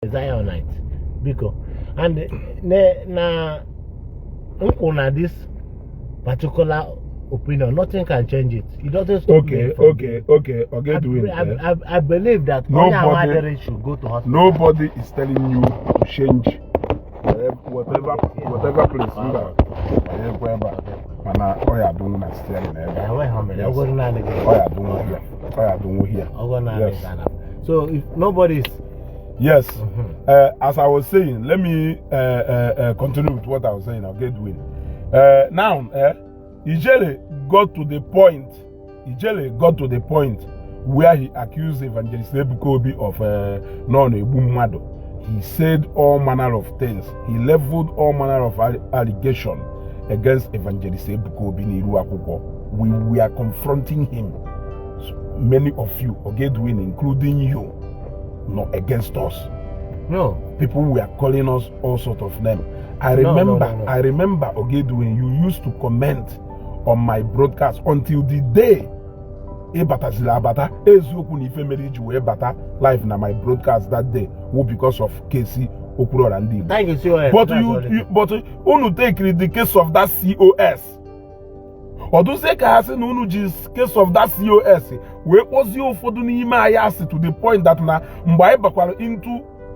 Zionite, biko, and na nkwụ na this particular opinion, nothing can change it. It doesn't stop me from Okay, Ogedwin. I believe that onye amadịrị should go to hospital. Nobody is telling you to change whatever place. Mba, ekwe ebe a, mana ọ ya adụnwu na steering ebe a. Enweghị mere. Yes. Ọgọdụ naanị gị. Ọ ya adụnwu here, ọ ya adụnwu here. Ọgọdụ naanị Yes. gị ana. So if nobody is Yes. As I was saying, let me continue with what I was saying. Ogedwin. Now, Ijele got to the point. Ijele got to the point where he accused Evangelist Ebuka Obi of non egbu mmadụ. He said all manner of things. He leveled all manner of allegation against Evangelist Ebuka Obi n'iru akwụkwọ. We are confronting him. Many of you, Ogedwin, including you, not against us. No. People were calling us all sort of names. I No, no, remember, no. I remember, Ogedwin, you used to comment on my broadcast until the day ị bataziri abata. Eziokwu na ife mere iji wee bata live na my broadcast that day wụ because of Kesi Okwuluora ndị Igbo. Thank you, COS. But That's you, all it you is. But unu take the case of that COS, ọdụzie ka ha sị na unu ji case of that COS wee kpọzie ụfọdụ n'ime anyị asị, to the point that na mgbe anyị bakwara into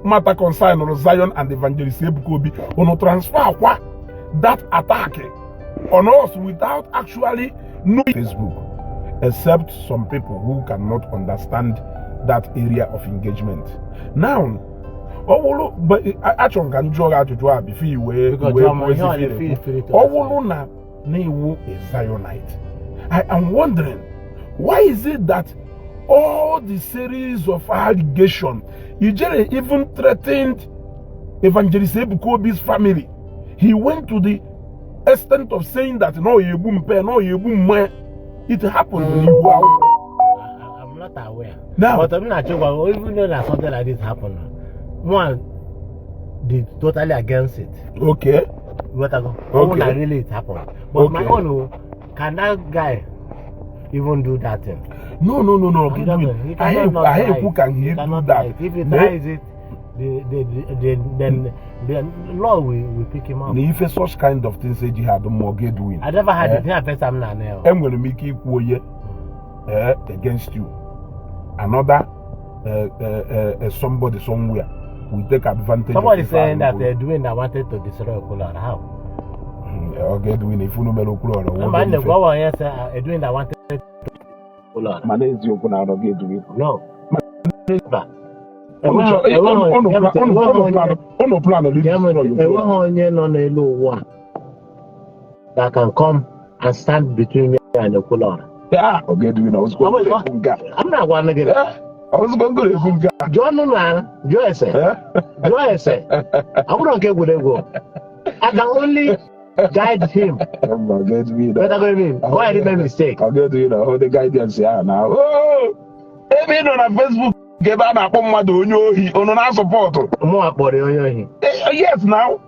matter concern Zion and Evangelist Ebuka Obi, unu transfer kwa that attack on us without actually knowing Facebook, except some people who cannot understand that area of engagement. Now, ọ bụrụ achọrọ m ka m jụọ gị ajụjụ a before i wee Because wee jụọ m, kwuo ihe ọ ezi na- feel free to ọ ask. bụrụ na na-ewu a Zionite, I am wondering, why is it that all the series of allegation, Ijele even threatened Evangelist Ebuka Obi's family. He went to the extent of saying that no egbu mpe, no egbu mme. It happened n'ihu akwụkwọ. I'm not aware. Now, But I'm not sure, even though that something like this happened, one, they totally against it. What I go? Okay. Okay. Really it happened. But my Okay. own, oh, can that guy even do that thing? No. He He doesn't. He I cannot not I try who it. can he He do cannot that? try it. If he tries it, then the law will pick him up. Na ife such kind of things eji ha adụ mmụọ Gedwin. I never had Eh? it. Here first time now. Now. Enwere m ike ikwu onye against you, another somebody somewhere will take advantage Somebody of ife saying that ahụ. Edwin that wanted to destroy Okwuluora. How? Ọ Gedwin ifunu mere Okwuluora. Mba, nne gwa onye sị Edwin that wanted to Okwuluora. Mana eziokwu na arọ Gedwin. No. Mba. Unu plan to destroy Enweghị Okwuluora. Onye nọ n'elu ụwa that can come and stand between me and Okwuluora. Ah, Ogedwin, ozugbo Ọ bụ- ekwu nke a. M na-agwa gị. Eh, ozugbo ngoro ekwu nke a. Jụọ nụ na jụọ ese. Eh? Jụọ ese. Ọ bụrụ nke egwuregwu. I can only guide him. Mba, Gedwin. What I mean? Why did I make mistake? Ogedwin, ọ dị guidance ya na. Oh! Ebe ị nọ na Facebook, ebe a na-akpọ mmadụ onye ohi, unu na-asupport. Mụ akpọrọ ya onye ohi. Eh, yes, now.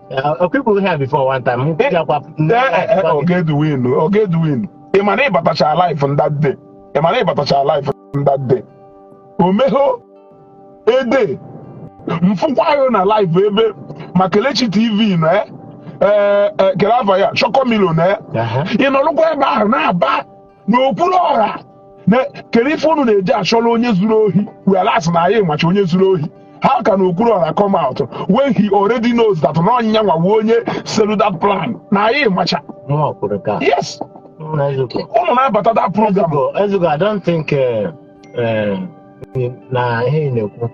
People here before one time. M bịakwa. Eh, eh, Ogedwin, Ogedwin. Ị ma na ịbatacha live that day? Ị ma na ịbatacha live that day? Omegho ede mfụkwa ahụ na live ebe ma Kelechi TV nọ, eh? Ee, kele afa ya, Chokomilo na ị nọrụkwa ebe ahụ na-aba n'okpuru ọha na kele ife unu na-eji achọrọ onye zuru ohi were asị na anyị macha onye zuru ohi. How can Okwuluora come out when he already knows that na ọnyịnya nwawu onye selu that plan na anyị macha? Mụ kwuru nke a. Yes. Na eziokwu. Unu na-abata that program. Ezugo, Ezugo, I don't think na ihe ị na-ekwu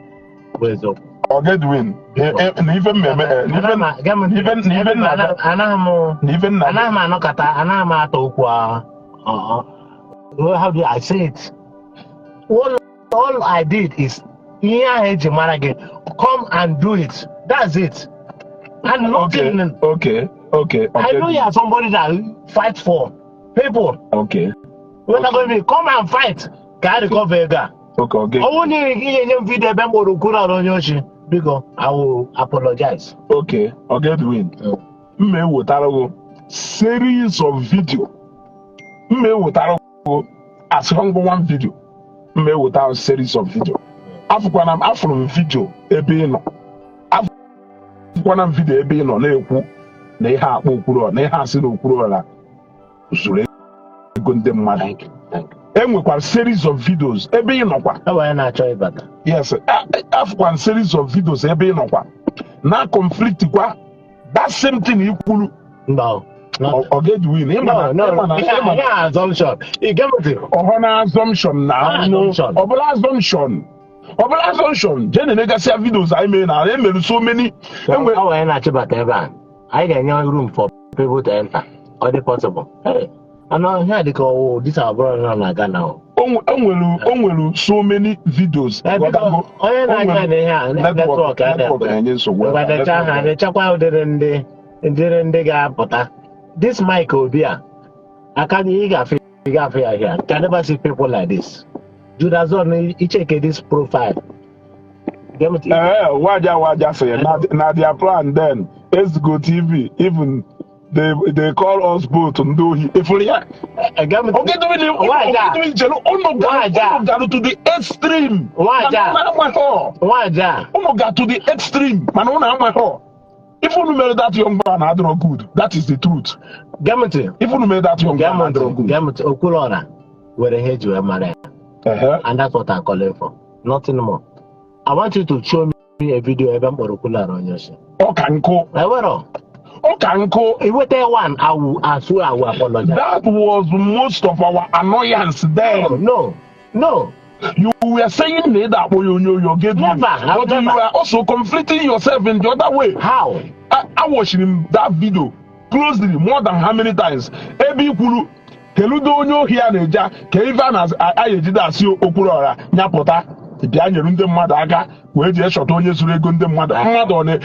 bụ eziokwu. Ogedwin, na ife mmemme na ife na ife nna Anaghị m na ife nna anaghị m anọkọta, anaghị m ata okwu a. How do I say it? All I did is ihe ahụ eji mara gị, come and do it. That's it. And nothing. I know you are somebody that fight for people. When I go be, come and fight ka a recover ego a. Okay. Ọ bụrụ na ị ga-enye m video ebe m kpọrọ Okwuluora onye ochi, biko, I will apologize. Okay, Ogedwin, mma ewetara gị series of video, mma ewetara gị asịrọ one video, mma ewetara series of video. Afụkwana m, afụrụ m video ebe ị nọ. Afụkwana m video ebe ị nọ na-ekwu na ihe akpọ Okwuluọra, na ihe asị na Okwuluọra zuru ego ndị mmadụ. Thank you. Thank you. Enwekwara series of videos ebe ị nọkwa. Ọ bụ onye na-achọ ịbata. Yes, afụkwa series of videos ebe ị nọkwa na conflict kwa that same thing i kwuru. Mba o. Not- Ọ ga-edwin ịma No, na no, ịma na ihe ịma na ihe assumption. Ị get me? Ọhọ na assumption na Ah, assumption. Ọ bụla assumption, ọ bụla assumption. Jee na-enegasịa videos anyị mere na emere so many enwe. Ọ wee na-achịbata ebe a. Anyị ga-enye room for people to enter. Ọ dị possible. Hey, anọ ihe a dịka ọwụ this our brother nọ na Ghana o. O nwere so many videos. Eh, biko, Ghọtago? onye na-acha na ihe a network a network na-enye nsogbu ebe a. Ngwa decha ha. Network. Dechakwa ụdịrị ndị ụdịrị ndị ga-apụta. This Mike Obi a aka ị ga-afụ ya here. Can never see people like this. Judas Zon, icheke this profile. Get me? Eh, waja waja say na their plan then Ezgo TV, even they call us both ndị ohi ifuru ya. Get me? Ogedewin. Waja. Ogedewin jelu unu ga Waja. unu garu to the extreme. Waja. Mana unu amaghọ. Nwaja. Unu ga to the extreme, mana unu amaghọ if unu mere that young man adịrọ good. That is the truth. Gee m ntị. If unu mere that young Gee m man ntị. adịrọ good. Gee m ntị. Okwuluọra were ihe eji wee mara ya. And that's what I'm calling for. Nothing more. I want you to show me a video ebe m kpọrọ Okwuluọra onye oshi. Ọ ka nkụ. Ewero. Ọ ka nkụ. Iweta one, I will, I swear I will apologize. That was most of our annoyance then. No. You were saying na ịda akpọ ya onye ohi, Ogedwin. Never. I've But you never. are also conflicting yourself in the other way. How? I watched him that video closely more than how many times ebe i kwuru keludo onye ohi a na-eje ka ife a na-ejide asị Okwuluọra nyapụta bịa nyere ndị mmadụ aka wee jee chọta onye zuru ego ndị mmadụ mmadụ ọ na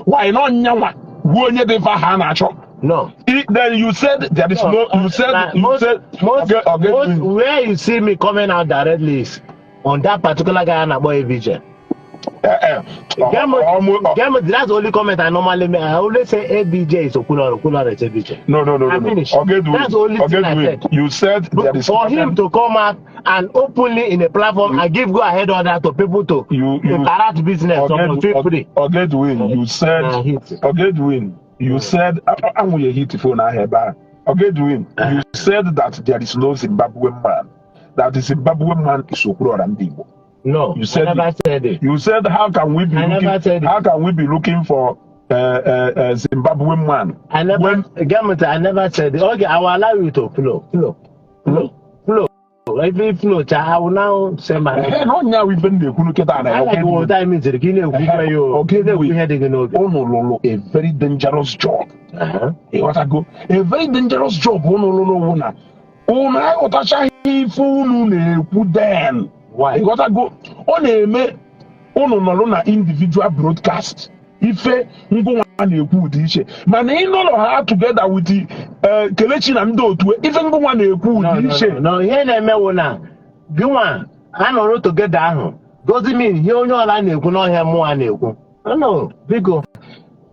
why na ọnya wuo onye dị mfa ha na-achọ. No. Then you said there is no, you said Like, you most, said most, okay, most, where you see me coming out directly is on that particular guy na-akpọ ABJ. Get me, that's the only comment I normally make. I always say ABJ is Okwuluọra, Okwuluọra is ABJ. No, I no. finished. Ogedwin, That's the only thing I Ogedwin, said. you said there is For him to come out and openly in a platform and give go ahead order to people to You interact business, someone feel free. Ogedwin, you said Na hit. Ogedwin, you said anwụghị hit phone ahụ ebe a. Ogedwin, you said that there is no Zimbabwean man. That the Zimbabwean man is Okwuluọra ndị Igbo. No, You said I never said it. You said how can we be I looking never said it. how can we be looking for Zimbabwean man I never, get me, I never said it. Okay, I will allow you to flow, flow, flow, flow. Every flow, I will now say my. Ehe, na ọnya ife m na-ekwu kịta na I like what time is it? Ka ị na-ekwu ife ya o. Okay, Ị na-ekwu ihe dị gị n'obi. Unu lụrụ a very dangerous job. Ịghọtago? A very dangerous job unu lụrụ wụ na unu aghọtachaghị ife unu na-ekwu then. Why? Ịghọtago? Ọ na-eme unu nọrọ na individual broadcast, ife ngụnwa na-ekwu dị iche, mana ị nọrọ ha together with Kelechi na ndị otu, ife ngụnwa na-ekwu No, dị no, iche. no, no. Ihe na-eme wụ na gịnwa anọrọ together ahụ doesn't mean ihe onye ọla na-ekwu n'ọhịa mụnwa na-ekwu. No, biko.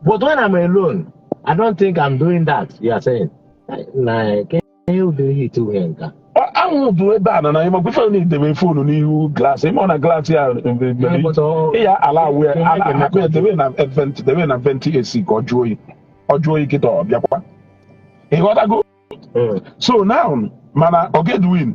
But when I'm alone, I don't think I'm doing that. You are saying. Na ke ihe ụdịrị hit nwere nka. Anwụ dị ebe a na na ịmakwa ife na-edebe phone n'ihu glass, ịma ọ na glass ya mere ịya ala awụ ya ala ahapụ ya debe na vent, debe na vent AC ka ọ jụọ oyi, ọ jụọ oyi kịta ọ bịakwa. Ịghọtago? So now, mana Ogedwin,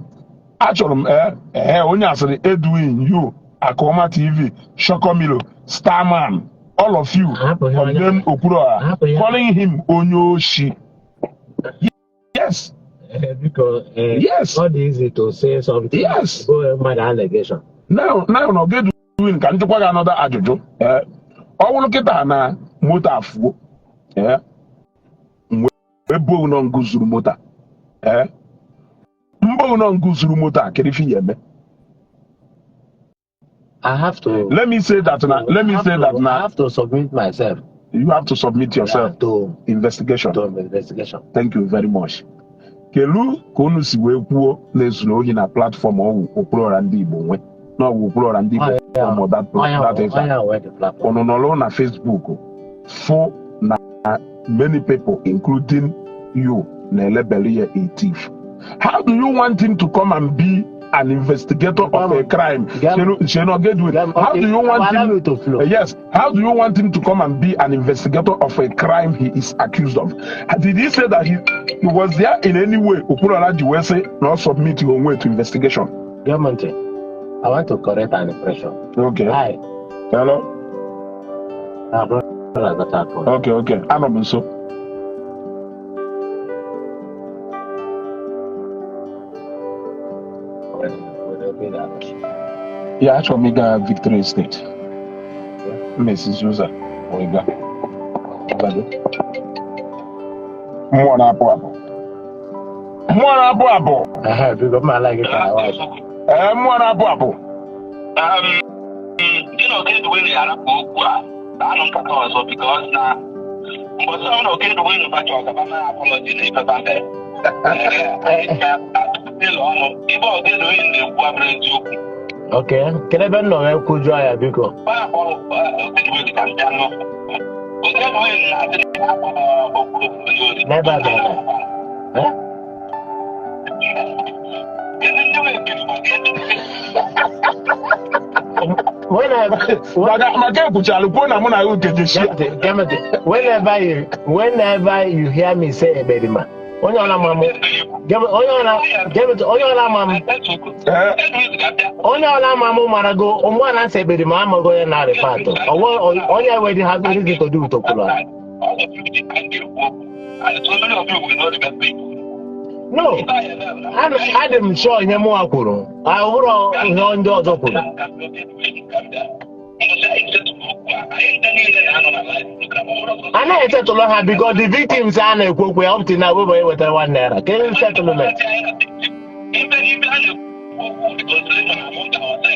achọrọ m ee ee onye asịrị Edwin, you Akoma TV, Shokomilo, Starman, all of you Hapụ ihe onye- condemn Okwuluọra, Hapụ ihe- calling him onye oshi. Yes. Biko, Yes. ọ dị easy to say something. Yes. Go mmadụ allegation. Now na Ogedwin, ka njikwa gị anọda ajụjụ. Ee, ọ bụrụ kịta na moto afuo, ee, wee buo nọ ngụ zuru moto a, ee, mbụ nọ ngụ zuru moto a, kedu ife ya eme? I have to. Let me say that na let me I have say that I na have to submit myself You have to submit yourself to investigation. To investigation. Thank you very much. Kelu ka unu si wee kwuo na-ezuru ohi na platform ọwụ Okwuluọra ndị Igbo nwe na ọwụ Okwuluọra ndị Igbo form that Onye that ife a. onye nwe the platform. Unu nọrọ na Facebook fụ na many people, including you, na-elebeli ya a thief. How do you want him to come and be an investigator of a crime? How do you want him to flow? Yes. How do you want him to come and be an investigator of a crime he is accused of? Did he say that he was there in any way? Okwuluora ji wee sị na ọ submit onwe to investigation. Government, I want to correct an impression. Okay. Hi. Hello. Brother, got that one. Okay, okay. Anọ m nso. Ya achọrọ m ịga Victory Estate. Mmesizi ụzọ a, wee gaa. Mmụọ na-apụ apụ. Mmụọ na-apụ apụ. Biko, mma like it ka I Ee, mmụọ na-apụ apụ. Gị na Okeduwenu arapụ okwu a anụ nkata ọzọ because na mbọsị ọbụla Okeduwenu bacha ọgaba na apology na ife bambe ụlọ ọnụ ibe Okeduwenu na-ekwu abụrụ eziokwu. Okay. Kedu ebe m nọ wee kwujọọ ya biko? Okeduwenu ka m bịa nụ. Okeduwenu na-adị akpọrọ okwu onye N'ebe a bịara. Eh? Kedu ndị wee kere Whenever, Maka ekwuchala kwuo na mụ na ya ukejeshi. Whenever you hear me say Eberima, onye ọla ma m, onye ọla ma m, onye ọla ma m marago mgbe na nsị Eberima amago onye na-arịpa atọ. Onye enweghị ha reason to do with Okwuluora. No, adị m sure ihe mụnwa kwuru, ahụrụ ihe ndị ọzọ kwuru. A na-esetụlụ ha because the victims a na-ekwu okwu ya up to now wee wetara 1 naira. Kedu settlement?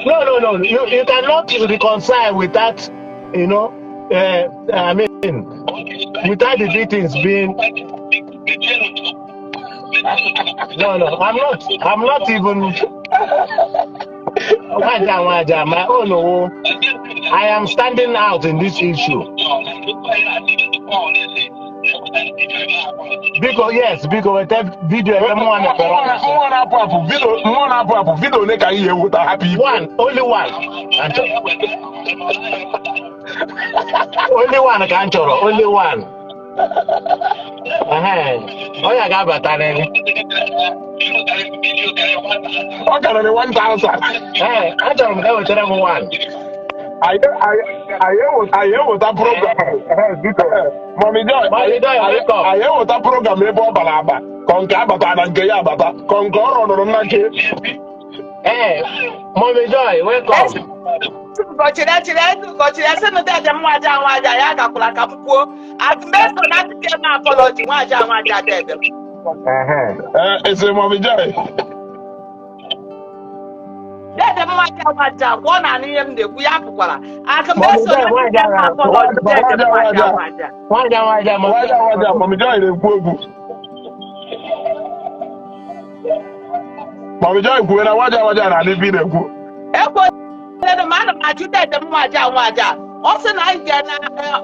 No. You cannot reconcile without, you know, I mean, without the victims being. No, I'm not even. Waja, my own. I am standing out in this issue. Because yes, because with that video, everyone. Mmụọ na-apụ apụ video, mmụọ na-apụ apụ video ole ka anyị eweta hapụ ikwu? One, only one. Only one ka m chọrọ, only one. Onye ga-abata n'elu. Ọ karịrị 1000. Ee, achọrọ m ka ewetara m one. Anyị eweta program. Mommy Joy, anyị eweta program ebe ọ bara aba ka nke abata na nke ya abata ka nke ọ rọrụrụ nna nke. Ee, Mommy Joy, welcome. Chere sị m dede m nwaja nwaja ya gakwara ka m kwuo meso na dike m apology nwaja nwaja dede m. Ese Mommy Joy. Dede m nwaja nwaja kwuo na ihe m na-ekwu ya pụkwara meso na dike m apology dede m nwaja nwaja. Nwaja nwaja nwaja nwaja Mommy Joy na-ekwu okwu. Mommy Joy kwuo na nwaja nwaja na adị bi na-ekwu. Ekwo ana m ajụ dede m nwaja nwaja ọ sị na anyị ga na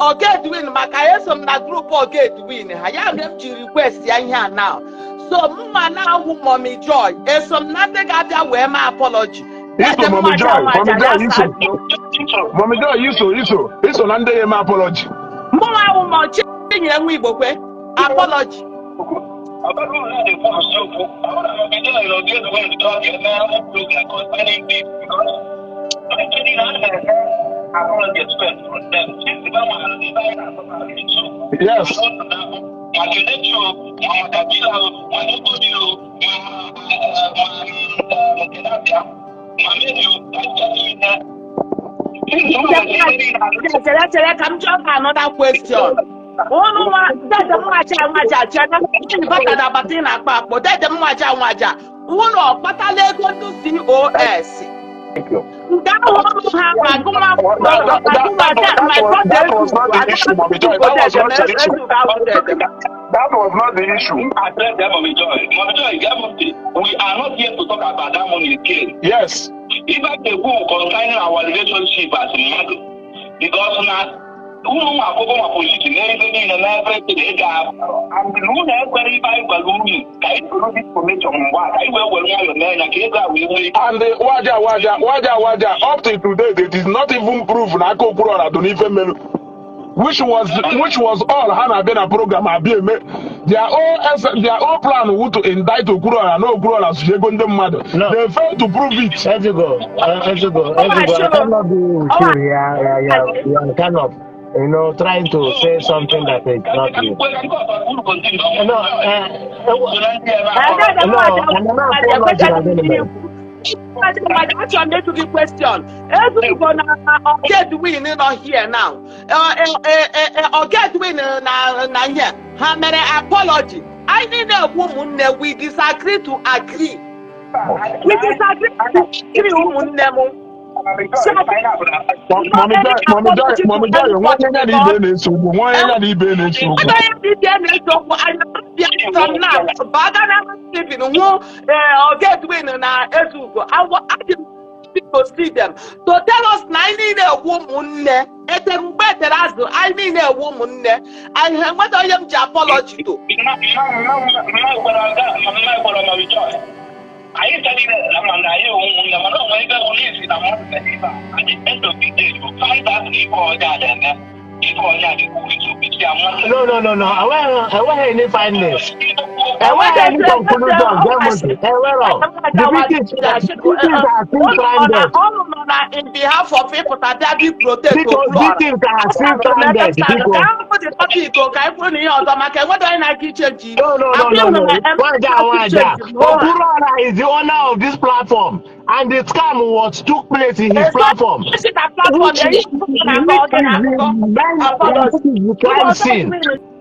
Okeduwenu maka eso m na grupu Okeduwenu ha ya mere m ji request ya ihe a now. So mma na-ahụ Mommy Joy eso m na ndị ga-abịa wee ma apology. Iso Mommy Joy, Mommy Joy iso. Mommy Joy iso na ndị ga-eme apology. Mụnwa ahụ ma Chinyere nwa Igbo kwe apology. Yes. Chere ka m jụọ another question. Unu nwa dede m nwaja nwaja chere bata na abata ị na-akpa akpọ dede m nwaja nwaja unu ọ kpatala ego ndị COS? Nke ahụ ọnụ ha That was not the issue, Mommy Joy. That was not the issue. Address that, Mommy Joy. Mommy Joy, we are not here to talk about that money again. Yes. If I can go concerning our relationship as a mother, because now Unu nwa akwụkwọ nwa polisi n'ebe niile na everything ị ga-abụ and unu ekwere ibe anyị gwara unu ka anyị bụrụ information mgbe a ka anyị wee were nwayọọ mee ya ka ego a wee nwee ike. And waja waja waja waja, up till today they did not even prove na aka Okwuluora dị n'ife melu, which was all ha na-abịa na program abịa eme. Their own plan wu to indict Okwuluora na Okwuluora zuru ego ndị mmadụ. No. They failed to prove it. Ezugo, Ezugo, Ezugo, I cannot be with you here. Yeah. You are kind of, trying to say something that is not you. No, no, I'm not apologizing anymore. Achọrọ m ịjụ gị question. Ezugo na Ogedwin nọ here now. Ogedwin na here ha mere apology. Anyị niile ekwu ụmụnne, we disagree to agree. We disagree to agree, ụmụnne m. Mommy Joy, Mommy Joy, Mommy Joy, nwa onye ya na ibe na-ese okwu, nwa onye ya na ibe na-ese okwu. Onye dibịa na-ese okwu, anyị bịa from now baga na Stephen hụ Ogedwin na Ezugo. Adị m to see them to tell us na anyị niile ewu ụmụnne, etere mgbe etere azụ, anyị niile ewu ụmụnne anyị. Ha enweta onye m ji apology to. Anyị chọrọ na mana anyị onwe ụmụnne, mana onwe ebe bụ n'isi na mmadụ na ibe a at the end of the day you find out na ife ọjọọ a na-eme, ife ọjọọ dịkwa isi obi ya mmadụ. No, no, no, no. I any findings. Enweghị any conclusion, Germany. Enwero. The victims are still stranded. Ọnụ nọ na in behalf of ịpụta bịa bi protect. Because victims are still stranded. Biko. Ka ahụ dị topic o, ka anyị kwuru na ihe ọzọ maka enweghị onye na-aga ichange. No, no, no, no, no. Waja, waja. Okwuluora is the owner of this platform, and the scam was took place in his platform, Which which is the main, which is the crime scene.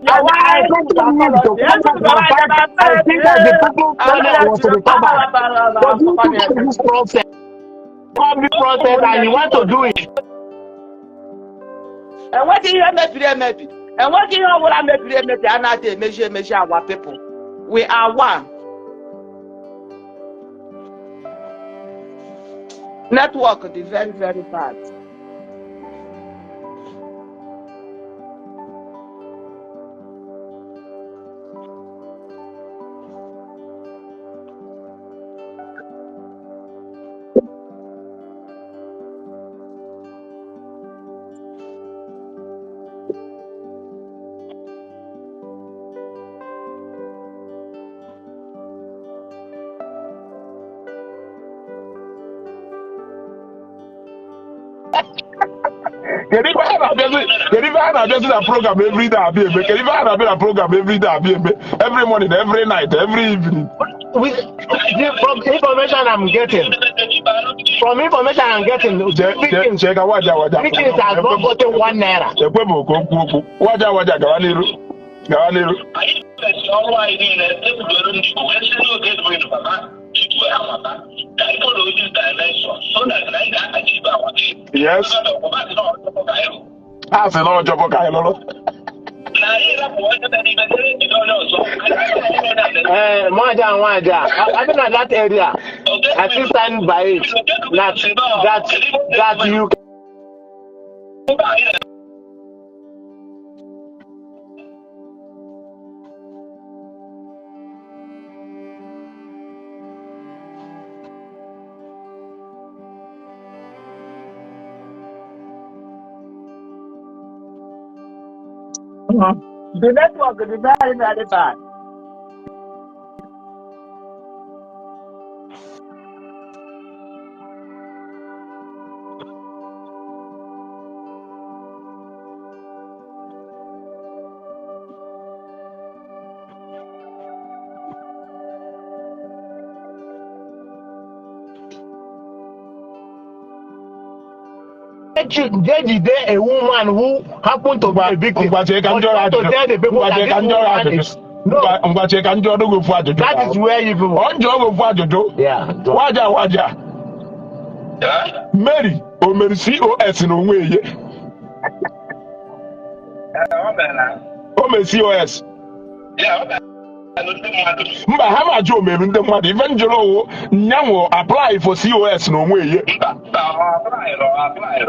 And why I expected him to come back and fight and think that the people's money was recovered. But you took this process, public process, and you want to do it. Enweghị ihe mebiri emebi, enweghị ihe ọbụla mebiri emebi a na-adị emeji emeji. Our people, we are one. Network dị very very bad. Kedu ife ha na-abịazi na program everyday abịa eme? Kedu ife ha na-abịa na program everyday abịa eme, every morning, every night, every evening? From information I'm getting, from information I'm getting, victims, Chee ka waja waja victims have not gotten ₦1. Ekwe bụ ka okwu okwu. Waja waja, gawa n'iru, gawa n'iru. Anyị mesi ọrụ anyị niile ebudoro ndị Igbo wee sị n'oge Edwin baba tutu ha mata ka anyị follow this dimension so that na anyị ga-achieve our aim. Yes. Ha sị na ọjọbọ ka anyị lụrụ. Na anyị rapụ onye bịara ibe sịrị ejide onye ọzọ. Nwaja, nwaja, I been at that area. I still stand by it. That you Mba, anyị The network is very very bad. Jejide a woman who happened to be a victim. Ngwa, chee ka But njọ you want to tell the people Ngwa, that chee ka this njọ woman ajụjụ. is no. Ngwa, chee ka njọ ọdụ gị ofu ajụjụ. That is where you people. Ọ njọ gị ofu ajụjụ. Yeah. Waja waja, Mary o mere COS na onwe ye? O mere COS? Mba, ha ma ajụ omeru ndị mmadụ ife njụrụ owu nyanwụ apply for COS na onwe ye.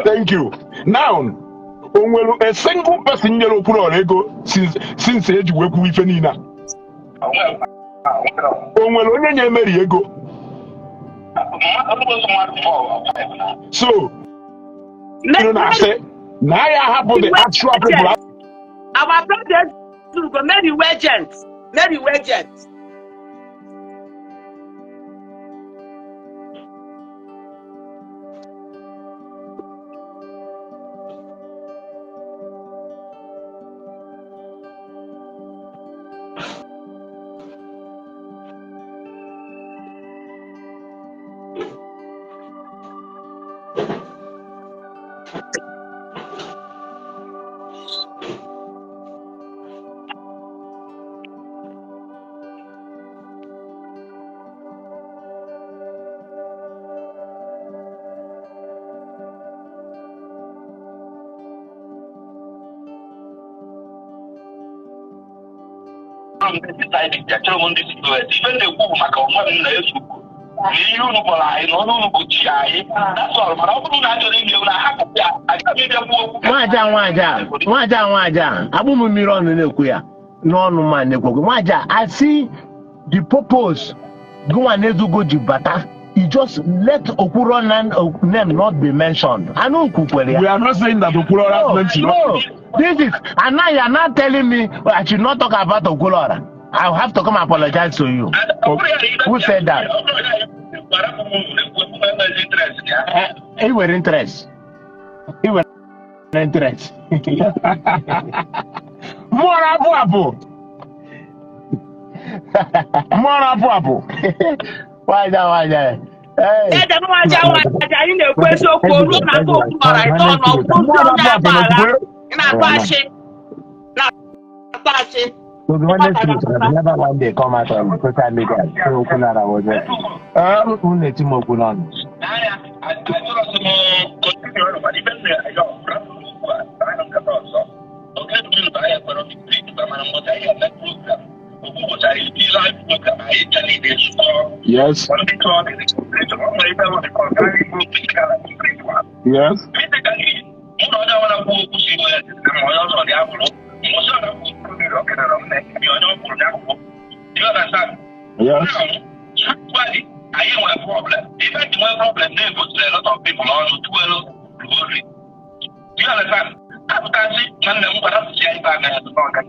Thank you. Now, O nwere a single person nyere Okwuluọra ego since eji wee kwuo ife niile a? O nwere onye nye Mary ego? So unu na-asị na ya ahapụ the actual people. Our brother Ezugo, Mary Wegent, Mary Wegent. Achọrọ m ndị COS. Ife na-ekwu bụ maka onwe m na-esokwu na ihe unu kpọrọ anyị na ọnụ unu gbochi anyị. That's all. Mana ọ bụrụ na achọrọ ime na hapụ ya, agaghị m ịbịa kwuo okwu. Nwaja, nwaja, nwaja, nwaja, agbụ m mmiri ọnụ na-ekwu ya n'ọnụ ma na-ekwu okwu. Nwaja, I see the purpose gụnwa na-ezugo ji bata. You just let Okwuluọra name not be mentioned. Anụ kwukwere ya. We are not saying that Okwuluọra's No, name should no. not. This is, and now you are not telling me I should not talk about Okwuluọra. I will have to come apologize to you. Who said that? He were interest. He were interest. Mmụọ na-apụ apụ. Mmụọ na-apụ apụ. Why that? Why that? Hey. Ede m nwaja nwaja, anyị na-ekwu eziokwu o ruo na nke Okwuluọra ịtọ na ọkwụ ndị Mmụọ onye na-apụ apụ agba agha. n'okwukwe. Ị na-atụ achị. Na-atụ achị. To be honest with you, I've never one day come out on social media and say Okwuluọra was there. Unu eti m okwu n'ọnụ. Yes. Yes. Yes. Anyị nwere problem. Ife ji nwee problem na-egosiri a lot of people ọnụ tuwelu ori. Do you understand? Apụtasị nwanne m gwara asụsụ ya ife a mere n'ọga.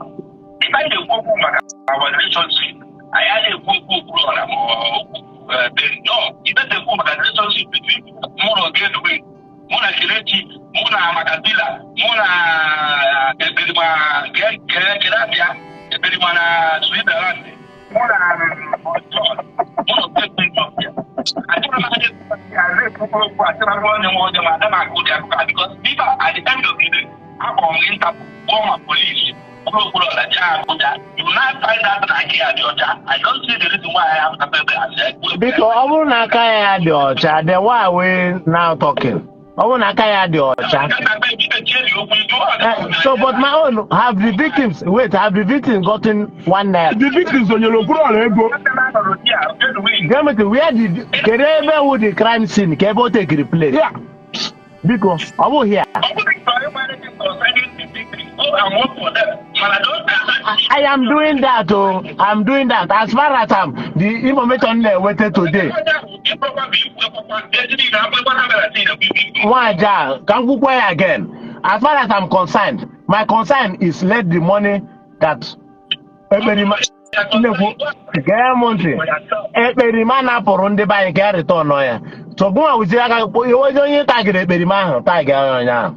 Ife anyị na-ekwu okwu maka our relationship, anyị adịghị ekwu okwu Okwuluọra ma ọ okwu Berry. No, ife na-ekwu maka relationship between mụ na Ogedugbe, mụ na Kelechi, mụ na Amaka Dila, mụ na Eberima Kelabia, Eberima na Switzerland, mụ na John, mụ na Ogedugbe. Achọrọ m adị na-ekwu okwu achọrọ m onye nwe onye ma ada m akụ ụdị akụkọ a because ife at the end of the day, akpọrọ m Interpol, kpọọ ma polisi, kpọrọ Okwuluọra jee Abuja. You now find out na aka ya dị ọcha. I don't see the reason why I have to pay as a Biko, ọ bụrụ na aka ya dị ọcha, then why are we now talking? Ọ bụrụ na aka ya dị ọcha. So, but my own, have the victims, wait, have the victims gotten ₦1? The victims onyere Okwuluọra ego. Gee where did, kedu ebe wụ the crime scene ka ebe o tekiri place? Yeah. Biko, ọ bụ here. I am doing that, oh. I'm doing that. As far as I'm, the information na-enweta today. Nwaja, ka m kwukwa ya again. As far as I'm concerned, my concern is let the money that Ekperima nnekwu gee m ntị. Ekperima napụrụ ndị be anyị ka ya return ya. So gụnwa wụzie aka onye onye tagịrị Ekperima ahụ tag ya onye ahụ.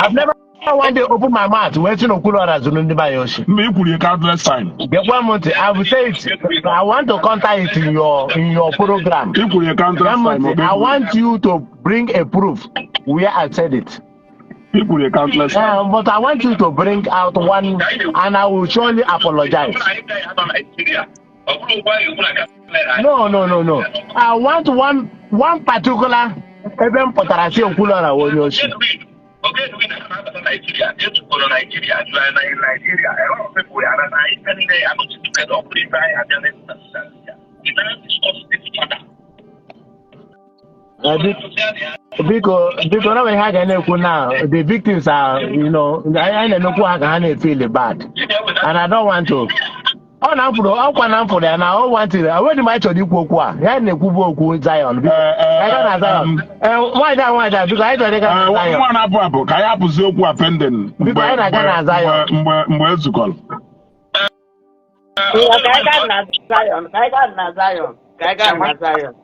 I've never one day open my mouth wee sị na Okwuluọra zuru ndị be anyị oshi. Mgbe i kwuru ya countless time. Gekwa m ntị, I will say it. I want to contact it in your program. I kwuru ya countless Gee m time. ntị, I want you to bring a proof where I said it. I kwuru ya countless time. But I want you to bring out one, and I will surely apologize. No, no, no, no. I want one particular ebe m pụtara si Okwuluọra wụ onye oshi. Ogedugbe na na-abata Naijiria, etukọrọ Naijiria, jụrụ na Naijiria, a lot of people ya na ife niile ya nọchi together, ọ bụrụ ife anyị abịa na We better discuss this matter. Biko, biko, na ihe a ga na-ekwu now, the victims are, anyị na-emekwu ha ka ha na-efeel bad. And I don't want to. Ọ na mfụrụ ọkwa na mfụrụ ya na ọ wantịrị enweghị m anyị chọrọ ikwu okwu a ya na-ekwubu okwu Zion, biko. Anyị gaa na Zion. Ee, nwaanyị a, nwaanyị a, biko, anyị chọrọ ịga na Zion. Nwa na-apụ apụ ka anyị hapụzi okwu a pending. Biko, anyị na-aga na Zion. Mgbe ezukọrọ. Ngwa, ka anyị gaa na Zion, ka anyị gaa na Zion, ka anyị gaa na Zion.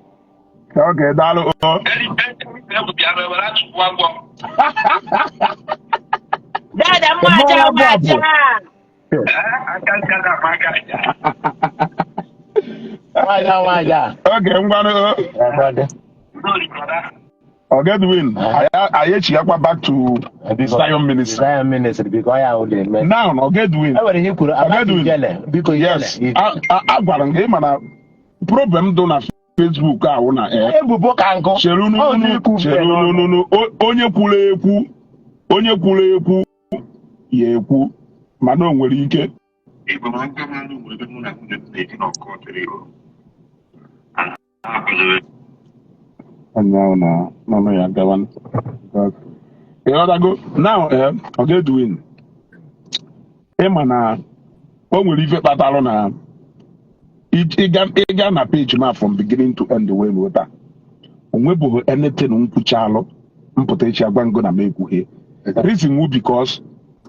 Okay, daalụ o. Bịara were achụpụ agwọ. Dada mmaja mmaja. Aka nka na aka aja. Nwaanyị a, nwaanyị a. Okay, ngwanụ o. Ebe ọ dị. Oga Edwin, anyị echighakwa back to Biko, Zion Ministry. Zion Ministry, biko, ọ ya ahụ na-eme. Now, Oga Edwin, E nwere ihe i kwuru about Edwin. Ijele, biko, Ijele. Yes, agwara m gị, ma na problem dị na Facebook ahụ na Ebubo ka nkụ. Chere. Ọ dị Unu ikwu chere n'ọnụ. nunu, onye kwuru ekwu, onye kwuru ekwu ya ekwu, mana o nwere ike. Igwe ma nke mmadụ nwere ebe mụ na nwunye m na-eji n'ọkụ tiri o. Ha kwadoro. Onye ahụ na n'ọnụ ya gawa. Ịghọtago now, Oga Edwin, ịma na o nwere ife kpatalụ na ịga na page ma from beginning to end wee ruo taa, o nwebụghị anything nkwuchalụ mpụta echi agwa ngo na m ekwughie. Reason wu because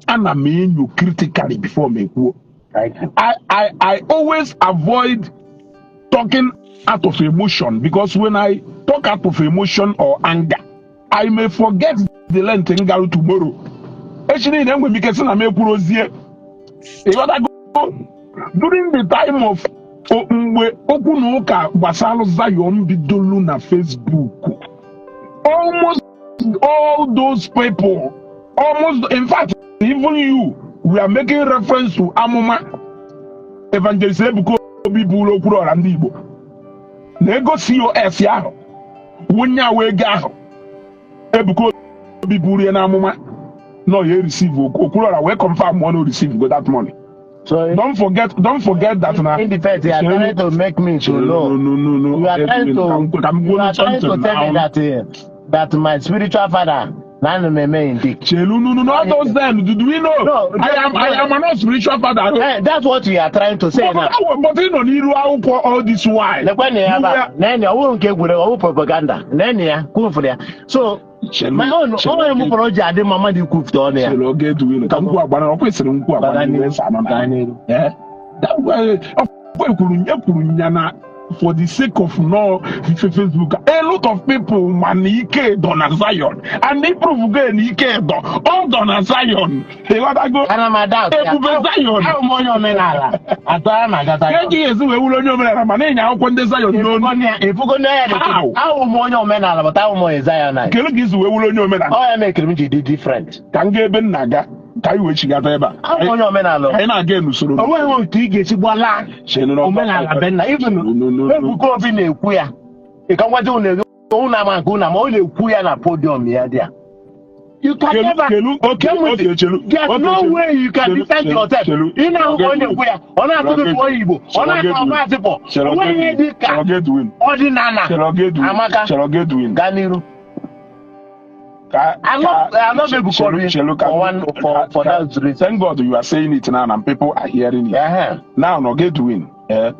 ana m enyo critically before m ekwuo. Thank you. I always avoid talking out of emotion, because when I talk out of emotion or anger, I may forget the length m garu tomorrow. Echi niile enwere m ike sị na m ekwurozie. Ịghọtago? During the time of mgbe okwu na ụka gbasara Zion bidolu na Facebook, almost all those people, almost, in fact, even you, we are making reference to amụma Evangelist Ebuka Obi bụrụ okwuru ọra ndị Igbo na ego COS ahụ wụnye awa ego ahụ Ebuka Obi buru ya n'amụma nọ ya receive okwuru ọra wee confirm ọ no receive go that money. So Don't forget that na in defense, you are trying to make me to know. No, no, no, no. You are trying to Ka m you gwuo are trying to something tell me now. that my spiritual father na ana m eme indeed. Chelu, no, no, no, all those then, did we know? No, I am not spiritual father. Eh, that's what you are trying to say But, now. but ị nọ n'iru akwụkwọ all this while. Lekwanụ ya ebe You a. Nene, ọ bụrụ nke egwuregwu, ọ bụ propaganda. Nene ya, kwufuru ya. So, Chelu, my own, chelu, onye m pụrụ o ji adị mma mmadụ ikwufute ọnụ ya. Chelu, oge Edwin, ka m kwuo agbara, ọ kwesịrị nkwu agbara Gaa n'iwe n'iru. sa nọ na. Gaa n'iru. Eh, that way, ọkwa ekwuru ya na for the sake of no Facebook, a lot of people ma na ike dọ na Zion, and they prove go na ike dọ, ọ dọ na Zion. Ịghọtago? Ana m ada atụ ya. Ebube Zion. Ahụ m onye omenala. Atụ ya ma aga Zion. Ejighị ezi wee wuru onye omenala ma na-enye akwụkwọ ndị Zion n'onu. Efugo na ya dị. How? Ahụ m onye omenala, but ahụ m onye Zionite. Kedu ka isi wee wuru onye omenala? Ọ ya mekiri m ji dị different. Ka m gaa ebe m na-aga, ka anyị wee chigata ebe a. Ahụ m onye omenala. Anyị na-aga n'usoro. O nweghị otu ị ga-esi gbala omenala be nna. Even No, no, no, no. Ebuka Obi na-ekwu ya. Ị ka ngwazi unu unu ama nke unu ama, ọ na-ekwu ya na podium ya dị a. You can Kelu, never. kelu, okay, Get with okay, it. chelu. There's Okay, no chelu. way you can Chelu, defend chelu, yourself. chelu. Ị na-ahụ ka ọ na-ekwu ya, ọ na-atụ gị pụọ Igbo, ọ na-atụ ọgba atịpọ. Chere. O nweghị ihe dị ka Chere, Edwin. ọdịnala. Chere, Edwin. Amaka. Chere, Edwin. Gaa n'iru. Ka I love Ebuka Obi Chelu, for one for that reason. Thank God you are saying it now and people are hearing it. Now, no, Edwin. Eh,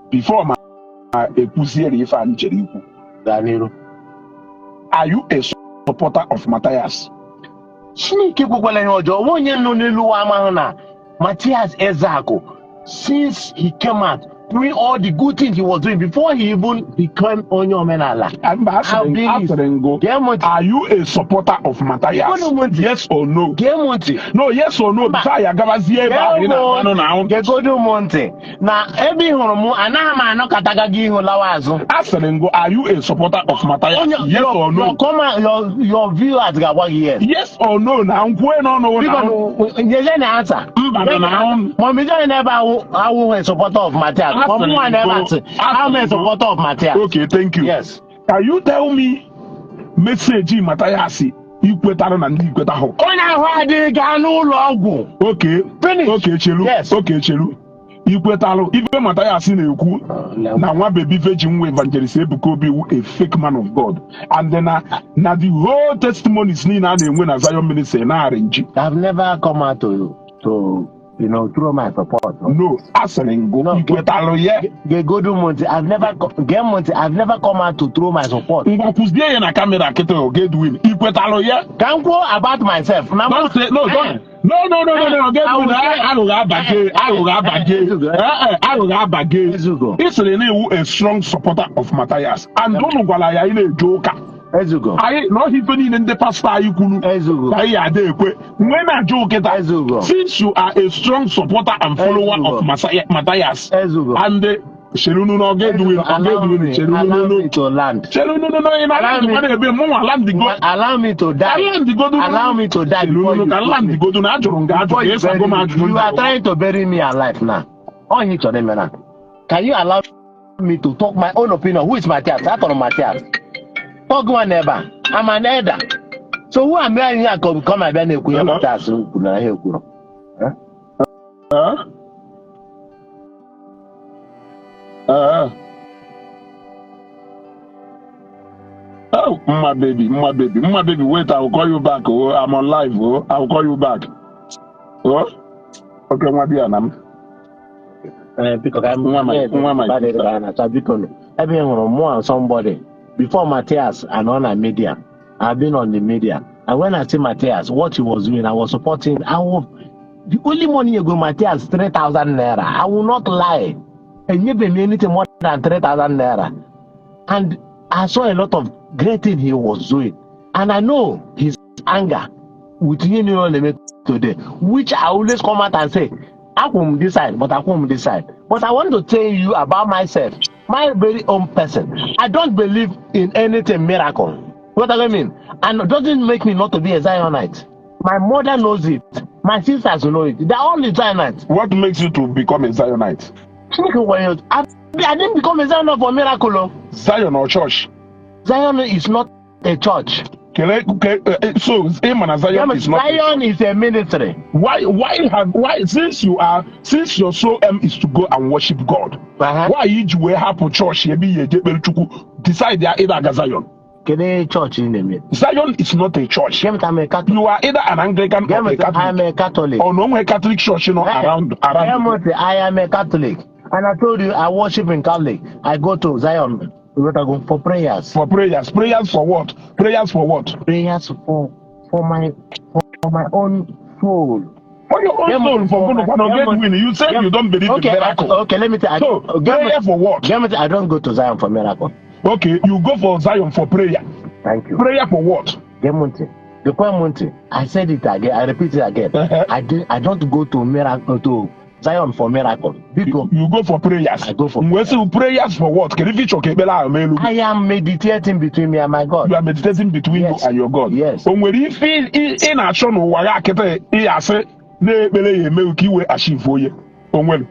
before ma ekwuziere ife a m chere ikwu. Gaa n'iru. Are you a supporter of Matthias? Chineke ekwekwala ihe ọjọọ. Onwe onye nọ n'elu ụwa amahụ na Matthias Ezeaku, since he came out doing all the good things he was doing before he even became onye omenala. Mba, I've been asịrị m gụ, Gee m ntị. are you a supporter of Matthias? Gee m ntị. Yes or no? Gee m ntị. No, yes or no? Mba. Before ya agabazie ebe ahụ ị na-agbanụ na ahụ. Gegodu m ntị na ebe ị hụrụ m, anaghị m anọkọtaga gị ihu lawa azụ. Asịrị m gụ, are you a supporter of Matthias? Onye- Yes or no? Your, comment, your viewers ga-agwa gị yes. Yes or no na nkwue n'ọnụ na Biko, nyezie na answer. Mba, na na ahụ. Mọmi Joy n'ebe ahụ awụghị supporter of Matthias. Mọmi nwa n'ebe a sị, I'm a supporter of Matthias. Okay, thank you. Yes. Can you tell me message Matthias ikwetara na ndị ikweta hụ? Onye ahụ adịghị gaa n'ụlọ ọgwụ. Okay. Finish. Okay, chelu. Yes. Okay, chelu. Ikwetalụ ife Mathias na-ekwu na nwa baby virgin nwa Evangelist Ebuka Obi wu a fake man of God, and then na the whole testimonies niile a na-enwe na Zion Ministry na arrange? I've never come out to throw my support. No, asịrị ngụ. No. Ikwetalụ ya? Gegodu Monty, I've never get Monty, I've never come out to throw my support. Ngwa, kwụzie ya na camera kịta. Oga Edwin, ikwetalụ ya? Ka m kwuo about myself. Na Don't say no, don't, no, no, no, no, no. Oga I Edwin, will say- aghụghọ abaje, aghụghọ abaje. Ezugo. Aghụghọ abaje. Ezugo. Ị sịrị na iwu a strong supporter of Matthias, and unu gwara ya anyị na-eje ụka. Ezugo. Anyị na ọhịa ife niile ndị pastọ anyị kwuru Ezugo. ka anyị ada ekwe mgbe na-ajụ kịta. Ezugo. Since you are a strong supporter and follower Ezugo. of Matthias Ezugo. and cherunu na Oga Edwin, Oga Allow Edwin, me, cherunu allow n'onu me to land. cherunu n'onu ị na Allow me- land ebe mụnwa land go. Allow me to die. Land godu. Allow me to die before Cherunu you ka land godu na ajụrụ nga ajụ before ka you ịsago bury m me. ajụjụ. You are trying to bury me alive now. All you chọrọ ime now. Can you allow me to talk my own opinion? Who is Matthias? Atọrọ Matthias. Talk one ebe a. I'm an elder. So who am I here come come abịa na-ekwu ihe Hello? Matthias kwuru na ihe kwuru? Huh? Oh, mma baby, mma baby, mma baby, wait, I will call you back. Oh, I'm on live. Oh, I will call you back. Oh, okay, nwa bịa na m. Eh, biko ka m Nwa my sister. ka na-acha biko nụ. Ebe ị hụrụ mụ and somebody before Matthias and on na media. I've been on the media. And when I see Matthias, what he was doing, I was supporting. I was the only money you go Matthias 3,000 naira. I will not lie. And me anything more than 3,000 naira. And I saw a lot of great thing he was doing. And I know his anger with him today, which I always come out and say, I come this side, but I come this side. But I want to tell you about myself, my very own person. I don't believe in anything miracle. What do I mean? And it doesn't make me not to be a Zionite. My mother knows it. My sisters know it. They're all the Zionites. What makes you to become a Zionite? I didn't become a Zionite for miracle, oh. Zion or church? Zion is not a church. So, ịma na Zion is not. Zion is a ministry. Why, since you are, since your sole aim is to go and worship God, why iji wee hapụ church ebe ihe eje ekpere Chukwu, decide ya ịda aga Zion? Kedu church ị na-eme? Zion is not a church. Gem I'm a Catholic. You are either an Anglican or Gem a Catholic. I'm a Catholic. Or no Catholic church around. Gem I am a Catholic. And I told you I worship in Catholic. I go to Zion for prayers. For prayers. Prayers for what? Prayers for what? Prayers for my own soul. For your own soul, for God, win. You said you don't believe in miracle. Okay, let me tell you. So, prayer for what? Gem I don't go to Zion for miracle. Okay, you go for Zion for prayer. Thank you. Prayer for what? Gemonte. The Monte. I said it again. I repeat it again. I don't go to miracle to Zion for miracle. Because You go for prayers. I go for Mgbe sị prayers for what? Kedu ife ịchọ ka ekpere ahụ mee elu? I am meditating between me and my God. You are meditating between Yes. you and your God. Yes. O nwere ife ị na-achọ n'ụwa gị akịta ị asị na-ekpere ya eme ka iwe achieve onye? O nwere?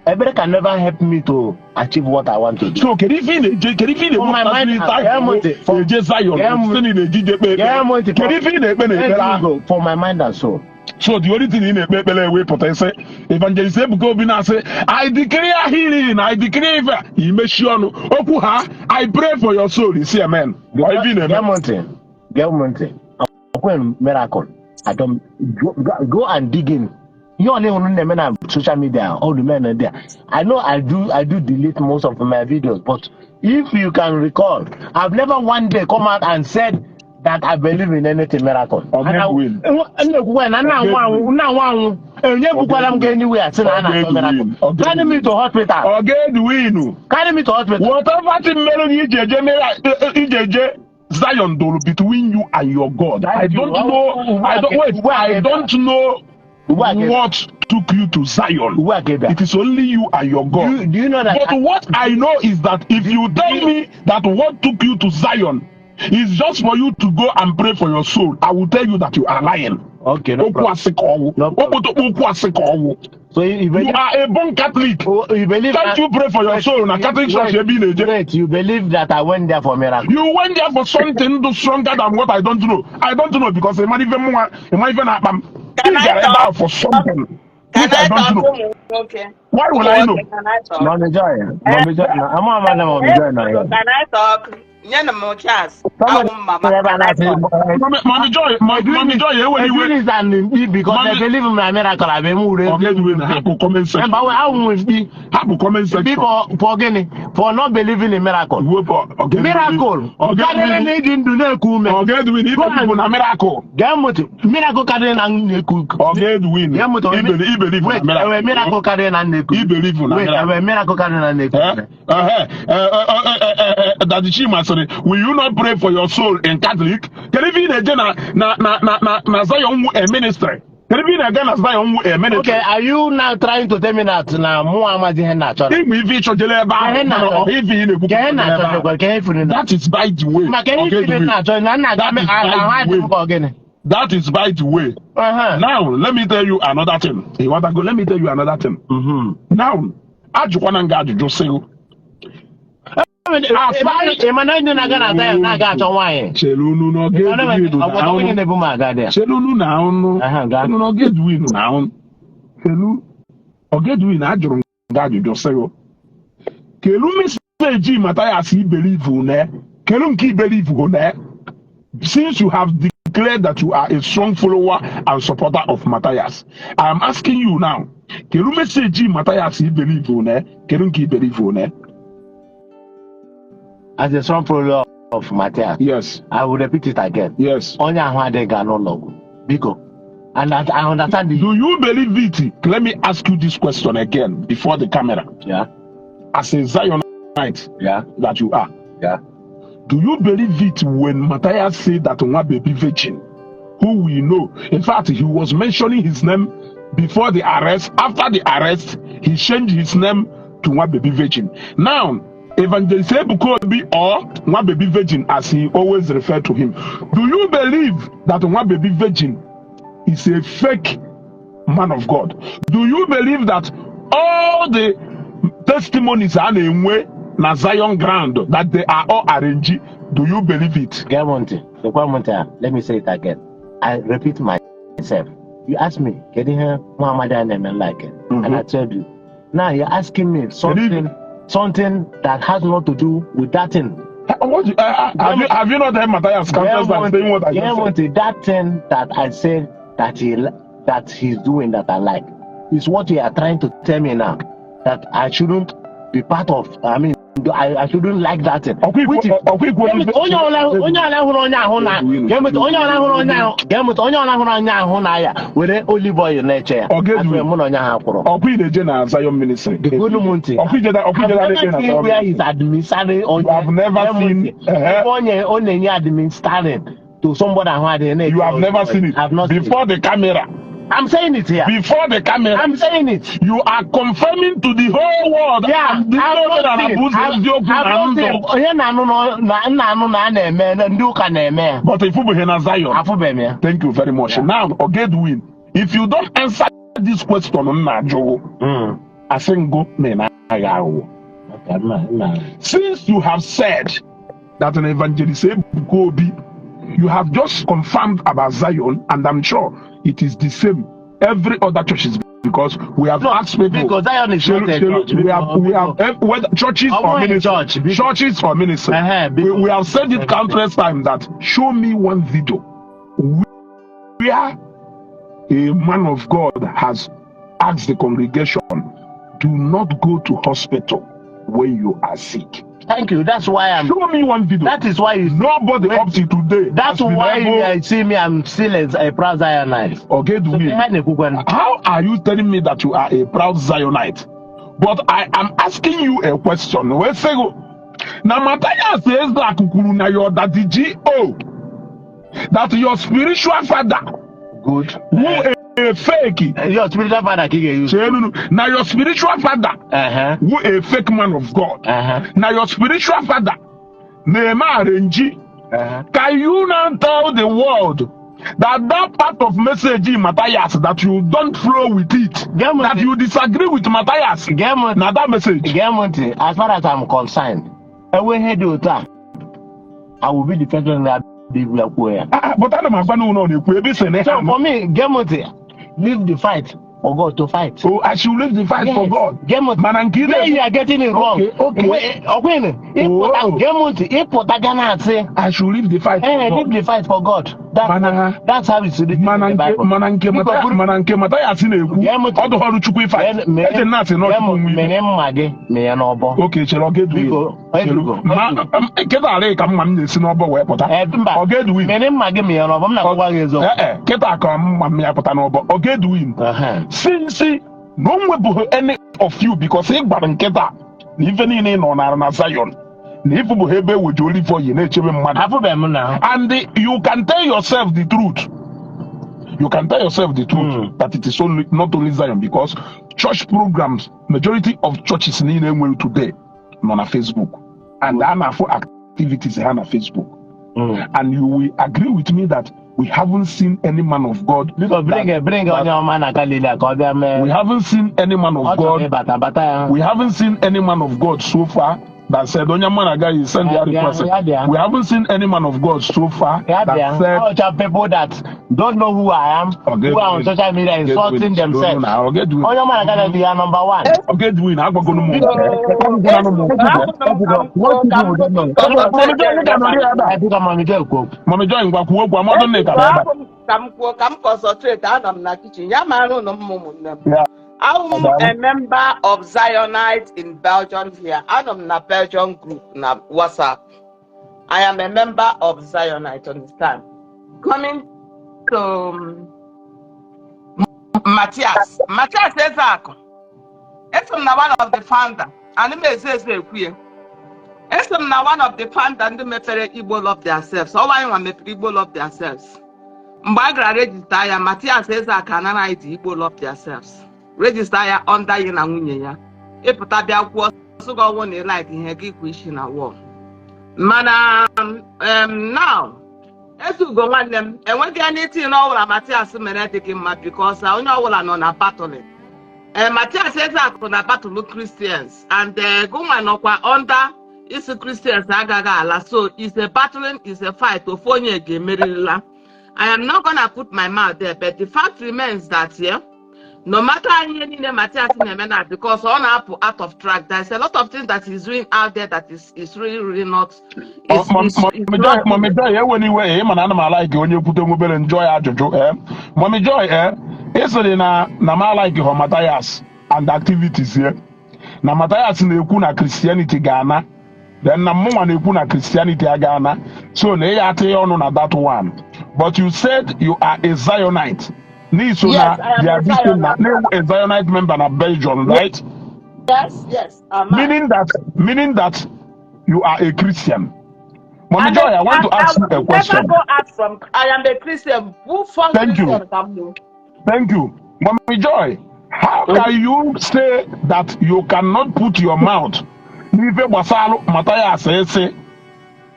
Ebere can never help me to achieve what I want to do. So kedu ife ị na-eje, kedu ife ị For my mind, na-ewepụta for- eje Zion site na ị na-eji je kpee ekpere? Kedu ife ị na-ekpe n'ekpere ahụ? For my mind and soul. So the only thing ị na-ekpe ekpere ewepụta isi Evangelist Ebuka Obi na-asị, "I declare healing, I declare ife a," imechi ọnụ okwu ha, "I pray for your soul," isi amen. Ọ ife ị na-eme? Get Get When miracle, I don't go and dig in. You only want na social media, all the men are there. I know I do delete most of my videos, but if you can recall, I've never one day come out and said that I believe in anything miracle. Enyebukwala m ga anywhere sị na a na-achọ miracle. Carry me to hospital. Oga Edwin. Carry me to hospital. Whatever thing mere gị iji eje mere iji eje Zion doro between you and your God. I don't know. I don't wait. I don't know what took you to Zion. It is only you and your God. Do you know that? But what I know is that if you tell me that what took you to Zion is just for you to go and pray for your soul, I will tell you that you are lying. Okay, no Okwu problem. asị ka ọwụ. No problem. Okpotokpo okwu asị ka ọwụ. So you You believe, are a born Catholic. oh, you believe Can't you pray for your soul na Catholic church ebe ị na-eje? Wait, you believe that I went there for miracle? You went there for something do stronger than what I don't know. I don't know because ịmara ife mụnwa, ịmara ife na-akpa m. Ị Can I gara ebe talk? ahụ for something. Can Which I I don't talk know. ụmụ nwoke? Why Ụmụ will I know? nwoke, can I talk? Mommy Joy, Mommy Joy, na ama ama na Mommy Joy nọ ya. Can I talk? Nyenụ m chance. Somebody Awụ m mama. ebe a Can I na-asị talk? Mommy Joy, Mommy Joy, ewe Edwin iwe. is an mkpi because they Mommy, believe in na miracle abịa m wuru Oga Edwin, hapụ comment section. Mba, awụ m mkpi. Hapụ comment Mkpi section. for gịnị? For not believing in miracle. Wepụ Oga Edwin. Miracle Oga karịrị Edwin. na ịdị ndụ na-eku ume. Oga Edwin, Go ibe and bụ na miracle. Gee m ntị, miracle karịrị na na-eku. Oga Edwin, Gee m ntị, I believe na wait, enwe miracle. miracle karịrị na na-eku. I believe na Wait, miracle. enwe miracle karịrị na na-eku. Eh? Daddy Chima sịrị, will you not pray for your soul in Catholic? Kedu ife ị na-eje na Zion wu a ministry? Kedu ife ị na-aga na Zion wu a ministry? Okay, are you now trying to tell me that na mụ amaghị ihe na-achọ? Ịmụ ife ịchọjere ebe ahụ, Ihe mana na-achọ. ọ ife ị na-ekwu Ka ihe ebe na-achọ ahụ. dịkwa ka ihe furu na. That is by the way. Maka ihe Oga ifuru Edwin. na-achọ na nna That is ahụ by the adị way. m ka ọ gịnị? That is by the way. Now, let me tell you another thing. Ịghọtago? Let me tell you another thing. Now, ajụkwana nga ajụjụ sị Ị ma na ndị na-aga na Zion na-aga achọ nwaanyị? Chere unu na Oga Edwin na Ọ onye ahụ. na-ebu m aga dị. Chere unu na ahụ. Aha, gaa. Unu na Oga Edwin na ahụ. Kelu Oga Edwin, ajụrụ m gị ajụjụ sị kelu message Mathias I believe na kelu nke I believe na, since you have declared that you are a strong follower and supporter of Matthias, I am asking you now, kelu message Matthias I believe na kelu nke I believe na? As a strong follower of Matthias, Yes. I will repeat it again. Yes. Onye ahụ adịghị gaa n'ụlọ ọgwụ. Biko. And I understand the Do you believe it? Let me ask you this question again before the camera. Yeah, As a Zionite that you are, do you believe it when Matthias said that one baby virgin, who we know, in fact, he was mentioning his name before the arrest. After the arrest, he changed his name to one baby virgin. Now, Evangelist Ebuka Obi or one baby virgin, as he always referred to him, do you believe that one baby virgin is a fake man of God? Do you believe that all the testimonies a na-enwe na Zion ground, that they are all arranged? Do you believe it? Gee m ntị. Gekwa m ntị a. Let me say it again. I repeat myself. You ask me, kedu ihe nwa amadi a na-eme like? And I told you. Now you're asking me something that has not to do with that thing. Have you not heard Matthias countless times saying what I Gee just m said? ntị, that thing that I said that he's doing that I like is what you are trying to tell me now, that I shouldn't be part of. I mean, I shouldn't like that thing. Which is Ọkwa ikwu Gee m ntị, onye ọla hụrụ onye ahụ na gee m ntị, onye ọla hụrụ onye ahụ, gee m ntị, onye ọla hụrụ onye ahụ na ya were olive oil na-eche ya. Ọ ga-edu. Asịrị mụ na onye ahụ kwụrụ. Ọkwa ị na-eje na Zion ministry. Gegonu m ntị. Ọkwa ije I've na never na seen Zion where he's ministry. administering You have never Gee m seen ntị. Ebe onye ọ na-enye administering to somebody ahụ adịghị na-eche You have olive never oil. seen it I've not seen it. before the camera. I'm saying it here. Before the camera. I'm saying it. You are confirming to the whole world Yeah, and the I've children not and seen. abuse eziokwu I've na not seen. ndụ. Onye na-anụ na nna-anụ na a na-eme na ndị ụka na-eme ya. But ifubeghị na Zion. Afụbeghị m ya. Thank you very much. Yeah. Now, Ogedwin, if you don't answer this question m na-ajụ, asị ngụ na ị na-agha aghụghọ. Okay, mma. Since you have said that an evangelist Ebuka Obi, you have just confirmed about Zion, and I'm sure it is the same every other churches, because we have No, asked people. because Zion is not a church. We have whether churches Ọ or bụghị ministry, church, biko. churches or ministry. Biko. We have said it countless times that show me one video where a man of God has asked the congregation, do not go to hospital when you are sick. Thank you. That's why I'm. Show me one video. That is why you. Nobody Wait. up to today That's has been why able. you see me. I'm still a proud Zionite. Okay, So Edwin, ihe a na-ekwukwa how are you telling me that you are a proud Zionite? But I am asking you a question. Wee sị gị, na Matthias Ezak kwuru na your daddy G.O. that your spiritual father Good. who a fake Your spiritual father ka ị ga-use. Chenunu, na your spiritual father who a fake man of God, na your spiritual father na-eme arrange. Can you now tell the world that that part of message in Matthias that you don't flow with it, Gee m that ntị. you disagree with Matthias, Gee m ntị. na that message? Gee m ntị. As far as I'm concerned, enwe ihe dị otu a, I will be the first one na-abịa bịa kwuo ya. Ah, but ana m agwa na ụlọ na-ekwu ebe isi na So for me, gee m ntị, leave the fight. for God to fight. So I should leave the fight for Yes. God. Gee m ntị. Mana nke ị Where na-ekwu you are getting it wrong. Okay. Ọkwịnị, ịpụta Oh. gee m ntị, ịpụta ga na-asị, I should leave the fight for eh, God. leave the fight for God. That's that's how it's written Mana in the nke Bible. mana nke Biko Mata buru mana nke Mathias na-ekwu gee m ntị. ọ dụghọrọ Chukwu ịfight. Gee mee Eche na asị na gee Chukwu m nwe ife. mere mma gị mee ya n'ọbọ. Okay, chere ọ ga-edu Biko, Chere Ezugo, ma Ezugo. kịta arị ka mma m na-esi n'ọbọ wee pụta. Eh, mba, Ọ ga-edu mere mma gị mee ya n'ọbọ, m na-agwa gị eziokwu. Ee, kịta ka mma m ya pụta n'ọbọ. Ọ ga-edu Since na o nwebụghị any of you, because ị gbara nkịta na ife niile ị nọ nara na Zion na ịfụbụghị ebe eweji olive oil na-echebe mmadụ. Afụbeghị m na. And you can tell yourself the truth. You can tell yourself the truth that it is only not only Zion, because church programs, majority of churches niile nwere today nọ na Facebook and a na-afụ activities ha na Facebook. And you will agree with me that we haven't seen any man of God Biko bring that, bring that onye ọma na Galilea ka ọ bịa mee. We haven't seen any man of Ọ chọrọ God. ịbata bata ya. We haven't seen any man of God so far that said, "Onye man agaghị send Ya their bịa, request." ya bịa. We haven't seen any man of God so far Ya that bịa. said, Ọcha people that don't know who I am, who are on social media insulting themselves. Onye ọma na Galilea ya number one. Ogedwin, agwagonu m. Biko, Agwagonu m. Ezugo, What people don't know. Mami Joy, ka nọ ebe a. Biko, Mami Joy, kwuo. Mami Joy, ngwa kwuo okwu, amadụ nne ka nọ ebe a. Hapụ m ka m kwuo, ka m concentrate. Anọ m na kitchen ya mara ụnụ m ụmụnne m. Ya, Awụ m daalụ. a member of Zionite in Belgium here. Anọ m na Belgium group na WhatsApp. I am a member of Zionite, understand? Coming to Matthias, Matthias Ezeakụ, eso m na one of the founder. Ana m ezo ezo ekwu ya. Eso m na one of the founder ndị mepere Igbo Love Themselves. Ọwa anyị nwa mepere Igbo Love Themselves. Mgbe a gara register ya, Matthias Ezeakụ anara anyị dị Igbo Love Themselves, register ya under ya na nwunye ya. Ịpụta bịa kwuo sị gị ọnwụ na ịlike ihe gị kwu isi na wall. Mana now, Ezugo nwanne m, enweghị anything ọbụla Matthias mere dị gị mma, because onye ọbụla nọ na battling. Ee, Matthias Ezeakụ na battle Christians and gụnwa nọkwa under isi Christians agaghị ala. So it's a battling, is a fight. Ofu onye ga-emeririla. I am not gonna put my mouth there, but the fact remains that, yeah, no matter ihe niile Matthias na-eme na, because ọ na-apụ out of track, there's a lot of things that he's doing out there that is really really not is Mami Joy, not Mami Joy, ewe n'iwe, ị ma na ana m a-like onye kwute nwobere njọ ya ajụjụ. Eh? Mami Joy, eh, ị sịrị na m a-like họ Matthias and activities ya. Na Matthias na-ekwu na Christianity ga-ana. Then na mụnwa na-ekwu na Christianity aga-ana. So na ị ya atịghị ọnụ na that one. But you said you are a Zionite. N'iso Yes, na I am their a this thing na Zionite. na a Zionite member na Belgium, right? Yes, am I. Meaning that you are a Christian. Mommy I'm Joy, a, I want I, to I ask you will a never question. go out from I am a Christian. Who for Thank you. Christian ka m bụ. Thank you. Mommy Joy, how can you say that you cannot put your mouth n'ife gbasara Matthias ese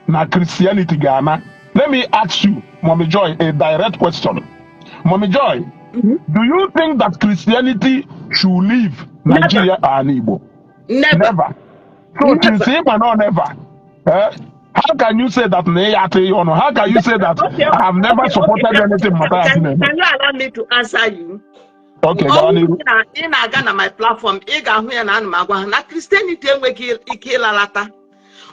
na Christianity ga-ana? Let me ask you, Mommy Joy, a direct question. Mommy Joy, do you think that Christianity should leave Never. Nigeria and Igbo? Never. Never. So Never. since him and never, eh? How can you say that na ya atịghị ọnụ? How can you say that I have never supported anything Matthias na-eme? Can you allow me to answer you? Okay, Ọ gawa bụrụ n'iru. na ị na-aga na my platform, ị ga-ahụ ya na ana m agwa ha na Christianity enweghị ike ịlalata.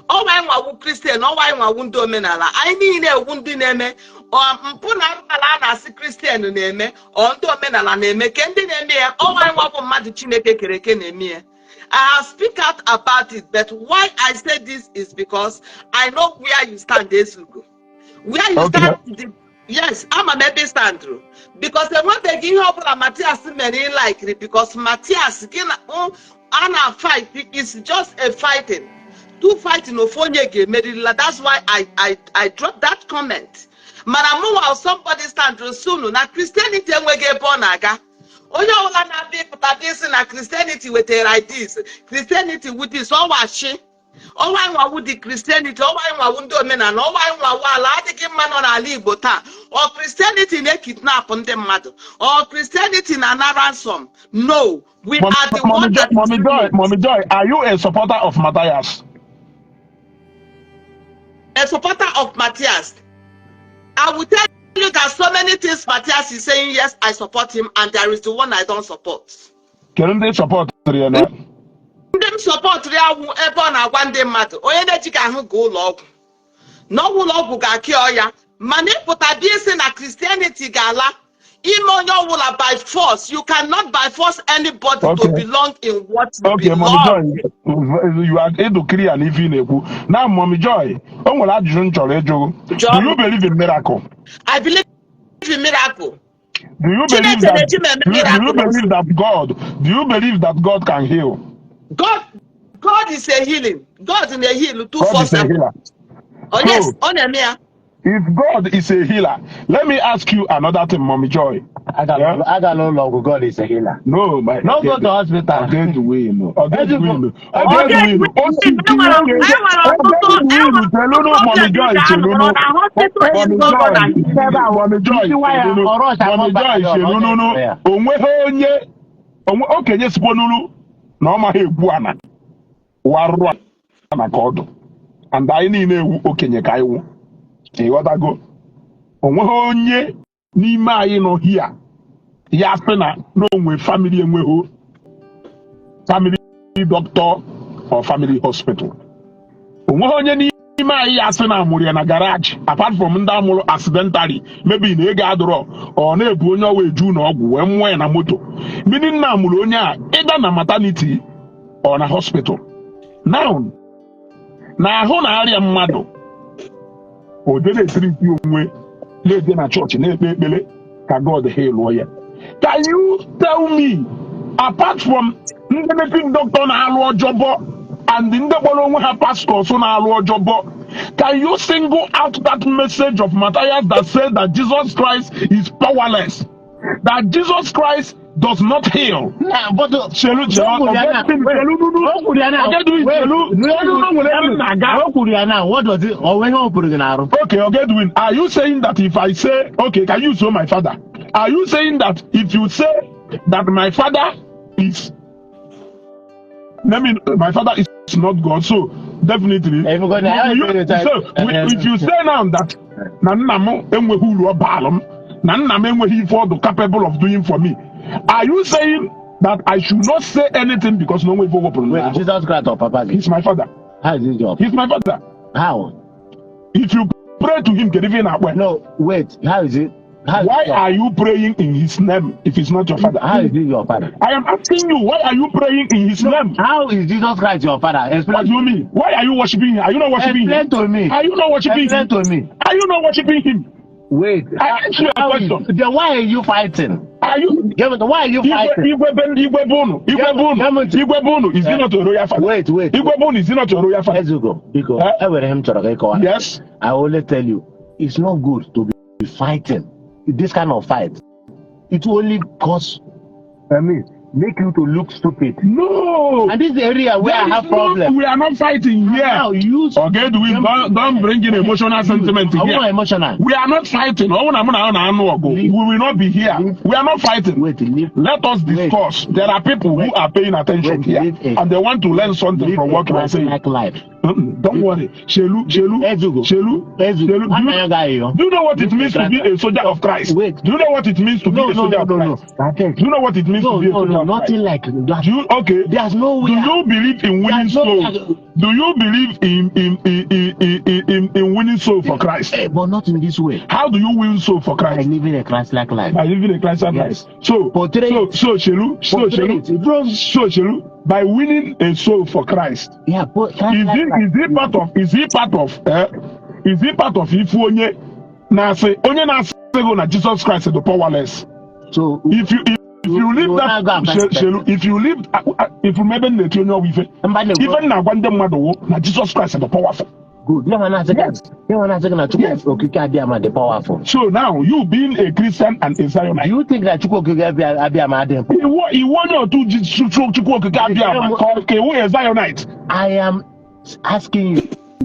Ọwa anyị nwawu Christian, ọwa anyị nwawu ndị omenala. Anyị niile ewu ndị na-eme ọ mpụ na arụala a na-asị Christian na-eme, ọ ndị omenala na-eme ke ndị na-eme ya. Ọwa anyị nwabụ mmadụ Chineke kere eke na-eme ya. I have speak out about it, but why I say this is because I know where you stand, Ezugo. Where you stand, yes, ama m ebe ị standrụ. Because enwebeghị ihe ọbụla Matias mere ị likiri, because Matias gị na a na-fight is just a fighting. Two fighting, ofu onye ga-emeririla. That's why I dropped that comment. Mana mụnwa, somebody stand soon na Christianity enweghị ebe ọ na-aga. Onye ọbụla na-abịa ịpụta bịa isi na Christianity wetara ideas, Christianity with this, ọwachi ọwa anyị nwawu dị Christianity, ọwa anyị nwawu ndị omenala, ọwa anyị nwawu ala adịghị mma nọ n'ala Igbo taa. Ọ Christianity na-ekidnap ndị mmadụ? Ọ Christianity na-ana ransom? No, we are the Mommy one Joy, that is Mommy doing Joy, it. Mommy Joy, are you a supporter of Matthias? A supporter of Matthias? I will tell you that so many things Matthias is saying, yes, I support him, and there is the one I don't support. Kedu ndị supportụrụ ya na? Ndị m supportụrụ ya wụ ebe ọ na-agwa ndị mmadụ onye na-ejighị ahụ gaa ụlọ ọgwụ na ọgwụ ụlọ ọgwụ ga-akịọ ya, mana ịpụta bịa isi na Christianity ga-ala ime onye ọbụla by force. You cannot by force anybody to belong in what you Okay, Mommy belong. Joy, you are ịdụ clear na ife ị na-ekwu. Na Mommy Joy, o nwere ajụjụ m chọrọ ịjụ. Do Jụọ. you believe in miracle? I believe in miracle. Do you believe Chineke that na-eji m eme do you miracle. believe that God do you believe that God can heal? God is a healing. God na-heal God is a 247. healer. Oh yes, So, ọ na-eme ya. if God is a healer, let me ask you another thing, Mommy Joy. Yeah? Agala ụlọ ọgwụ, God is a healer. No, my No go to hospital. Ogedwin, Ogedwin, Ezigbo. Ogedwin, o si Enwere enwere ọtụtụ Ogedwin, enwere chelunu, ọtụtụ Mommy problem ị Joy, ga-anọ chelunu, na hospital is Mommy no Joy, more than Ebe a Mommy Joy, isi waya chelunu, ọrọcha Mommy Joy, chelunu, ya. Onweghị onye onwe okenye sikwanuru na ọ maghị egwu ana warụrụ ana ka ọdụ, and anyị niile ewu okenye ka anyị wụ, ịghọtago? Onweghị onye n'ime anyị nọ hia ya sị na n'onwe family enweghị family doctor or family hospital. Onweghị onye n'ime anyị ya sị na amụrụ ya na garage, apart from ndị amụrụ accidentally, maybe na ego adịrọ, ọ na-ebu onye ọwa eju na ọgwụ wee mụọ ya na moto, meaning na amụrụ onye a ịda na maternity or na hospital. Now, na ahụ na-arịa mmadụ, o je na-etiriti onwe, na-eje na chọọchị na-ekpe ekpere ka God healụọ ya. Can you tell me, apart from ndị native doctor na-alụ ọjọbọ and ndị kpọrọ onwe ha pastors na-alụ ọjọbọ, can you single out that message of Matthias that said that Jesus Christ is powerless, that Jesus Christ does not heal? Na but Chelu, chelu, o kwuru ya na Ogedwin, chelu nunu. O kwuru ya na Ogedwin, wait, chelu, chelu nunu, nwere ebe m na-aga. O kwuru ya na what does it o ihe o kwuru gị n'arụ? Okay, Ogedwin, are you saying that if I say, okay, can you show my father? Are you saying that if you say that my father is, let me, my father is not God, so definitely, If you go now, so if you say now that na nna m enweghị uru ọ baala m, na nna m enweghị ife ọ dị capable of doing for me, are you saying that I should not say anything because no nwe ife o wepụrụ m Wait, n'ahụ? Jesus Christ or Papa gị? He's my father. How is his job? He's my father. How? If you pray to him, kedu ife ị na-akpọ ya? No, wait. How is it? How is Why it your, are you praying in his name if he's not your father? How is he your father? I am asking you, why are you praying in his name? How is Jesus Christ your father? What Explain. do you mean? Why are you worshiping him? Are you not worshiping Explain him? to me. Are you not worshiping Explain him? to me. Are you not worshiping him? Wait. I asked you a How is, question. then why are you fighting? Are you Give me, why are you Igwe fighting? Igwe ben Igwe Bunu? Igwe Bunu? Give me- Igwe Bunu, is he not a royal father? Wait, wait. Igwe Bunu, is he not a royal father? Ezugo, biko, Eh? enwere ihe m chọrọ ka ị kọwara. Yes. I only tell you, it's not good to be fighting this kind of fight. It will only cause, I mean, make you to look stupid. No. And this is the area where There I have is no, problem. we are not fighting here. Now use Okay, do we don't bring in emotional sentiment I'm here. not emotional. We are not fighting. Ọ bụrụ na mụ na ọ na-anụ ọgụ, we will not be here. We are not fighting. Wait, leave, Let us discuss. There are people who are paying attention Wait, here leave a- and they want to learn something live from a what you are saying. Christ-like life. Don't worry. Shelu, Shelu, Ezugo. Shelu, Ezugo. Shelu. Do you, Anaghị aga do you know what it Live a means to be a soldier of Christ? Wait. Do you know what it means to be No, a no, soldier no, of no, no. Christ? That's Do you know what it means No, to be a no, soldier no, of Christ? nothing like that. Do you okay? There's no Do way. you believe in winning There's no souls? Do you believe in winning soul for Christ? Eh, but not in this way. How do you win soul for By Christ? living a Christ-like life. By living a Christ-like Yes. life. So Portray so it. so Shelu, so Portray Shelu, it. Bro. so Shelu, by winning a soul for Christ, Yeah, but is Christ-like he life. is he part of is he part of eh, is he part of ifu onye na-asị gị na Jesus Christ is the powerless? So If you leave you that now go and find Shelu, if you leave, if you maybe na-eti onye ọwa ife mba na-ekwu ife m na-agwa ndị mmadụ wụ na Jesus Christ is powerful. Good. Ya nwa na-asị gị Yes. ya nwa na-asị gị na Chukwu Yes. Okike Abịama dị powerful. So now, you being a Christian and a Zionite, Do you think that Chukwu Okike Abịama adịghị iwu onye otu ji Chukwu Okike Abịama ka iwu a Zionite? I am asking you,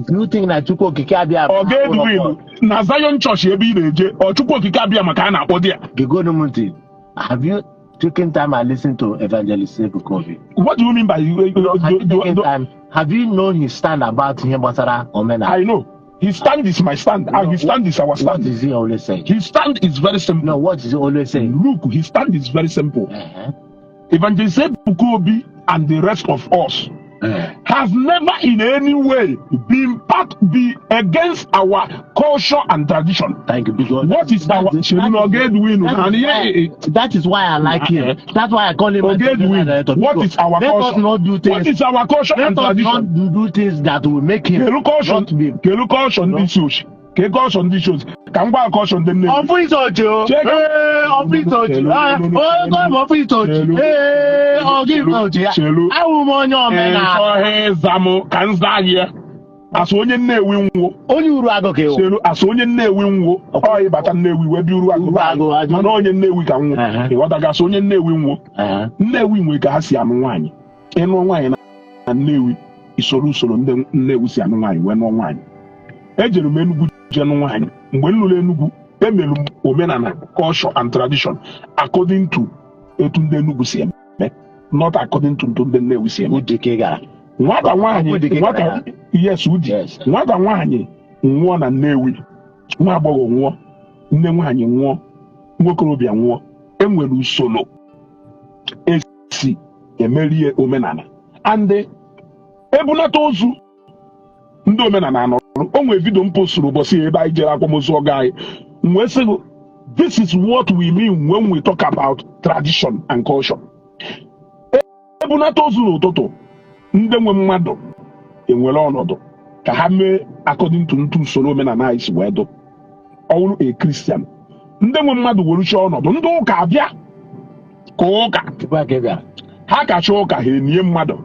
do you think na Chukwu Okike Abịama Ọ ga-Edwin na Zion Church ebe ị na-eje, ọ Chukwu Okike Abịama ka a na-akpọ di ya? Gegonu m ntị. Have you taken time and listened to Evangelist Ebuka Obi? What do you mean by you, Have you do, taken do, time? Have you known his stand about ihe gbasara omenala? I know. His stand is my stand, and No, his stand is our what stand. is he always saying? His stand is very simple. No, what is he always saying? Look, his stand is very simple. Evangelist Ebuka Obi and the rest of us has never in any way been part be against our culture and tradition. Thank you. Because What is our Edwin that and is why, that is why I like him. That's why I call him my Edwin, general director. what Because is our let us culture? not do What things. is our culture and Let us tradition? not do things that will make him Kelu culture, not be. Kelu culture ndị isi ochi, ke culture ndị isi ochi, ka m gwa culture ndị Nnewi. Ọfụ isochi o. Check. Ee, ọfụ isochi. Chelu, Ah, chelu, onye chelu, ọfụ isochi. Chelu. Ee, ọ gị isochi ya. Chelu. Awụ m onye omenala. Ịchọghị ịza m ka m zaa gị ya. Asụ onye Nnewi nwụọ. Onye uru agụ ka ịwụ. Chelu, asụ onye Nnewi nwụọ. Ọ ịbata Nnewi wee bịa uru agụ. Uru agụ, ajụ. Mana onye Nnewi ka nwụọ. Ịghọtaga asụ onye Nnewi nwụọ. Nnewi nwee ka ha si anụ nwaanyị. Ịnụ nwaanyị na Nnewi, isoro usoro ndị Nnewi si anụ nwaanyị wee nụọ nwaanyị. Ejere m Enugu jee nụ nwaanyị. Mgbe m lụrụ Enugu, emere m omenala, culture and tradition according to etu ndị Enugu si eme, not according to etu ndị Nnewi si eme. Udi ka ị gara. Nwata nwaanyị Udi ka ị nwata gara. Yes, Udi. Yes. Nwata nwaanyị nwụọ na Nnewi, nwa agbọghọ nwụọ, nne nwaanyị nwụọ, nwokorobịa nwụọ, enwere usoro esi emerie omenala and ebunata ozu ndị omenala anọrụ. O nwere video m posturu ụbọchị ebe anyị jere akwamozu ọga anyị, m wee sị gị, this is what we mean when we talk about tradition and culture. Ebunata ozu n'ụtụtụ, ndị nwe mmadụ enwere ọnọdụ ka ha mee according to ntụ usoro omenala anyị si wee dụ. Ọwụrụ a Christian, ndị nwe mmadụ weruchi ọnọdụ, ndị ụka abịa ka ụka Tupu aka ị bịara. Ha kacha ụka, ha enye mmadụ,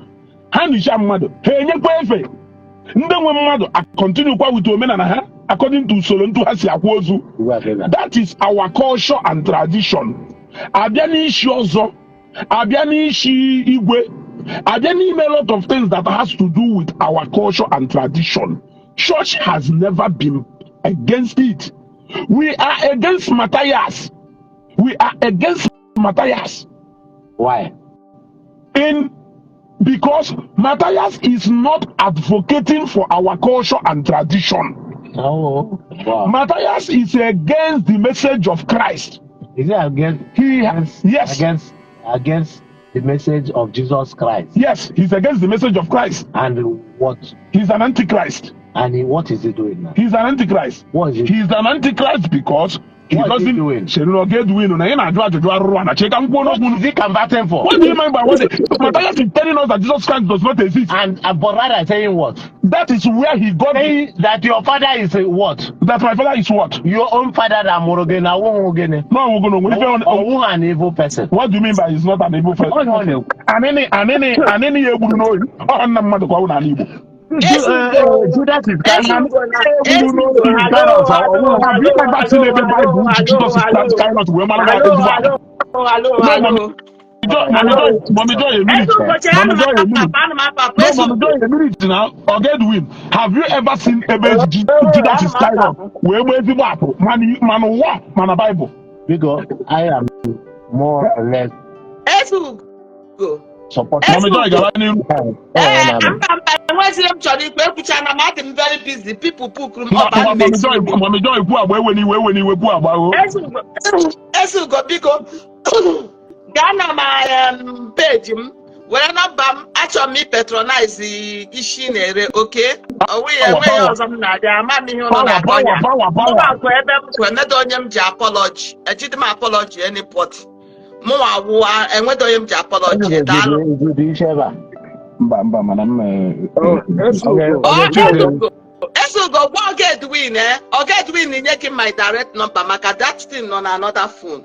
ha nicha mmadụ, ha enyekwa efe. Ndị nwe mmadụ continue kwa with omenala ha according to usoro ntụ ha si akwa ozu. Tupu aka ị bịara. That is our culture and tradition. Abịa n'isi ọzọ, abịa n'isi igwe, abịa n'ime a lot of things that has to do with our culture and tradition, church has never been against it. We are against Matthias. We are against Matthias. Why? In because Matthias is not advocating for our culture and tradition. Oh, wow. Matthias is against the message of Christ. Is it against He against yes, against the message of Jesus Christ? Yes, he's against the message of Christ. And what He's an antichrist. and he, what is he doing now? He's an antichrist. What is he? He's an antichrist because he What is he doesn't. doing? Chere oge Edwin na ị na-ajụ ajụjụ arụrụ a na cheka m kwuo What n'okwu. is he converting for? What do you mean by what? Matthias is telling us that Jesus Christ does not exist. And but rather saying what? That is where he got Saying that your father is a what? That my father is what? Your own father that mụrụ gị na ọwụghị gịnị? No, we're gonna. Ọwụghị an evil person. What do you mean by he's not an evil person? Ọ na-ekwu. Anịnị anịnị anịnị ya egburu n'ohi, ọ nna mmadụ ka ọ bụ n'ala Igbo. Judas is Have you ever seen ebe Bible ji Jesus Iscariot wee mara na ezigbo akụ? No, Mommy Joy, Mommy Joy, Mommy Joy, a minute. Mommy Joy, a minute. No, Mommy Joy, a minute now. Oga Edwin, have you ever seen ebe eji Judas Iscariot wee gbaa ezigbo atụ mana mana ụwa mana Bible? Because I am more or less Ezugo. supporting. Mommy Joy, gawa n'iru. Ee, mba mba, enweziri m chọrọ ikpe ekwucha na m adị m very busy, people pukuru m ọba. Mommy Joy, Mommy Joy, kwu agba ewe n'iwe ewe n'iwe kwu agba o. Ezugo, Ezugo, biko gaa na ma page m were nọmba m. Achọrọ m ipatronize isi na-ere oke onweghị enweghị ọzọ m na-abịa ama m ihe ụlọ Power, na-akọ power, ya. Power, power. Mụnwa ebe m kwụ enwedo onye m ji apology, ejide m apology anybody. Mụnwa wụwa enwedo onye m ji apology. Daalụ. Mba mba, mana m Oh, Ezugo. Ọ Ezugo, Ezugo, gwa Oga Edwin, eh, Oga Edwin nye gị my direct number maka that thing nọ na another phone.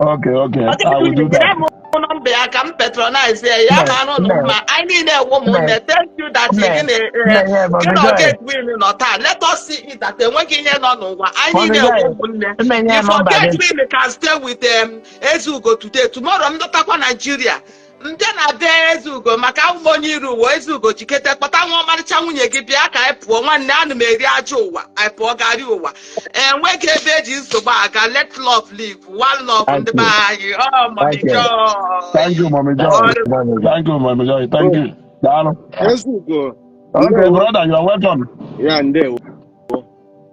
Okay, Oga I will do Edwin nyere that. m nọmba ya ka m patronize ya ya ma anụ nụ mma anyị niile ewu ụmụnne. Thank you that gị na gị na Oga Edwin nọ taa. Let us see it that enweghị ihe nọ n'ụwa, anyị niile ewu ụmụnne. If Oga Edwin can stay with Ezugo today, tomorrow m lọtakwa Nigeria, ndị na be Ezeugo maka abụ m onye iru ụwa. Ezeugo, jikete kpọta nwa ọmarịcha nwunye gị bịa ka anyị pụọ. Nwanne, ana m eri ajọ ụwa, anyị pụọ garị ụwa, enweghị ebe eji nsogbu aga. Let love live, one love. Thank ndị be you. anyị oh Mommy Thank you. Joy. Thank you, Mommy Joy. Thank you, Mommy Joy. Thank you. Daalụ. Ezugo. Okay, Ndewo. brother, you are welcome. Ya ndewo.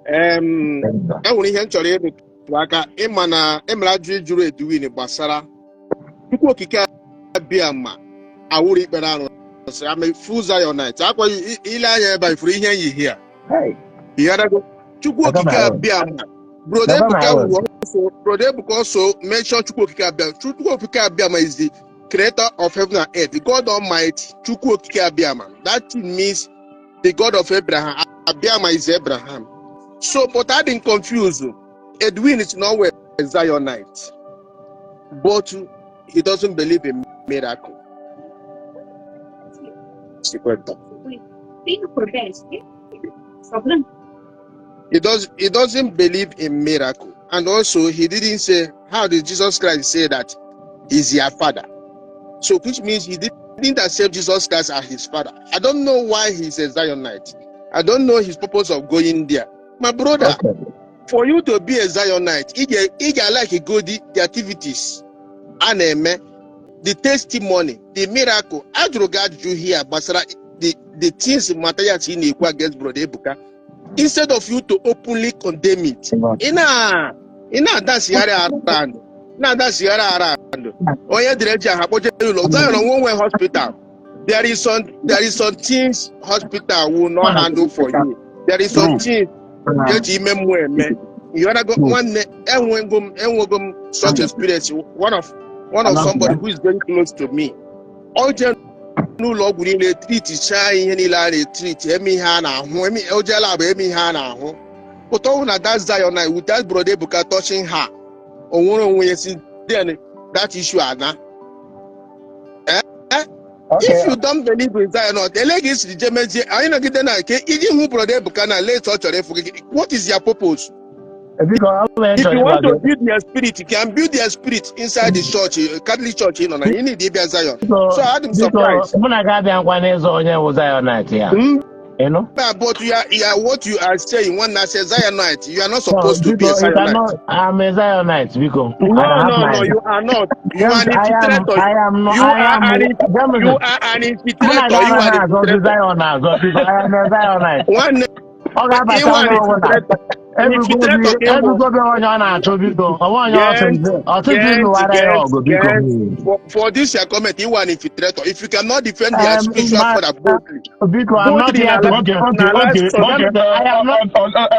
Enwere ihe m chọrọ ịrụtụ aka. Ịma na emere ajụ jụrụ Edwin gbasara Chukwu Okike Abịa ma awụrụ ikpere arụsị. I'm a full Zionite. Akwa ile anya ebe a ifuru ihe nyihi a. Hey, Ịghọtago? Chukwu Never Okike mind. Abịa ma Brother Never Ebuka mind. will also, Brother Ebuka also mention Chukwu Okike Abịa. Chukwu Okike Abịama is the creator of heaven and earth, the God Almighty. Chukwu Okike Abịama. That thing means the God of Abraham. Abịama is Abraham. So, but I been confused. Edwin is not a Zionite, but he doesn't believe in miracle. Secret. Problem. He doesn't believe in miracle. And also he didn't say, how did Jesus Christ say that he's your father? So which means he didn't accept Jesus Christ as his father. I don't know why he's a Zionite. I don't know his purpose of going there. My brother, for you to be a Zionite, ị ga like go the activities a na-eme, the testimony, the miracle. Ajụrụ gị ajụjụ here gbasara the things Matthias ị na-ekwu against Brother Ebuka. Instead of you to openly condemn it, ị na-adasigharị around, na-adasigharị around. Onye dịrị eji aha kpoje ụlọ Zion onwe onwe hospital. There is some things hospital will not handle for you. There is some True. things eji ime mmụọ eme. Ịghọtago? Nwanne, enwego m such experience. One of somebody who is very close to me. O jee n'ụlọ ọgwụ niile, treatchaa ihe niile a na-etreat, eme ihe a na-ahụ, o jeela abụ eme ihe a na-ahụ. Pụta ọhụụ na that Zionite with that Brother Ebuka touching her, o nwere onwe ya. Since then that issue ana. Eh? If you don't believe in Zion, ele gị siri jee mezie anyị nọgide na nke iji hụ Brother Ebuka na late ọ chọrọ ịfụ gị. What is your purpose? Biko, ọ bụ If chọrọ you ịgwa want to gị. Build your spirit, you can build your spirit inside the church, Catholic church ị nọ na. You need ịbịa Zion. Biko, So adị m biko, surprised. Mụ na gị abịa nkwa n'ịzọ onye wụ Zionite ya. Ịnụ? Mba, but you are what you are saying when I say Zionite, you are not No, supposed to be a biko, you Zionite. cannot. I'm a Zionite, biko. No, I have no, my no, you are not. You are an I am, infiltrator. I am not, You I are am, an you are an Mụ na gị infiltrator. You anaghị are an azọzi infiltrator. Zion azọ, biko, I am a Zionite. Nwanne, Ọ ga-abata you are onye an ọbụla. infiltrator. Ebuka Infiltrator Obi, ka ị bụ. Ebuka Obi onye ọ na-achụ, biko. Onwe onye ọ Gee sị ntị, ọtụtụ gee ntị, ịlụwara gee ya ntị, ọgụ, biko. gee ntị. For this your comment, you are an infiltrator. If you cannot defend their spiritual father boldly, Biko, I'm not boldly here na to na last Sunday. I am not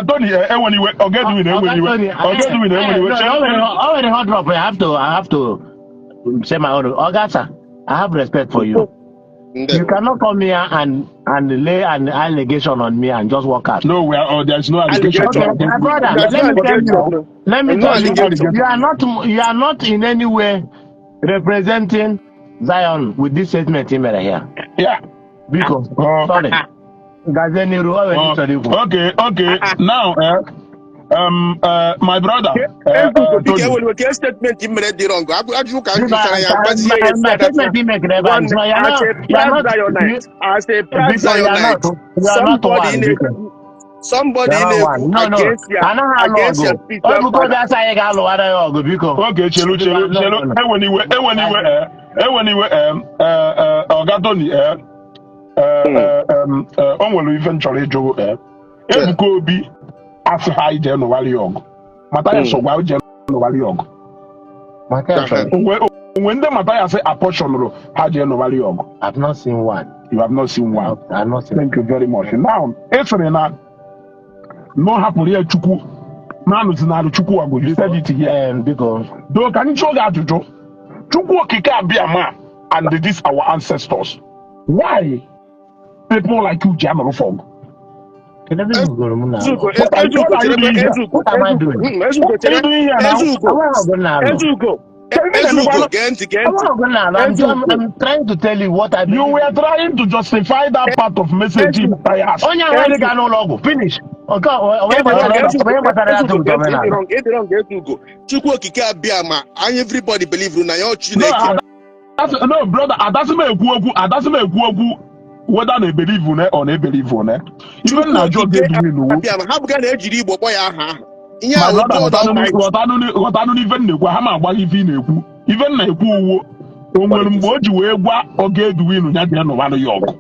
Tony, enwere iwe Oga Edwin, enwere iwe. Oga Tony, Oga Edwin, enwere iwe. No, o nwere hot drop. I have to say my own. Oga sir, I have respect for you. You Ndewo. Cannot come here and lay an allegation on me and just walk out. No, we are, oh, there's no allegation. Allegation. Okay, my brother, There's no let me tell you. allegation. Let me No tell you, allegation. you are not in any way representing Zion with this statement in here. Biko, sorry. Gazie n'iru, o nwere chọrọ ikwu. Okay. Now, my brother, Ezugo, biko, Tony. enwere iwe ka statement i mere dị wrong. Ajụjụ ka m Biko, jụchara ya, gbazie ya my esi that statement i mekere ebe a, one, so you are as not, a you are proud not, you, Zionite, as a proud biko, you are not, Zionite, you are not somebody one, in biko. a somebody You are not na-ekwu one. No. against ya Anaghị alụ against ọgụ. your spiritual Ebuka Obi father. asị anyị ga-alụwara ya ọgụ, biko. Okay, chelu, Biko, chelu, no, chelu. no, no. Enwere iwe, enwere iwe, enwere iwe, Oga Tony, o nwere ife m chọrọ ịjụ. Ebuka Obi asị ha ije nụwara ya ọgụ. Mathias gwa ije nụwara ya ọgụ. Matthias, Onwe ndị Mathias apọshọnụrụ ha jee nụwara ya ọgụ? I've not seen one. You have not seen one. I've not seen. Thank you very much. Now, ị sịrị na na ọ hapụrụ ya Chukwu na anụzinarị Chukwu ọgụ. You said it here. Biko, Doo ka m jụọ gị ajụjụ. Chukwu Okike Abịama and this our ancestors. Why people like you ji anọrọ for ọgụ? Kedu ebe ị hụgoro m na-alụ? Ezugo, What are you, Ezugo, what are you chere doing here? Ezugo, What am I doing? Ezugo, What are chere you doing here now? Ezugo, Enweghị ọgụ m na-alụ. Ezugo, Kedu ihe Ezugo, na-emekwanụ? gee ntị, gee ntị. Enweghị ọgụ m na-alụ. I'm, Ezugo, I'm trying to tell you what I You believe were in. Trying to justify that part of message Ezugo, Matthias. Onye ahụ Ezugo, ga n'ụlọ ọgwụ, finish. Nke a, onye ịdị wrong, gbasara Ezugo, onye gbasara ya Ezugo, tụrụ gee ntị, ịdị omenala. Wrong, ịdị wrong, Ezugo. Chukwu Okike Abịa ma anyị everybody believe na ya ọ No, Chineke. No, brother, adasị m ekwu okwu, adasị m ekwu okwu whether na ebelieve ne or na ebelieve ne. Ife m Chukwu na-ajụ Oga Okike Edwin wu. Abịa ma ha bụga na ejiri Igbo kpọ ya aha ahụ. Ihe My ahụ brother, God Almighty. Ghọtanụ n'ife m na-ekwu, ha ma agbaghị ife ị na-ekwu. Ife m na-ekwu uwo, o nwere mgbe o ji wee gwa Oga Edwin ya jee nụwanụ ya ọgụ?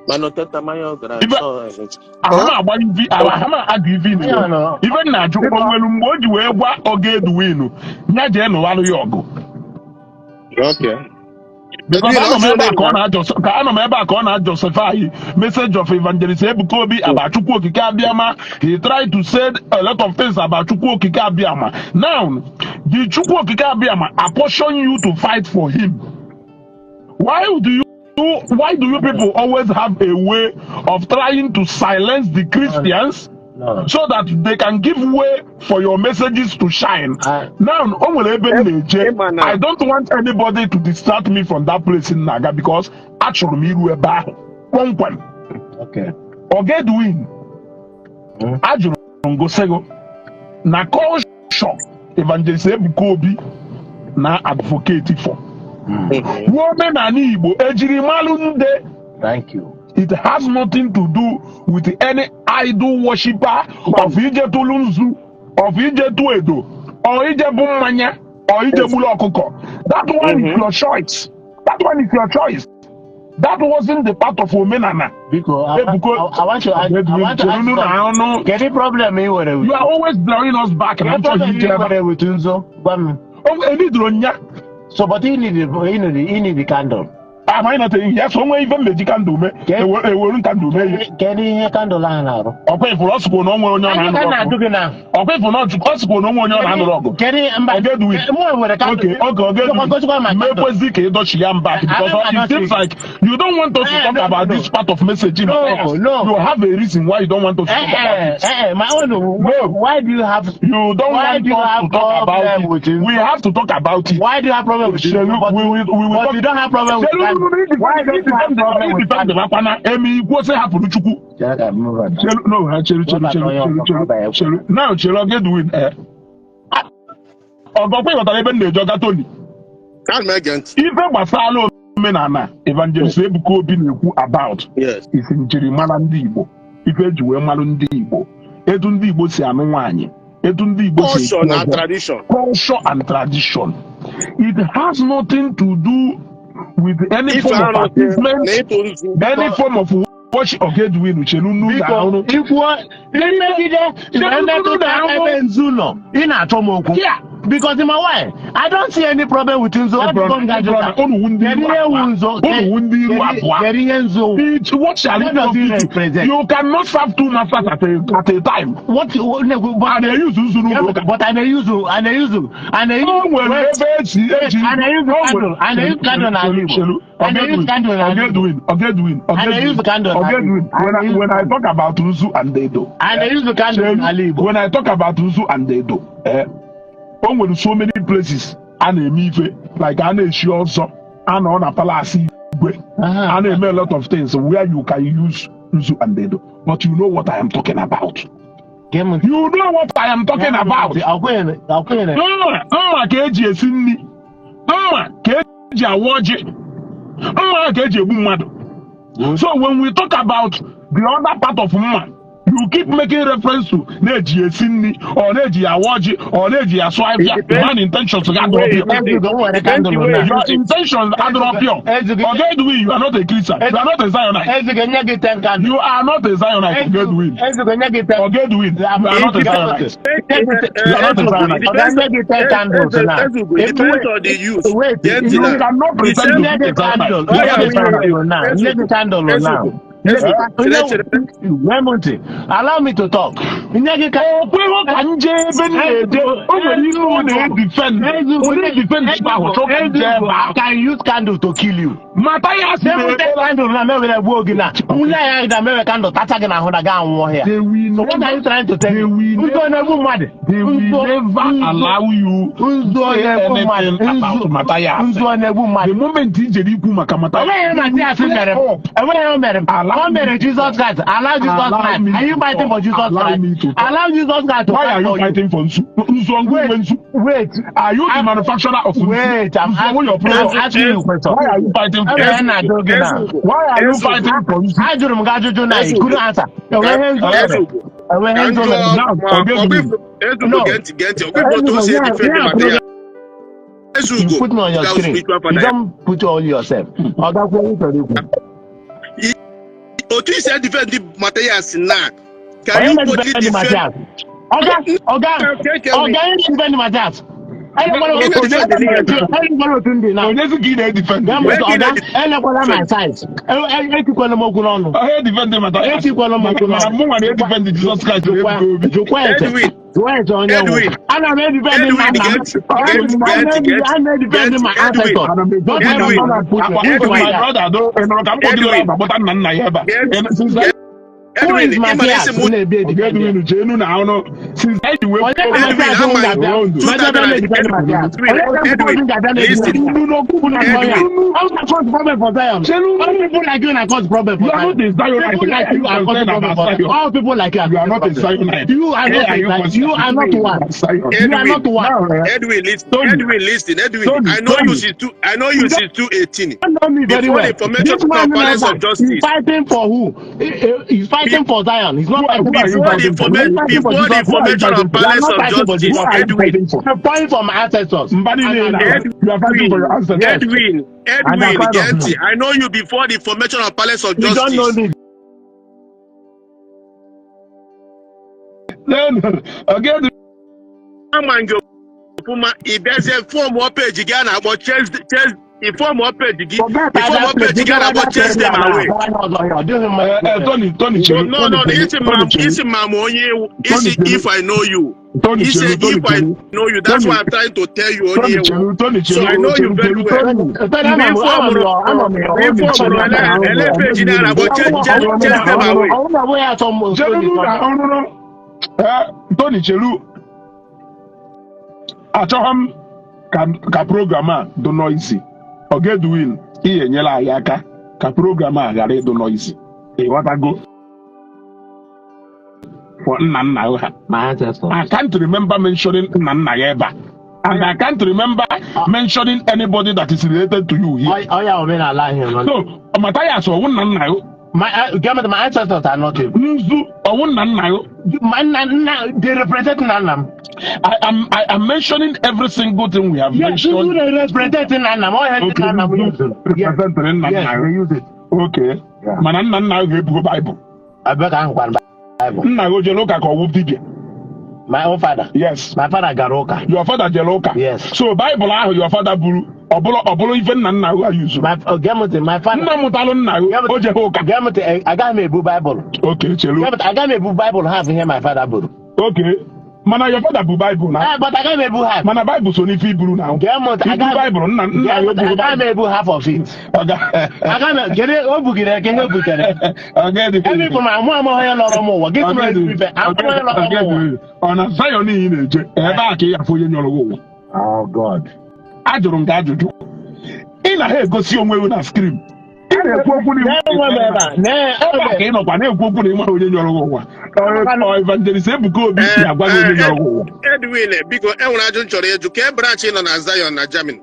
Mana oteta mmanya ọ gara Ife sọ ahụ m agba ivi ahụ m agụ ivi na Ya nọ. ife m na-ajụ, o nwere mgbe o ji wee gwa Oga Edwin ya jee nụwarụ ya ọgụ? Okay. Because Edwin, anọ m ọ ebe a ka ọ na na-ajọs ka anọ m ebe a ka ọ na-ajustify message of Evangelist Ebuka Obi about Chukwu Okike Abịama. He tried to say a lot of things about Chukwu Okike Abịama. Now, the Chukwu Okike Abịama apportion you to fight for him. Why do you people always have a way of trying to silence the Christians No. so that they can give way for your messages to shine? Now, o nwere ebe m na-eje. Ịma na I don't want anybody to distract me from that place in Naga because achọrọ m iru ebe ahụ kpọmkwem. Okay. Oga Edwin, ajụrụ m gosego na culture Evangelist Ebuka Obi na advocate for wuo omenala Igbo ejiri malụ ndị. Thank you. It has nothing to do with any idol worshiper of ije tụlụ nzu, of ije tụ edo, or ije bụ mmanya, or ije gburu ọkụkọ. That one is your choice. That one is your choice. That wasn't the part of omenala. Biko, Ebuka I want to ask, I want to ask Chelunu na something. ọnụ. Kedu problem ị nwere with You are always drawing us back na Kedu nchọghị problem ije ị ebe. nwere with nzo? Gwa m. Enidoro nya. So, but you need the candle. Am I not saying yes? Onwe ife mmeji candle mee, eweru candle mee ihe. Kedu ihe candle ahụ na-arụ? Ọkwa ifuru ọ sịkwa na o nwere onye ọ Anyị na-anụrụ ka ọgụ. na-ajụ gị na. Ọkwa ifuru na ọ sịkwa na o nwere onye ọ na-anụrụ ọgụ. Kedu mba? Oga Edwin. Mụ nwere candle. Okay, Oga Edwin. Gosikwa ma candle. Mekwezi ka ịdọchi ya back because I don't it seems like you don't want us to Eh, talk no, about no. this part of message in No, prayers. no. You have a reason why you don't want us to talk about it. My own. No. Why do you have? You don't Why want do you us have to talk about problem it. with it? We have to talk about it. Why do you have problem with it? Shelu, But, we will but talk. you don't have problem with Shelu, candle. Why don't you have problem with candle? Akwana emi ikwu ose hapụrụ Chukwu. Chere ka m move on. Chelu, no, ha, chelu, chelu, chelu, chelu, chelu, chelu. Now, chelu, Oga Edwin, eh. Ọgọkwa ịghọtara ebe m na-eje, Ọga Tony. Ana m ege ntị. Ife gbasara omenala Evangelist Ebuka Obi na-ekwu about isi njirimara ndị Igbo, ife eji wee malụ ndị Igbo, etu ndị Igbo si anụ nwaanyị, etu ndị Igbo si Culture ekwu na ọgwụ. Tradition. Culture and tradition. It has nothing to do with any Ife form of arụsị appeasement, na ịtụ nzu. any form of worship. Oga Edwin, chelu nu na Biko, ọrụ. ikwuo imegide mmetụta ebe nzu nọ, ị na-achọ m okwu. Yeah. Because in my wife, I don't see any problem with nzu. Ọ dịkwa m ga-ajụ ka, Unu wu ndị kedu iru ihe wu abụọ. nzu? Unu wu ndị iru abụọ. Kedu ihe nzu wụ? What shall What it does it profit you? represent? You cannot serve two masters at a time. What, but, A na-use nzu n'ụlọ ụka. But I na-use, I na-use, I na-use. O nwere ebe esi eji I na-use candle. I na-use candle n'ala Igbo. I na-use candle n'ala Igbo. Oga Edwin, Oga Edwin, I na-use candle n'ala Oga Edwin, Igbo. when I talk about nzu and edo, I na-use candle n'ala Igbo. when I talk about nzu and edo, eh, o nwere so many places a na-eme ife, like a na-eshi ọzọ, a nọ na palace igwe, a na-eme a lot of things where you can use nzu and edo, but you know what I am talking about. Gee m ntị. You know what I am talking about. Ọkwenye, ọkwenye. Mma ka eji esi nri, mma ka eji awa ọjị, mma ka eji egbu mmadụ. So when we talk about the other part of mma, you keep making reference to na-eji esi nri or na-eji awa ọjị or na-eji asụ ahịhịa. It depends Man, intentions ga the way adịrọ you pure. use it. Ezugo, o nwere Depends the candle way na. you Your use it. intentions adịrọ pure. Ezugo, Oga Edwin, you are not a Christian. You are not a Zionite. Ezugo, nye gị 10 candle. You are not a Zionite, Oga Edwin. Ezugo, nye gị 10. Oga Edwin, you are not a Zionite. You are not a Zionite. Oga, nye gị 10 candles now. Ezugo, it If depends on the use. Wait, Get You now. cannot The pretend same to nye be gị a Zionite. candle. You are Nye not a gị Zionite. candle now. Nye gị candle now. Ezugo, chere, chere. Gee m ntị. Allow me to talk. Nye gị ka O kweghị ka nje ebe m na-eje. O nwere ihe ọ na-edefend. Ọ na-edefend ebe ahụ, chọọ ka nje ebe I ahụ. can use candle to kill you. Mathias Dem na-ekpere. candle na mewere gbuo gị na nwunye ya na mewe candle tacha gị n'ahụ na ga anwụ ọhịa. They will What not are you trying to tell They me? will Nzu ọ na-egbu mmadụ. They will never allow you Nzu ọ say na-egbu mmadụ. anything about Mathias. Nzu ọ na-egbu The mmadụ. moment i jere ikwu maka Mathias, Enweghị ihe Mathias mere m. Enweghị ihe o mere m. Allow O mere Jesus Christ. Allow Jesus Allow Christ. me Are you to fighting talk. for Jesus Allow Christ? me to talk. Allow Jesus Christ to Why fight are you for you. fighting for nzu? Nzu ọngụ Wait. nwe nzu. Wait. Are you the manufacturer of nzu? Wait. I'm Nzu ọwụ your asking, product. I'm asking you a question. Why are you fighting for Enweghị ihe na-ajụ gị na. Ezugo, Why are you Ezugo, fighting for nzu? Ajụrụ m gị ajụjụ na you couldn't answer. Enweghị ihe nzu mere. Ezugo. Enweghị Ka ihe nzu njọ mere. Now, ma Oga ọkwa Edwin, ifu Ezugo, No. gee ntị, gee ntị, ọkwa ifu otu o si Ezugo, edefend yeah, Mathias. You Ezugo, put me on your that screen. spiritual You father ya. don't put all yourself. Ọ gakwuo ihe chọrọ ikwu. Otu isi defend Matthias now. Can you boldly defend Matthias? Oga, Oga, Oga, you defend Matthias. Onyezi ka ị na-edefend? Oga, elekwala my size. Etikwala m okwu n'ọnụ. Onye defend Matthias? Etikwala m okwu n'ọnụ. Mụ nwa na-edefend Jesus Christ. Jụkwa ese. Jụọ ese onye nwụ. Ana m edefend nna nna m. Ana m edefend my ancestors. Don't ever come and put My brother, ị nụrụ ka m kpọgidere ọba kpọta nna nna ya ebe a. Who is Matthias? Edwin, jenu na ọnụ. Since I wee Edwin, listen. All problem for Zion. All people like you na cause problem for Zion. People like you are causing problem for Zion. All people like you are. You are not a Zionite. You are not a Zionite. You are not one. You are not one. Edwin, listen. Edwin, listen. Edwin, I know you since two. I know you since 2018. You know me very well. This man is fighting for who? He's fighting for Zion. He's not fighting for before the formation of Palace of Justice. Edwin, I'm fighting for my ancestors. You are fighting for your ancestors. Edwin, Edwin, get it. I know you before the formation of Palace of Justice. You don't know me. Then again, man, he form one page again about chase. He form one page again. He form one page again about chase them away. Tony, Tony, no, no, it's ma if I know you. He said, if I know you, that's why I'm trying to tell you. So I know you very well. Chase them away. Tony Chelu, achọghị m ka program a dị noisy. Ogedwin, ihe enyela anyị aka ka program a ghara ịdụ noisy. Ịghọtago? For nna nna ha. I can't remember mentioning nna nna ya ebe a. And I can't remember mentioning anybody that is related to you here. So, Matthias, ọwụ nna nna ya. My ancestors are not you. Nzu, ọwụ nna nna ya. They represent nna m. I am mentioning every single thing we have mentioned. Nzu represent nna m. Okay, represent nna nna ya. Okay. Mana nna nna ya ga-ebugo Bible. Abeg ahụkwa Bible. Nna gị o jere ụka ka ọ wụ dibịa? My own father. Yes. My father gara ụka. Your father jere ụka? Yes. So Bible ahụ your father buru ọ bụrụ ife nna nna gị ayuzu. My my father. Nna mụtalụ nna gị o jere ụka. Gee m ntị, agaghị m ebu Bible. Okay, chelu. Agaghị m ebu Bible half ihe my father buru. Okay. Mana your father bụ Bible na. But agaghị m ebu half. Mana Bible so n'ife iburu na. Gee m ntị, agaghị Bible nna nna ya buru. Agaghị m ebu half of it. Agaghị m kedu o bugire ka ihe o butere. Ebe ịfụ ma mụ amaghị onye lọrọ m ụwa. Gị tụrụ ife amaghị onye lọrọ m ụwa. Ọ na Zion ị na-eje ebe a ka ị afụ onye nyọrọ gị ụwa. Oh God. Ajụrụ m gị ajụjụ. Ị na ha egosi onwe gị na screen. Ị na-ekwu okwu na ebe a ka ị nọkwa na-ekwu okwu na ịmara onye nyọrọ gị ụwa. Evangelist Ebuka Obi si agwa gị onye nyọrọ gị ụwa. Edwin, biko enwere ajụ m chọrọ ịjụ. Ka branch nọ na Zion na Germany?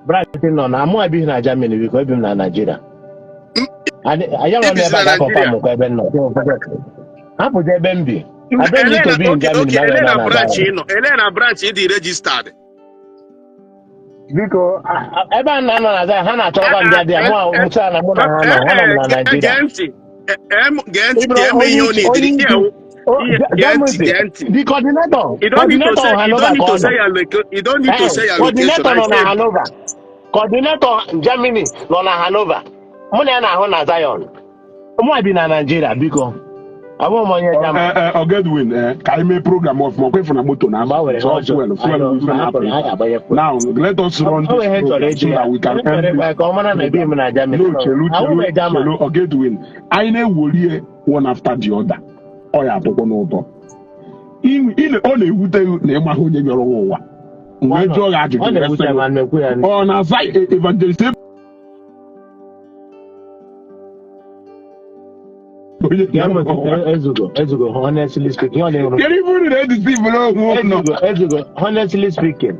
Branch nọ na mụ ebighị na Germany, biko ebi m na Nigeria. Anyị nọ n'ebe a ga-akọfa m kwa ebe m nọ. Hapụzi ebe m bi. Ele na branch ị nọ, ele na branch ị dị registered. Biko ebe a na-anọ na Zion, ha na-achọkwa ndị adịghị mụ mụcha na mụ na ha nọ, ha nọ na Nigeria. Gee ntị, eme ihe ọ na-ediri. Gee ntị, gee ntị. The coordinator, coordinator Hanover ka ọ nọ. You don't need to say your location. Coordinator nọ na Hanover. Coordinator Germany nọ na Hanover. Mụ na ya na-ahụ na Zion. Mụ bi na Nigeria, biko. Abụghị m onye Germany. Ogedwin, ka anyị mee program ọfụma, ọkwa ịfụ na moto na fuel. Now, let us run this program so that we can end this. No, chelu, chelu, chelu, Ogedwin. Anyị na-ewolie one after the other. Ọ ya atụkwa n'ụtọ. Ọ na-ewute na ịmaghị onye nyọrọ ụwa. Mgbe jụọ ya ajụjụ, ọ na-aza Evangelist Ezugo, honestly speaking, honestly speaking,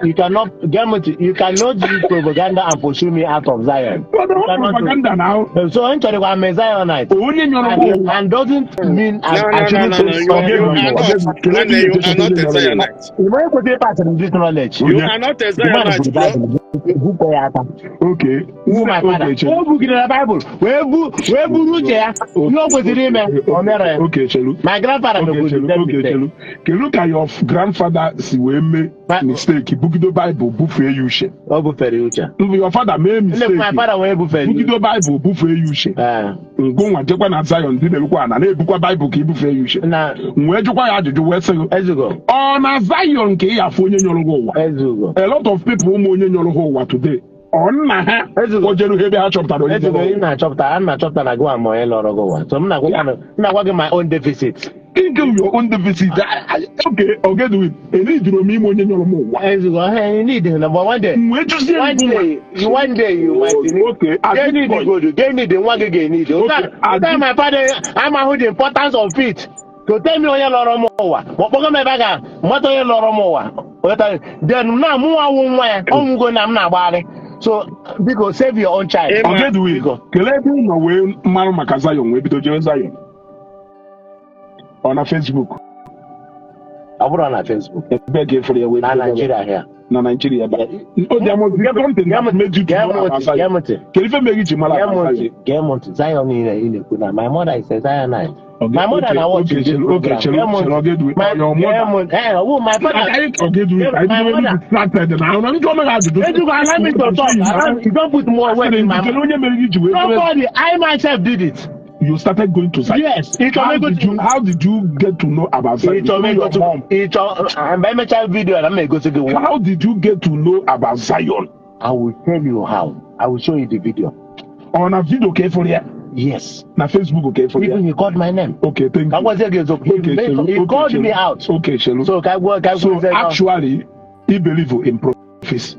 You cannot get me to, you cannot use propaganda and pursue me out of Zion. But You ọ cannot do it. propaganda na So I'm telling you, I'm a Zionite. Onye nyọrọ And, gị ụwa. and doesn't mean No, I no, no, shouldn't no, say no. You, something you are anymore. not. Kelee Nwanne, ihe you are ejechi not onye a nyọrọ gị ụwa. Zionite. You might put a part in this knowledge. You Onye are not a The man Zionite, bụ bro. Bible. Bupụ ya aka. Okay. Who my father. Okay, chelu. O bugidere Bible wee buru uche ya. Ihe o kwesịrị ime, o mere ya. Okay, chelu. My grandfather Okay, mekwuru chelu. the same Okay, mistake. chelu. Kedu ka your grandfather si wee mee mistake bugido Bible bufee ya uche? O bufere uche. Your father mee Nne my mistake father wee bufere uche. bugido Bible bufee ya uche. Eh, Ngụnwa jekwa na Zion dị na-erukwa ana na-ebukwa Bible ka ibufee ya uche. Na M wee jụkwa ya ajụjụ wee sị gị, ezugo. Ọ na Zion ka ị afụ onye nyọrọ gị ụwa? Ezugo. A lot of people ụmụ onye nyọrọ ha ụwa today, ọ nna ha Ezugo. kpọjere ha ebe ha chọpụtara onye Ezugo nyọrọ ị ụwa. na-achọpụta, a na-achọpụta na gị ma onye lọrọ gị ụwa. So m na-agwa gị my own deficit. Think of your own deficit. Okay, Ogedwin, enidiro m ime onye nyọrọ m ụwa. Ezugo, hey, you need but one day M wee jụzie one ngụnwa. day you one day you might need. Okay, at They this need point, good. They need nwa gị ga-need. Okay, at Ụta this my father amahụ the importance of it. To tell me onye lọrọ m ụwa. Ma ọ kpọga m ebe a ga mata onye lọrọ m ụwa. Then na mụ awụ nwa ya, ọ nwụgo na m na-agbagharị. So biko, save your own child. Ịma Ogedwin, Biko. Kelee ebe ị nọ wee marụ maka Zion wee bido jewe Zion? Ọ na Facebook? Ọ bụrụ na Facebook. Ebe ka efere ya wee Na bido jewe? Nigeria here. Na Nigeria ebe a. Oh, there must be something that made you to Gee m know about ntị, gee Zion. m ntị. Kedu ife mere gị ji mara Gee m about ntị, Zion? gee m ntị. Zion niile ị na-ekwu na my mother is a Zionite. Okay, My mother okay, na watch okay, this chelu, okay, program. chelu, Gee m chelu, ntị. Ogedwin, My your gee mother. m ntị. Eh, oh, my father. Ogedwin, I My didn't mother. distracted na ahụ ndị ọmụ ajụjụ. Ejugo, allow me to talk. You don't put more words in my Kedu mouth. onye mere gị ji wee jewe? Nobody, I myself did it. You started going to Zion? Yes. Ịchọ How m did you egosi. How did you get to know about Zion? Ịchọ m Through your egosi. mom. Ịchọ mgbe emechaa video na m egosi gị. How did you get to know about Zion? I will tell you how. I will show you the video. Ọ na video ka ịfụrụ ya? Yes. Na Facebook ka ịfụrụ ya? Even he called my name. Okay, thank Ka you. m gwazie gị eziokwu. He Okay, chelu. he Okay, called chelu. me out. Okay, chelu. So ka gwa So gwazie gị. actually, he believe in prophecy.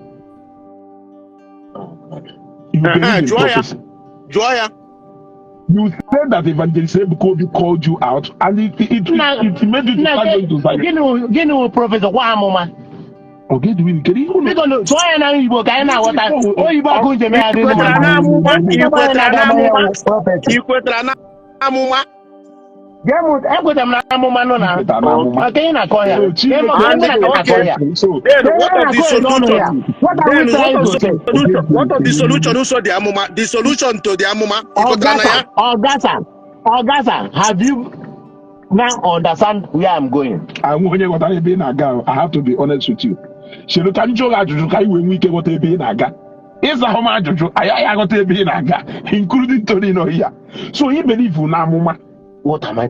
Oh, God. You believe in Jụọ ya. prophecy. Jụọ ya. You said that Evangelist Ebuka Obi called you out and Na it made you to na start going to Zion. Gịnị wụ prophecy kwa amụma? Ogedwin, kedu ihe unu Biko nụ, sụọ ya na Igbo ka anyị na-aghọta. Oyibo ọkụ njem ya dị I kwetara mma. na amụma? Ndị I be anyị kwetara na na-aga amụma amụma? wụ prophecy. I kwetara na amụma? Gee m ntị, ekwetara m na amụma nụ na Ikwetara na amụma. maka ị na-akọ ya. So Gee m Chineke ntị, And ị na-akọ okay. ya. So Then Gee what of the na-akọ ya n'ọnụ ya. solution? What are we Then what trying of to say? solution? What of the solution also the amụma? The solution to the amụma? I kwetara na Ogasa, ya? Ogasa, Ogasa, have you now understand where I'm going? Ahụ onye ghọtara ebe ị na-aga. I have to be honest with you. Chere ka m jụọ gị ajụjụ ka anyị wee nwee ike ghọta ebe ị na-aga. Ịza hụ m ajụjụ, anyị agaghị aghọta ebe ị na-aga, including Tony nọ here. So you believe na amụma? What am I?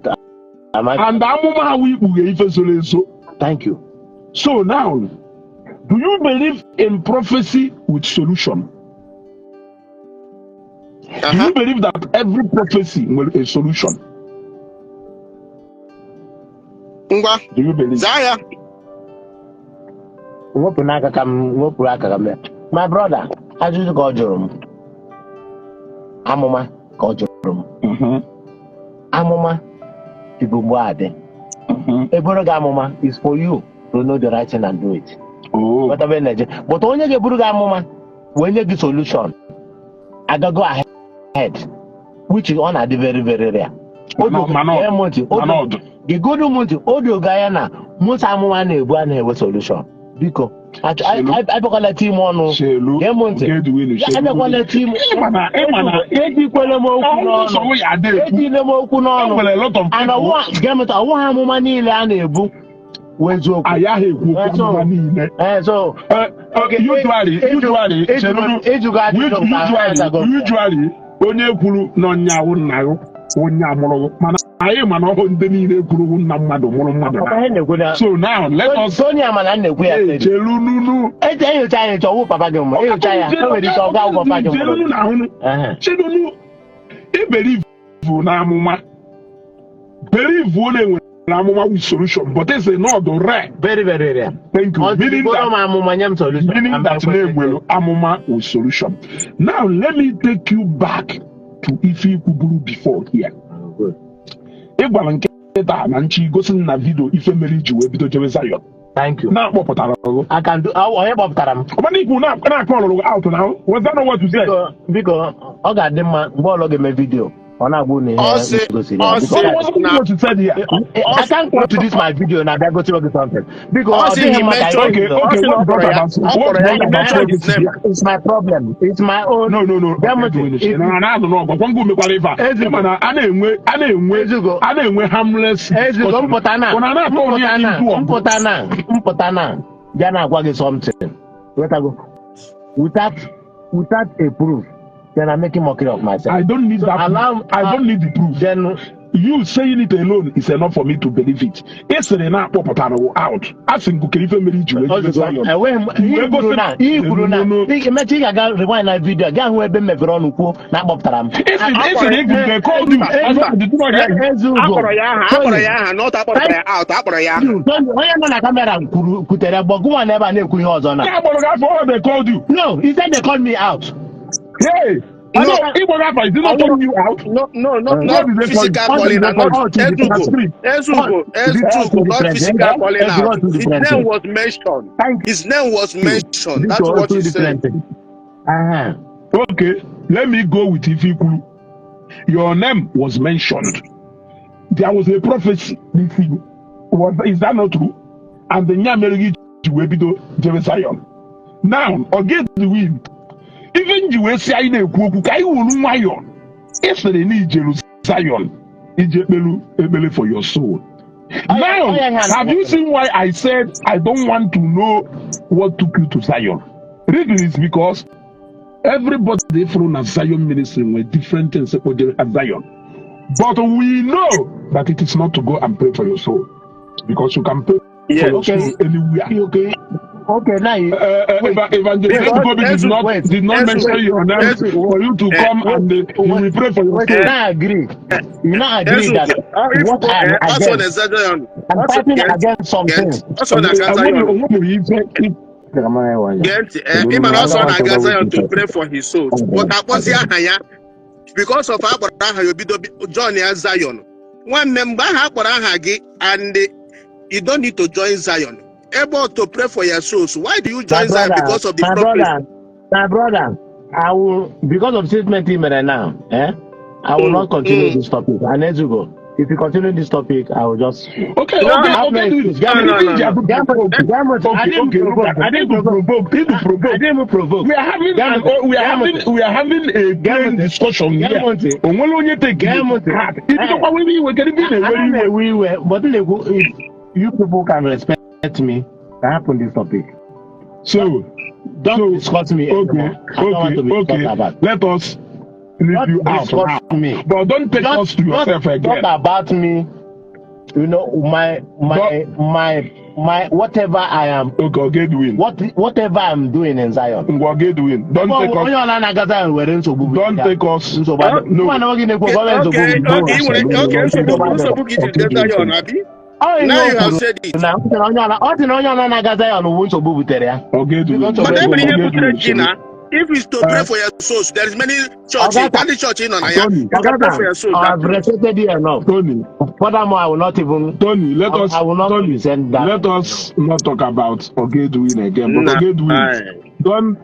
Am I? And amụma ahụ ikpughe ife zoro ezo. Thank you. So now, do you believe in prophecy with solution? Do Uh-huh. you believe that every prophecy nwere a solution? Ngwa, Do you believe? Zaa ya. Wepụ n'aka ka m wepụrụ aka ka m bịa. My brother, ajụjụ ka ọ jụrụ m. Amụma ka ọ jụrụ m. Amụma dịbụ mgbe adị. Eburu gị amụma is for you to know the right thing and do it. Oh. Ghọta ebe na-eje. But onye ga-eburu gị amụma wee nye gị solution agago ahead, which is ọ na-adị very very rare. Mana Gee m ntị, mana ọdụ. Gegodu m ntị, o dogo anya na musa amụma na-ebu a na-enwe solution. Biko, Chelu. Abịakwala tim ọnụ. Chelu. Gee m ntị. Ogedwin, Ya chelu. abịakwala tim. Ịma na Ejikwele m okwu ọnwụ sọ n'ọnụ. ya ada ekwu. Ejile m okwu E n'ọnụ. nwere a lot of And people ọwụ gee m ntị, ọwụ ha amụma niile a na-ebu wụ eziokwu. Anyị ahụ ekwu okwu So, amụma niile. So, Okay, Usually, usually, chelụnụ. ịjụgo ajụjụ nke ahụ, azago m. Usually, onye kwuru na ọnya wụ nna gị onye amụrụ gị, mana anyị ma na ọhụ ndị niile kwuru wụ nna mmadụ mụrụ mmadụ Ọkwa na. ihe na-ekwu na So now let us Sonia mana m na-ekwu ya steady. Chelu nunu. Eche enyocha ya enyocha ọwụ papa gị mụrụ. Enyocha ya, e nwere ike ọ ga awụ papa gị mụrụ. Chelunu na ahụnụ. Chelunu, I believe na amụma, believe na enwere amụma with solution, but it's not rare. Very very rare. Thank you. Until Meaning bụrụ that m amụma nye m solution. Meaning I'm that na-enwere amụma with solution. Now let me take you back to ife ikwuburu before here. Good. Ị gwara nkịta na nchi gosi m na video ife mere iji wee bido jewe Zion. Thank you. Na-akpọpụtara gị. I can do. Onye kpọpụtara m? Ọbana ikwu na na-akọ ọlụrụ out now. Was that not what you said? Biko, biko, ọ ga-adị mma mgbe ọlọ ga-eme video, ọ na-agwa unu ihe Ọ sị m gosiri ya. ọ Biko, sị It wasn't na what you said here. I can't come to this my video na abịa gosi gị something. Biko, ọ ọ sị dịghị he mma ka anyị mentioned Okay, bido. ọ okay. sị na What ọ kpọrọ brought ya about ọ what kpọrọ ya, brought he about mentioned his prophecy name. here? It's my problem. It's my own. No. Gee m Okay, ntị. doing this. Na na anụ n'ọgụ gwa ngụ mekwara ife a. Ezigbo. Ịma na a na-enwe Ezigbo. a na-enwe harmless Ezigbo discussion. mpụta na Ọ na na-atọ onye mpụta na into ọgụ. Mpụta na bịa na-agwa gị something. Wetago. Without a proof, then I'm making mockery of myself. I don't need So that. allow I don't need the proof. Then You saying it alone is enough for me to believe it. Ị sịrị na akpọpụtara wụ out. A sị ngụ kere ife mere iji wee jide ozugbo Zion. enweghị m ihe Wee kwuru gosi na ihe kwuru na No, no. emecha, ị ga-aga rewind na video, gaa hụ ebe m mepere ọnụ kwuo na akpọpụtara m. Ị sịrị if they called you, Mba, as mba. if the two of you- Ezugo. Akpọrọ ya aha, akpọrọ Tony, ya aha, not akpọrọ ya out, akpọrọ ya aha. Tony, onye nọ na camera kwuru kwutere gbọgụnwa na ebe a na-ekwu ihe ọzọ na Ya gbọrọ gị afọ, oh, they called you. No, he said they called me out. Hey, No. no, ịgbọ gị afọ, is it not calling you out? No, What not did they call you? physical What calling did they out. call Not you? Two different Ezugo, Spirit. Ezugo, All two Ezugo, not different physical things. calling Ezugo, out. two His different name things. was mentioned. Thank His name was you. mentioned. These That's are what two he said. different things. Okay, let me go with Ifikulu. Your name was mentioned. There was a prophecy. This thing. Is that not true? And the Nyameri ji wee bido jebe Zion. Now, Ogedwin, even ji wee sị anyị na-ekwu okwu ka anyị wuru nwayọọ. Ị sịrị na ijeru Zion, ije ekpelu ekpele for your soul. Now, Oh, yeah, have you seen why I said I don't want to know what took you to Zion? Reason is because everybody from Zion ministry were different things at Zion. But we know that it is not to go and pray for your soul. Because you can pray for your Okay. soul anywhere. Okay, now you, wait. Evangelist Because Kobe did Ezu, not wait. did not Ezu, mention your name Ezu, for you to come and you will pray for your Wait, soul. you now agree. You now agree Ezu, that if what I'm also against, the Zion, I'm also fighting get against something. also the Zion. Get Get him and also na Zion to pray for his soul. But akpọzi aha ya because of akpọrọ aha ya, obido join ya Zion. Nwanne m, mgbe aha akpọrọ aha gị and you don't need to join Zion. Able to pray for your souls. Why do you My join Zion? brother, Because of the my prophecy. brother, my brother, I will, because of statement he made now, eh? I will not continue this topic. And Ezugo, if you continue this topic, I will just Okay, No, okay, have okay. no excuse. Dude. No, no, no, no. I Okay, didn't okay, look provoke. at I didn't to provoke. provoke, to I provoke. didn't even provoke. We are having Gee an, ntị. we are Gee having ntị. we are having a Gee plain ntị. discussion Gee here. ntị. Onwere onye take Gee ntị. hard. Ibidokwa wewe iwe, kedu ebe ị na-ewere Ana m iwe? ewe iwe, but na-ekwu, if you people can respect me, can happen this topic. So, Don't so discuss me okay, anymore. I don't want okay, to be okay. talked about. Let us leave Don't you out discuss now. me. But don't take Just, us to just yourself talk again. about me. You know, my my my my whatever I am, Okay, Ogedwin. whatever I'm doing in Zion. Ngwa Ogedwin. Don't take us. Onye ọla na-aga Zion were nsogbu bụ Don't ya. take us. Nsogbu adị. No. Nwa na nwoke na-ekwu Okay, gọọmenti nsogbu okay, bụ okay, ị nwere okay, nsogbu nsogbu gị jiri jee Zion, abi? Ọ ihe Now o you have kwuru said it. na ọ sị na onye ọla na-aga Zion wu nsogbu butere ya. Ogedwin. Biko But nsogbu e nwere ihe Ogedwin, butere gị sorry. na if it's to pray for your souls, there is many churches, Ogata. Catholic church ị nọ na ya. Tony, You can pray for your souls. I've respected you enough. Tony, Furthermore, I will not even Tony, let us I will not Tony, resent that. let us not talk about Ogedwin again. But Nah. Ogedwin, don't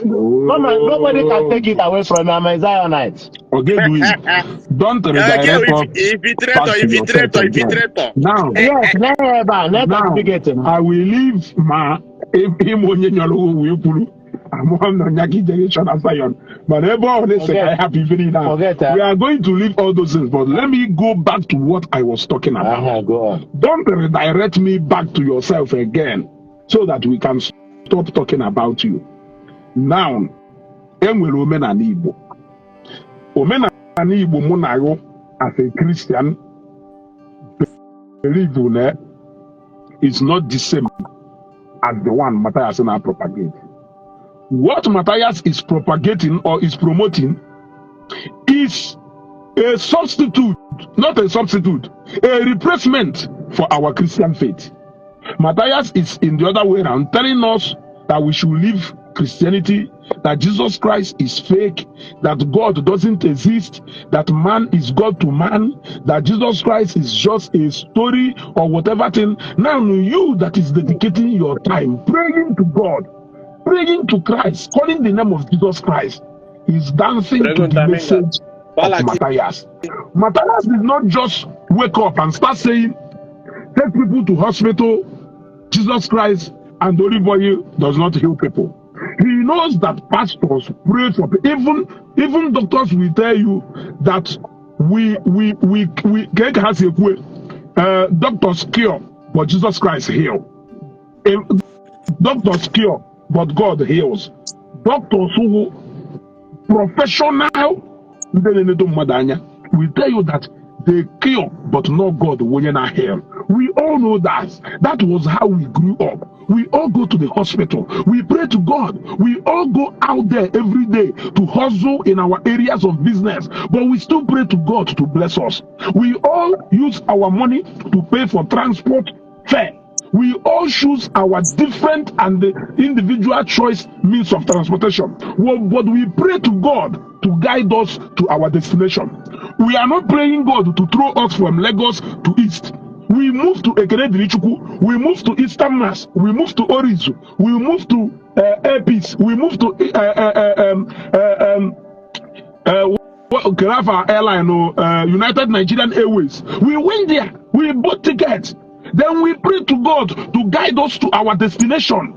No, nobody can take it away from me. I'm a Zionite. Ogedwin, don't Okay, redirect us infiltrator, back to yourself infiltrator, again. infiltrator. Now, Yes, never, never now, forget him. I will leave ma ime onye nyọrọ wee kwuru amụọ m na nya ka ijere ịchọ na Zion, mana ebe ọ na-ese ka anyị hapụ ife niile ahụ. Forget that. We are going to leave all those things, but let me go back to what I was talking about. Go on. Don't redirect me back to yourself again so that we can stop talking about you. Now, enwere omenala Igbo. Omenala Igbo mụ na gụ as a Christian believe na is not the same as the one Matthias na propagate. What Matthias is propagating or is promoting is a substitute, not a substitute, a replacement for our Christian faith. Matthias is in the other way around, telling us that we should leave Christianity. That Jesus Christ is fake, that God doesn't exist, that man is God to man, that Jesus Christ is just a story or whatever thing. Now, you that is dedicating your time praying to God, praying to Christ, calling the name of Jesus Christ, is dancing to the message of Matthias. Matthias did not just wake up and start saying, take people to hospital, Jesus Christ and olive oil does not heal people. He knows that pastors pray for people. Even doctors will tell you that we doctors cure, but Jesus Christ heal. Doctors cure, but God heals. Doctors who professional ndị na-enedo mmadụ anya will tell you that they cure, but not God onye na heal. We all know that. That was how we grew up. We all go to the hospital. We pray to God. We all go out there every day to hustle in our areas of business, but we still pray to God to bless us. We all use our money to pay for transport fare. We all choose our different and the individual choice means of transportation. Well, but we pray to God to guide us to our destination. We are not praying God to throw us from Lagos to East. We move to Ekene Dirichukwu, we move to Eastern Mass, we move to Orizu, we move to Air Peace, we move to Karafa Airline or United Nigerian Airways. We went there, we bought tickets. Then we pray to God to guide us to our destination.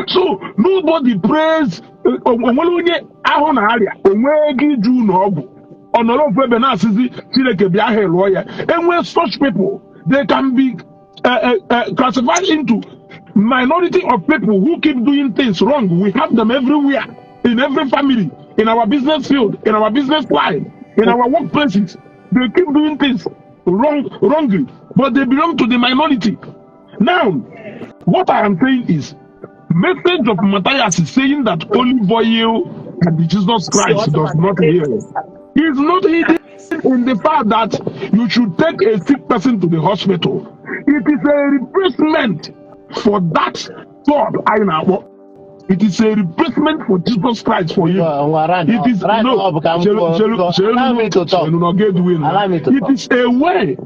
So nobody prays. Onwere onye ahụ na-arịa onwe ego iju ụlọ ọgwụ ọ nọrọ ofu ebe na-asịzi Chineke bịa ha lụọ ya. Enwe such people, they can be classified into minority of people who keep doing things wrong. We have them everywhere, in every family, in our business field, in our business line, in our workplaces. They keep doing things wrongly, but they belong to the minority. Now, what I am saying is, message of Matthias is saying that olive oil and Jesus Christ does not heal. He's not hidden in the fact that you should take a sick person to the hospital. It is a replacement for that thought. I know. It is a replacement for Jesus Christ for you. It is no. Allow me to talk. Allow me to It talk. is a way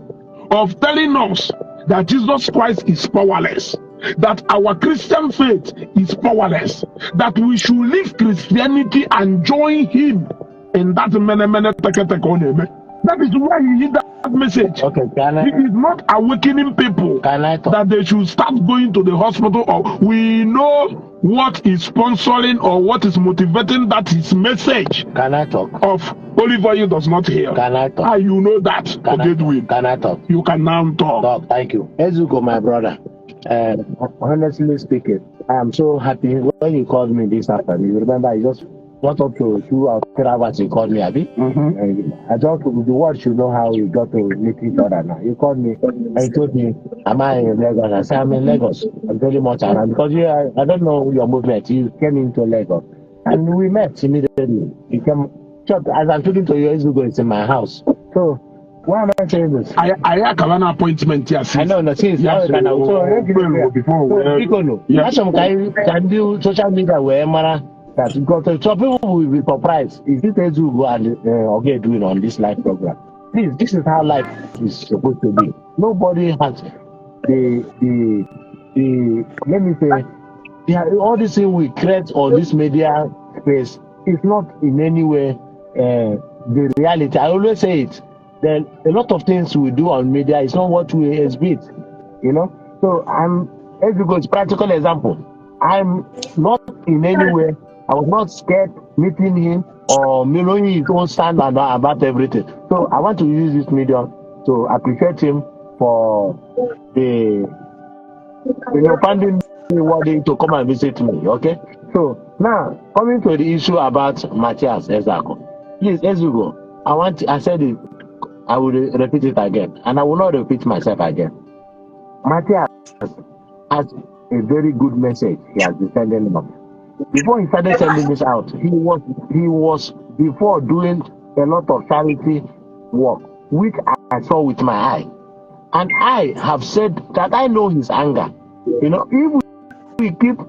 of telling us that Jesus Christ is powerless, that our Christian faith is powerless, that we should leave Christianity and join him in that many, many teke teke ọ na-eme. That is why he hid that message. Okay, can He I is not awakening people can I talk? that they should start going to the hospital, or we know what is sponsoring or what is motivating that his message Can I talk? of olive oil does not heal. Can I talk? Ah, you know that, Can I talk? Ogedwin. Can I talk? You can now talk. Talk. Thank you. Ezugo, my brother. Honestly speaking, I am so happy when you called me this afternoon. You remember, I just got up to 2 or 3 hours. You called me, Abi. I just the world should know how we got to meet each other now. You called me and you told me, am I in Lagos? I said, I'm in Lagos. I'm very much around because you, I don't know your movement. You came into Lagos and we met immediately. You came, just as I'm talking to you, Ezugo is in my house. So, why am I saying this? I have an appointment here I since. know, no, since Yes, now, now, so, so, before so, we biko no, yes. achọrọ m ka anyị ka ndị social media wee mara that because some people will be surprised. Is this Ezugo and Oge doing on this live program? Please, this is how life is supposed to be. Nobody has the let me say, yeah, all this thing we create on this media space is not in any way the reality. I always say it. Then a lot of things we do on media is not what we exhibit. So I'm Ezugo is practical example. I'm not in any way. I was not scared meeting him or me knowing his own stand and about everything. So I want to use this medium to appreciate him for the finding me worthy to come and visit me. Okay. So now coming to the issue about Matthias Ezeaku. Please, Ezugo, I want to, I said it, I will repeat it again, and I will not repeat myself again. Matthias has a very good message he has been sending out. Before he started sending this out, he was before doing a lot of charity work, which I saw with my eye. And I have said that I know his anger. If we keep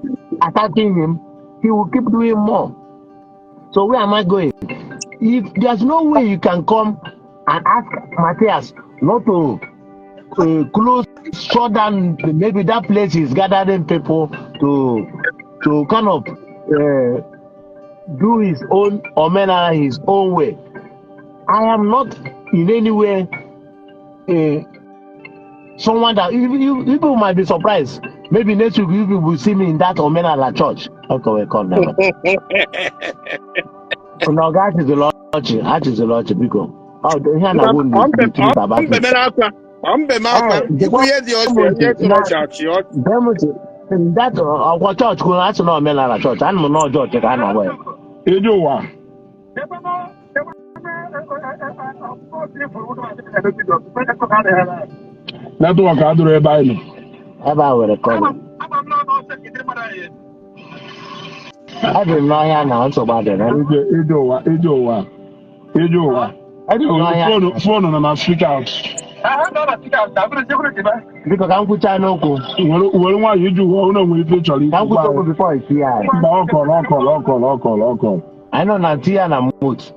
attacking him, he will keep doing more. So where am I going? If there's no way you can come and ask Matthias not to close, shut down, maybe that place is gathering people to kind of do his own omenala his own way. I am not in any way someone that you people might be surprised. Maybe next week you people will see me in that omenala church. Okay, we come now. No, that is the lodge. That is the lodge, biko. Oh, ihe a na-agwụ the truth about it. Mbemere akwa mbeme akwa ikwu ihe dị ọchị onye tụrụ ọchị achị ọchị. Demoti, that ọkwa chọọchị kwuru asị na omenala chọọchị, anụ m na chọọchị ka a na-agwa ya. Ije ụwa. Network adịrọ ebe anyị nọ. Ebe a were kọrọ. Ebi m n'ọhịa na nsogbu adịrọ. Ije ụwa, ije ụwa, ije ụwa. Ebi m n'ọhịa. Phone nọ na speak out. Biko ka m kwuchaa n'okwu. Were nwayọọ ije ụwa, ụnụ nwere ife ị chọrọ Ka m ikwu kwuchaa gwa okwu anyị. before iti ya. Mba, ọ kọrọ, ọ kọrọ, ọ kọrọ, ọ kọrọ, ọ kọrọ. Anyị nọ na nti ya na mute.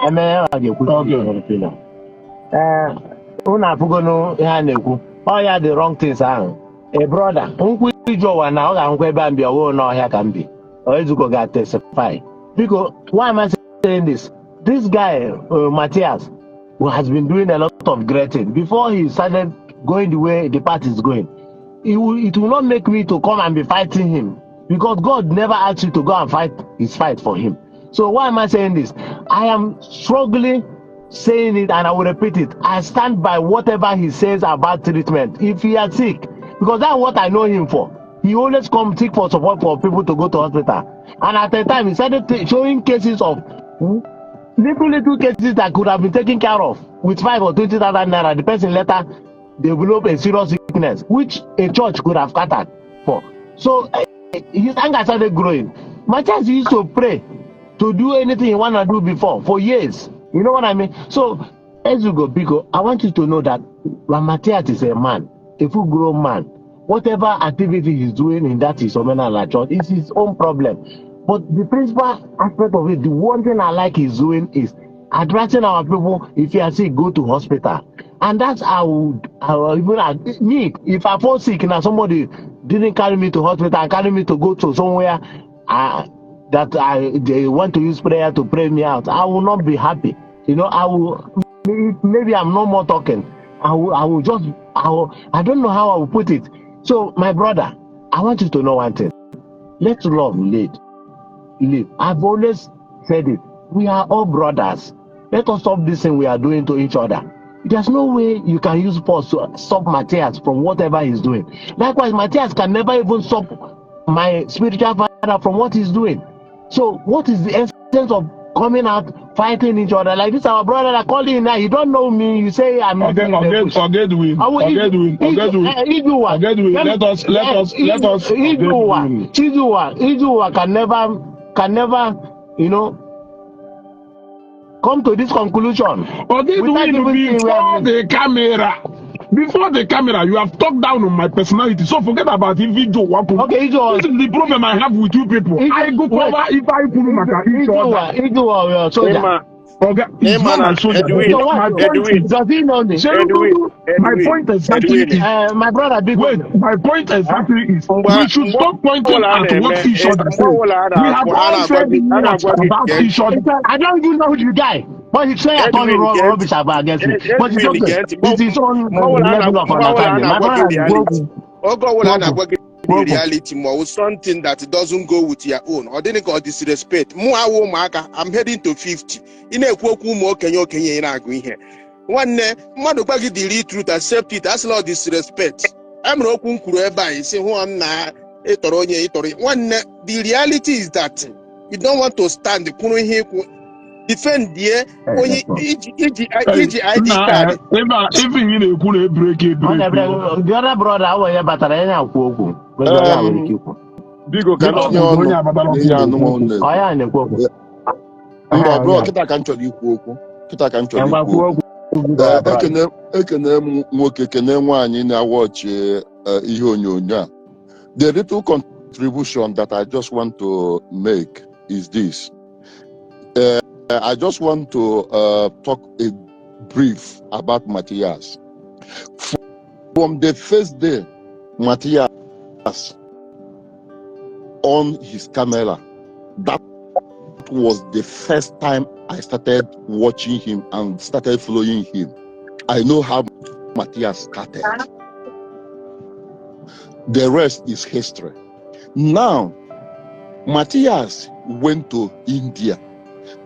Emeghe a ga-ekwu. Okay. Ee, unu afụgonu ihe a na-ekwu. Ọ ya the wrong things ahụ. A brother, nkwụ ije ụwa na ọ ga-ahụkwa ebe a m bi ọwụụ n'ọhịa ka m bi. Ezuko ga-testify. Biko, why am I saying this? This guy, Matthias, who has been doing a lot of great things, before he started going the way the path is going, it will not make me to come and be fighting him, because God never asked you to go and fight his fight for him. So why am I saying this? I am struggling saying it, and I will repeat it. I stand by whatever he says about treatment. If he is sick, because that's what I know him for. He always come seek for support for people to go to hospital. And at the time, he started showing cases of little cases that could have been taken care of with 5 or 20,000 naira. The person later developed a serious sickness, which a church could have catered for. So his anger started growing. Matthias used to pray to do anything he want to do before for years. You know what I mean? So, Ezugo, biko, I want you to know that Matthias is a man, a full-grown man. Whatever activity he's doing in that his omenala church is his own problem. But the principal aspect of it, the one thing I like he's doing is addressing our people. If you are sick, go to hospital. And that's how even me, if I fall sick now, somebody didn't carry me to hospital and carry me to go to somewhere that they want to use prayer to pray me out, I will not be happy. You know, I will, maybe I'm no more talking. I don't know how I will put it. So, my brother, I want you to know one thing. Let love lead. Live. I've always said it. We are all brothers. Let us stop this thing we are doing to each other. There's no way you can use force to stop Matthias from whatever he's doing. Likewise, Matthias can never even stop my spiritual father from what he's doing. So what is the essence of coming out, fighting each other? Like this, our brother that called in now, you don't know me, you say I'm Okay, Ogedwin. Let us Ijuwa can never, you know, come to this conclusion. Ogedwin, before the camera, you have talked down on my personality. So forget about Ijuwa. Okay, Ijuwa. This is the problem I have with you people. I go cover if I put each other. Ijuwa, we are soldier. Okay, it's not my soldier. Edwin, does he know me? My point exactly is, my brother, big wait, my point exactly is, we should stop pointing at what each other says. We have all said much about each other. I don't even know the guy. But he said I told you wrong rubbish about against me. But it's okay. It's his own level of understanding. My brother is the reality more something that doesn't go with your own or didn't go disrespect. I'm heading to 50. In a okenye na-agụ ihe. Nwanne mmadụ gwa gị the real truth, accept it. That's not disrespect. Emere okwu m kwuru ebe a isi hụ m na ịtọrọ onye ịtọrọ. Nwanne, the reality is that you don't want to stand kwuru ihe ikwu. Defend ye onye iji ID card. Ebe ị na-ekwu na break. The other brother ahụ ya batara ya na-akwu okwu. Biko ka m tinye ọnụ n'ihe anụmanụ na-ekwu. Mba, bro, kịta ka m chọrọ ikwu okwu. Kịta ka m chọrọ ikwu okwu. Ekene m nwoke, kene nwaanyị na-awọchi ihe onyonyo a. The little contribution that I just want to make is this. I just want to talk a brief about Matthias. From the first day, Matthias on his camera, that was the first time I started watching him and started following him. I know how Matthias started. The rest is history. Now, Matthias went to India.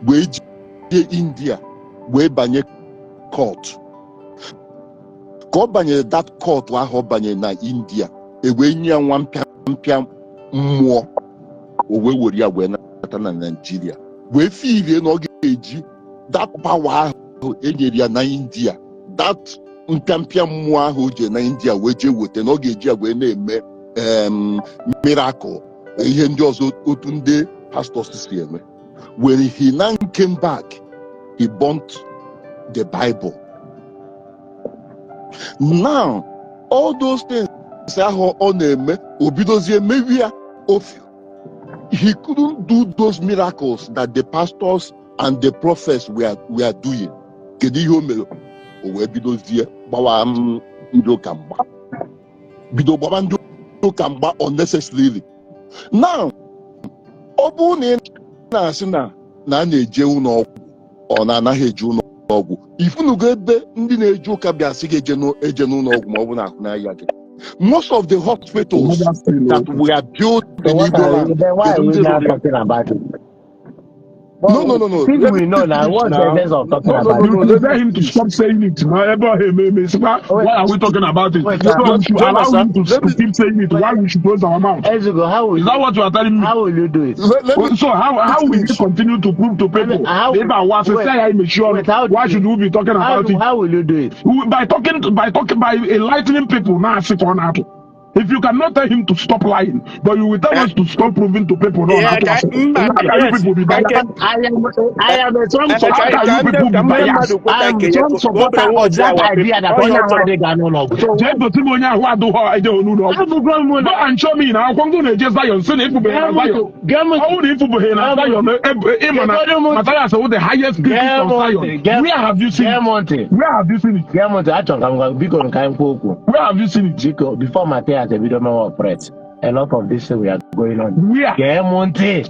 Wee jee India wee banye cult. Ka ọ banyere that cult ahụ ọ banyere na India, e wee nye ya nwa mpịa mpịa mmụọ, o wee were ya wee nata na Nigeria, wee filie na ọ ga-eji that power ahụ e nyere ya na India, that mpịampịa mmụọ ahụ o je na India wee jee weta, na ọ ga-eji ya wee na-eme miracle, ihe ndị ọzọ otu ndị pastors si eme. When he now came back, he burnt the Bible. Now, all those things ahụ ọ na-eme, o bidozie mewi ya. He couldn't do those miracles that the pastors and the prophets were doing. Kedu ihe o mere? O wee bidozie gbawa ndị ụka mgba, bido gbaba ndị ụka mgba unnecessarily. Now, ọ bụrụ na ị na-asị na a na-eje ụlọ ọgwụ, ọ na-anaghị eje ụlọ ọgwụ, ifunugo ebe ndị na-eje ụka bịa sị gị eje n'ụlọ ọgwụ ma ọ bụ na ahụ n'ahịa gị. Most of the hospitals that were built So in what Igbo are land, we, then why kedu are we ndị now rụrụ ya? talking about it? No, no, no, no. Since Let we me know now, finish what's the now. essence of talking No, no, about no, it? no. You Let tell me him to finish. stop saying it. Now, ebe ọ eme eme, Wait, why are we talking about it? wait, So we should allow Jonathan, him to, let to me keep saying it. wait, Why we should close our mouth? Ezugo, how will Is that you, what you are telling me? how will you do it? Let me So how will you finish. continue to prove to I mean, people? how If I was to wait, say I'm sure, wait, how do why you should we be talking how about it? how will you do it? By enlightening people now, sit on out. If you cannot tell him to stop lying, but you will tell us to stop proving to people no Yeah, not to ka mba. How can you Yes. people be Ka biased? nke I am a strong ka How ka can you ndị people ka be ndị biased? mmadụ I kweta am nke ya strong ka o supporter bere of watch that our idea people that ọ ihe onye ọ ahụ chọrọ. adịghị anụ ụlọ ọgwụ. So Jee gosi m onye ahụ adụghọ eje n'ụlọ ọgwụ. abụgo m Go na and show me na akwụkwọ ndị na-eje Zion sị na ịfụbeghị na gee m ntị Zion. gee m Ọ ntị bụrụ na ịfụbeghị na gee m Zion, ịma na gegodu m ntị Matthias wụ the highest critic gee of m ntị Zion. gee Where have you seen gee it? m ntị Where have you seen it? Gee m ntị, achọrọ ka m gwa biko ka anyị kwuo okwu. Where have you seen it? Biko, before Matthias ebido mewe operate, a lot of this thing we are going on. Where? Gee m ntị.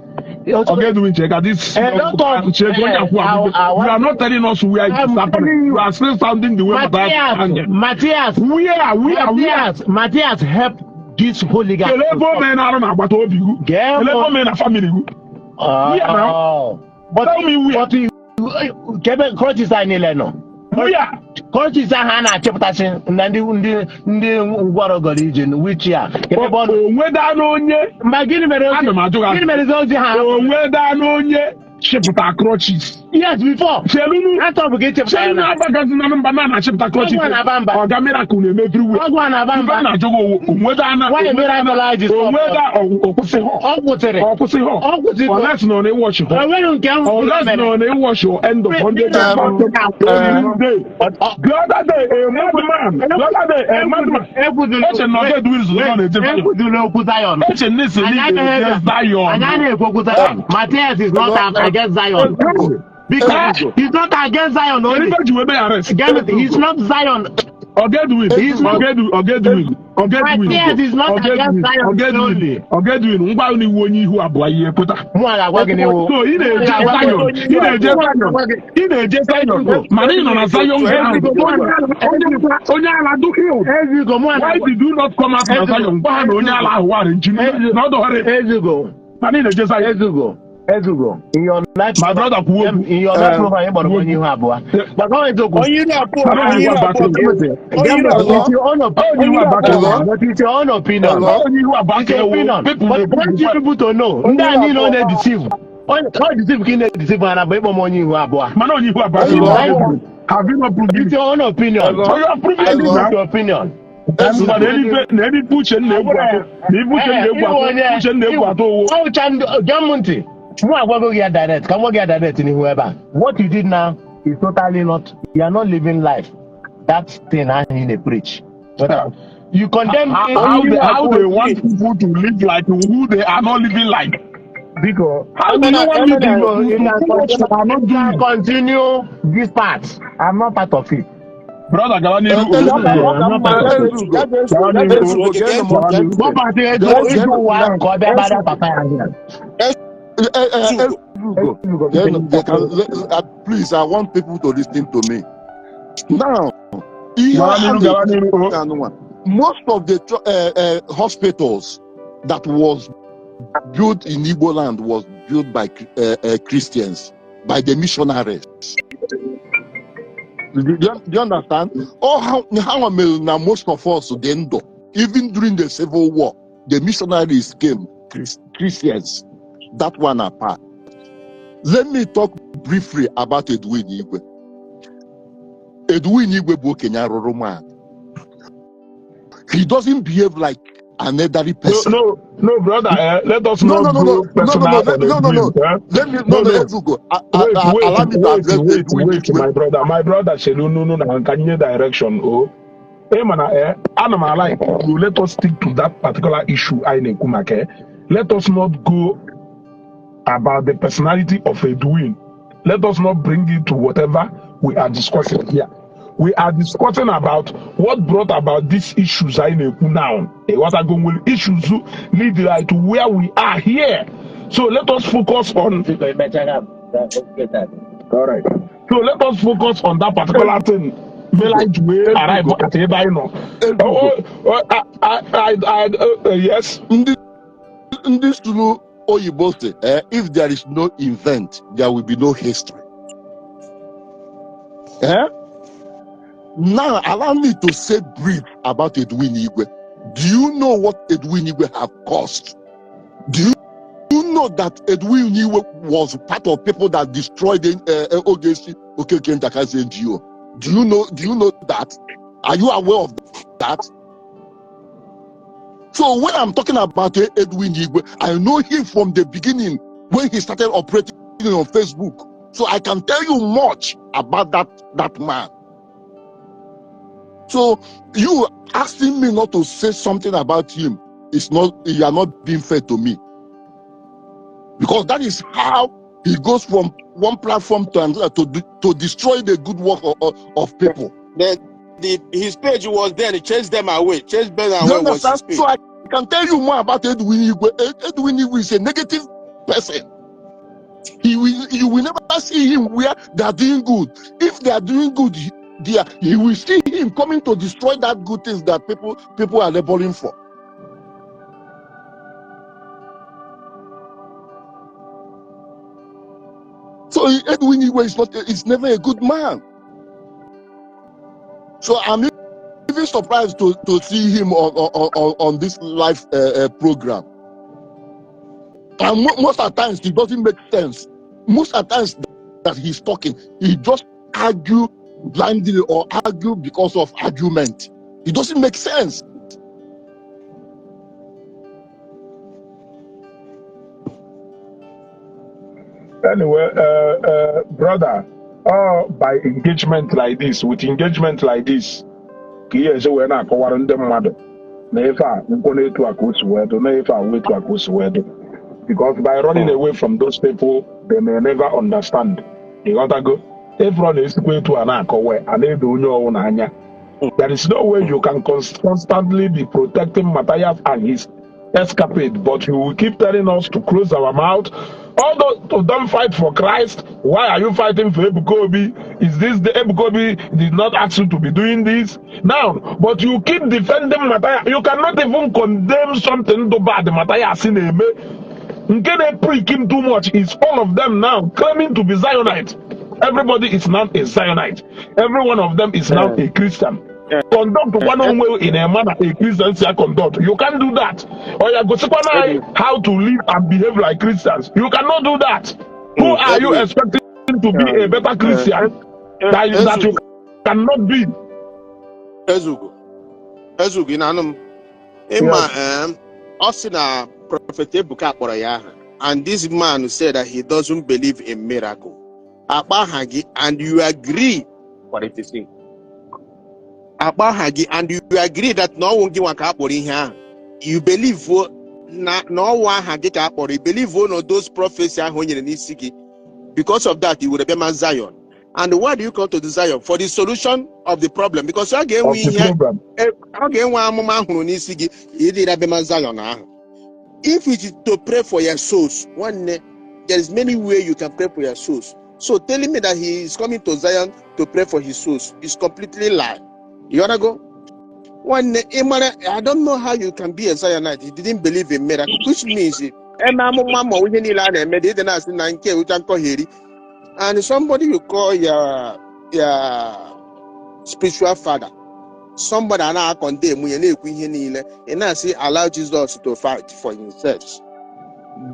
Ogedwin Cheka, this A lot of Cheka, onye akwụ I you want are not telling us where it is I'm happening. telling You you, are still sounding the way Matthias Matthias, sounded. Matthias, Where? Matthias help this hooligan Kelee to ebe o stop. mee na-arụ na agbata obi gị. Gee m Kelee ebe o mee na family gị. Where now? Oh, but Tell me where. but kebe crutches anyị niile nọ. Where? Crutches ahụ a na-achịpụtasị na ndị ngwọrọ gọrọ ije wheelchair. Kedu ebe ọ nọ? Onweda n'onye Ma gịnị mere ozi ana m ajụ gị gịnị mere ozi ha hapụrụ? Onweda n'onye chịpụta crutches. Yes, before. Chelunu Atọ bụ ka ịchịpụta ya chelunu na. Agbagazi na mba na na-achịpụta crutches. Ọgwụ a na-aba mba. Ọga miracle na-eme everywhere. Ọgwụ a na-aba Ife mba. a na-ajụ gị onweda na Why miracle anyị ji stop? Onweda ọkwụsị họ. Ọ kwụsịrị. Ọkwụsị họ. Ọ kwụsịrị. Unless na ọ na-ewọchị họ. Enweghị nke m hụrụ Unless mere. na ọ na-ewọchị end of 100 day. The other day, a madman. The other day, a madman. Eche na Oga Edwin zụrụ nọ na-eje Zion. Ekwuzula okwu Zion. Eche na esi Anyị na agaghị eje Zion. Anyị anaghị ekwu okwu Zion. Matthias is not against Zion. Because he's not against Zion Kedu only. ife ji wee mee arrest? Get me? He's not Zion. Oga Edwin, He's not. Oga Edwin, Oga Edwin, Oga Edwin, Matthias is not Oga against Edwin, Zion Oga Edwin, only. Oga Edwin, ngwa unu iwu onye ihu abụọ ihe pụta. Mụ a ga-agwa gị n'iwu. So ị na-eje Zion, ị na-eje Zion, ị na-eje Zion, mana ị nọ na Zion ground. Onye ala do healed. Ezugo, mụ a Why na-agwa did you not come out na Zion? Gwa ha na onye ala ahụ wara nchi na ọ dọghọrọ. Ezugo, Mana ị na-eje Zion. Ezugo, Ezugo. In your life, My brother kwuo okwu. in your life profile, ị gbọrọ m onye ihu abụọ. Maka ọ eziokwu. Onye iru abụọ Mana onye onye iru ihu abụọ abụọ ka ewu. Onye iru abụọ. It's your own opinion. Onye ihu abụọ ka ewu. But it's your own opinion. Hello? Onye ihu abụọ It's ka your ewu. opinion. People But dey I want you people to know. Ndị a niile ọ na-edeceive. Ọ deceive ka ị na-edeceive ha na bụ ịkpọ m onye ihu abụọ. Mana onye ihu abụọ ka ewu. Hello? Have you not proven It's it? your own opinion. Hello? So you are proving it Hello? now. It's your opinion. Mba na elife na elife uche nna egwu atụ na ife uche nna egwu atụ uche nna egwu atụ owo. Ọwụcha ndị gee m ntị. Mụ agwago gị ya direct ka m gwa gị ya direct n'ihu ebe a. What you did now is totally not, you are not living life. That thing ahụ ị na-preach. You condemn How they want people to live like who they are not living like. Biko, How do you Emena, want me to Emena, you do can what continue, you are not you can doing? continue this part. I'm not part of it. Brother, gawa n'iru Eh, o. eh, Eh, ọ I'm ka not mma part of it. Ezugo Ya ga-eso Gawa ya n'iru ga-eso o. Ezugo oge gee geenụ ntị m Gawa ntị. n'iru. Gbapasị Gee ịjụ geenụ ụwa ahụ ka ọ bịa gbara Ezugo papa ya ahịa. Ezugo Ezugo Ezugo, geenụ biko, they can please, I want people to listen to me. Now, ihe Gawa a n'iru, gawa na-ekwu n'iru o. anụnwa, most of the hospitals that was built in Igbo land was built by Christians, by the missionaries. Do you understand? Oh, how now most of us then do. Even during the Civil War, the missionaries came, Christians. That one apart. Let me talk briefly about Edwin Igwe. Edwin Igwe bụ okenye arụrụ man. He doesn't behave like an elderly No, person. no, no, brother. Let us No, not no, no, go no, no, no, personal no, on no, no, no. Edwin. Eh? Let me, no, No, no, no. Ezugo. Wait, Allow wait, me to wait, address wait, Edwin wait, Igwe. my brother. My brother, Shelu, no, no, no, Kanye direction. Oh, hey, man, ana m like you. Let us stick to that particular issue. I na-ekwu maka, eh. Let us not go about the personality of Edwin. Let us not bring it to whatever we are discussing here. We are discussing about what brought about these issues I na-ekwu now. What are going with issues lead right to where we are here. So let us focus on Biko, emechara m. Okay, all right. So let us focus on that particular thing. Mela Ezugo, ji wee arrive Ezugo, at ebe anyị nọ. Ezugo. Oh, yes. Ndị ndị sụrụ oyibo sị, if there is no event, there will be no history. Eh? Now, allow me to say brief about Edwin Igwe. Do you know what Edwin Igwe have caused? Do you know that Edwin Igwe was part of people that destroyed the Ogechi Okeke Njaka's NGO? Do you know that? Are you aware of that? So when I'm talking about Edwin Igwe, I know him from the beginning when he started operating on Facebook. So I can tell you much about that man. So you asking me not to say something about him is not, you are not being fair to me. Because that is how he goes from one platform to another to destroy the good work of people. His page was there. He chased them away. Chased Ben You away was his understand? page. So I can tell you more about Edwin Igwe. Edwin Igwe is a negative person. You will never see him where they are doing good. If they are doing good, he will see him coming to destroy that good things that people are laboring for. So Edwin Igwe is not, is never a good man. So I'm even surprised to see him on this live program. And most of the times it doesn't make sense. Most of the times that he's talking, he just argue blindly or argue because of argument. It doesn't make sense. Anyway, brother, by engagement like this, with engagement like this, ka ihe ezi wee na-akọwara ndị mmadụ na ife a nkwụ na-etu a ka o si wee dụ, na ife a wee etu a ka o si wee dụ. Because by running away from those people, they may never understand. Ịghọtago? Everyone na-esikwa etu a na-akọwa a na-edo onye ọwụ n'anya. There is no way you can constantly be protecting Matthias and his escapade, but you will keep telling us to close our mouth. Although to don't fight for Christ, why are you fighting for Ebuka Obi? Is this the Ebuka Obi did not ask you to be doing this? Now, but you keep defending Matthias. You cannot even condemn something too bad. Matthias in a nke na-prick him too much is all of them now claiming to be Zionite. Everybody is now a Zionite. Every one of them is now a Christian. Conduct one onwe in a manner a Christian say conduct. You can't do that. Or you go how to live and behave like Christians. You cannot do that. Who are you Edwin. expecting to be a better Christian that you cannot be? Ezugo. Ezugo, ị na-anụ m? Ịma ọ sị na Prophet Ebuka kpọrọ ya aha, and this man said that he doesn't believe in miracle. Akpa aha gị and you agree for it is akpa aha gị and you agree that na ọnwụ gị nwa ka a kpọrọ ihe ahụ. You believe Na ọwụ aha gị ka a kpọrọ, believe on those prophecy ahụ o nyere n'isi gị. Because of that, you were bịa Zion. And why do you come to the Zion? For the solution of the problem. Because ọ ga-enwe Of the ihe program. Ọ ga-enwe amụma ahụrụ n'isi gị ịdịra bịa Zion ahụ. If it is to pray for your souls, nwanne, there is many way you can pray for your souls. So telling me that he is coming to Zion to pray for his souls is completely lie. You wanna go? Nwanne, ị mara, I don't know how you can be a Zionite. You didn't believe in miracle, which means eme amụma ma ihe niile a na-eme dị ịdị na-asị na nke ụcha nkọgheri. And somebody you call your spiritual father, somebody a na-akọndem ya na-ekwu ihe niile, ị na-asị allow Jesus to fight for himself.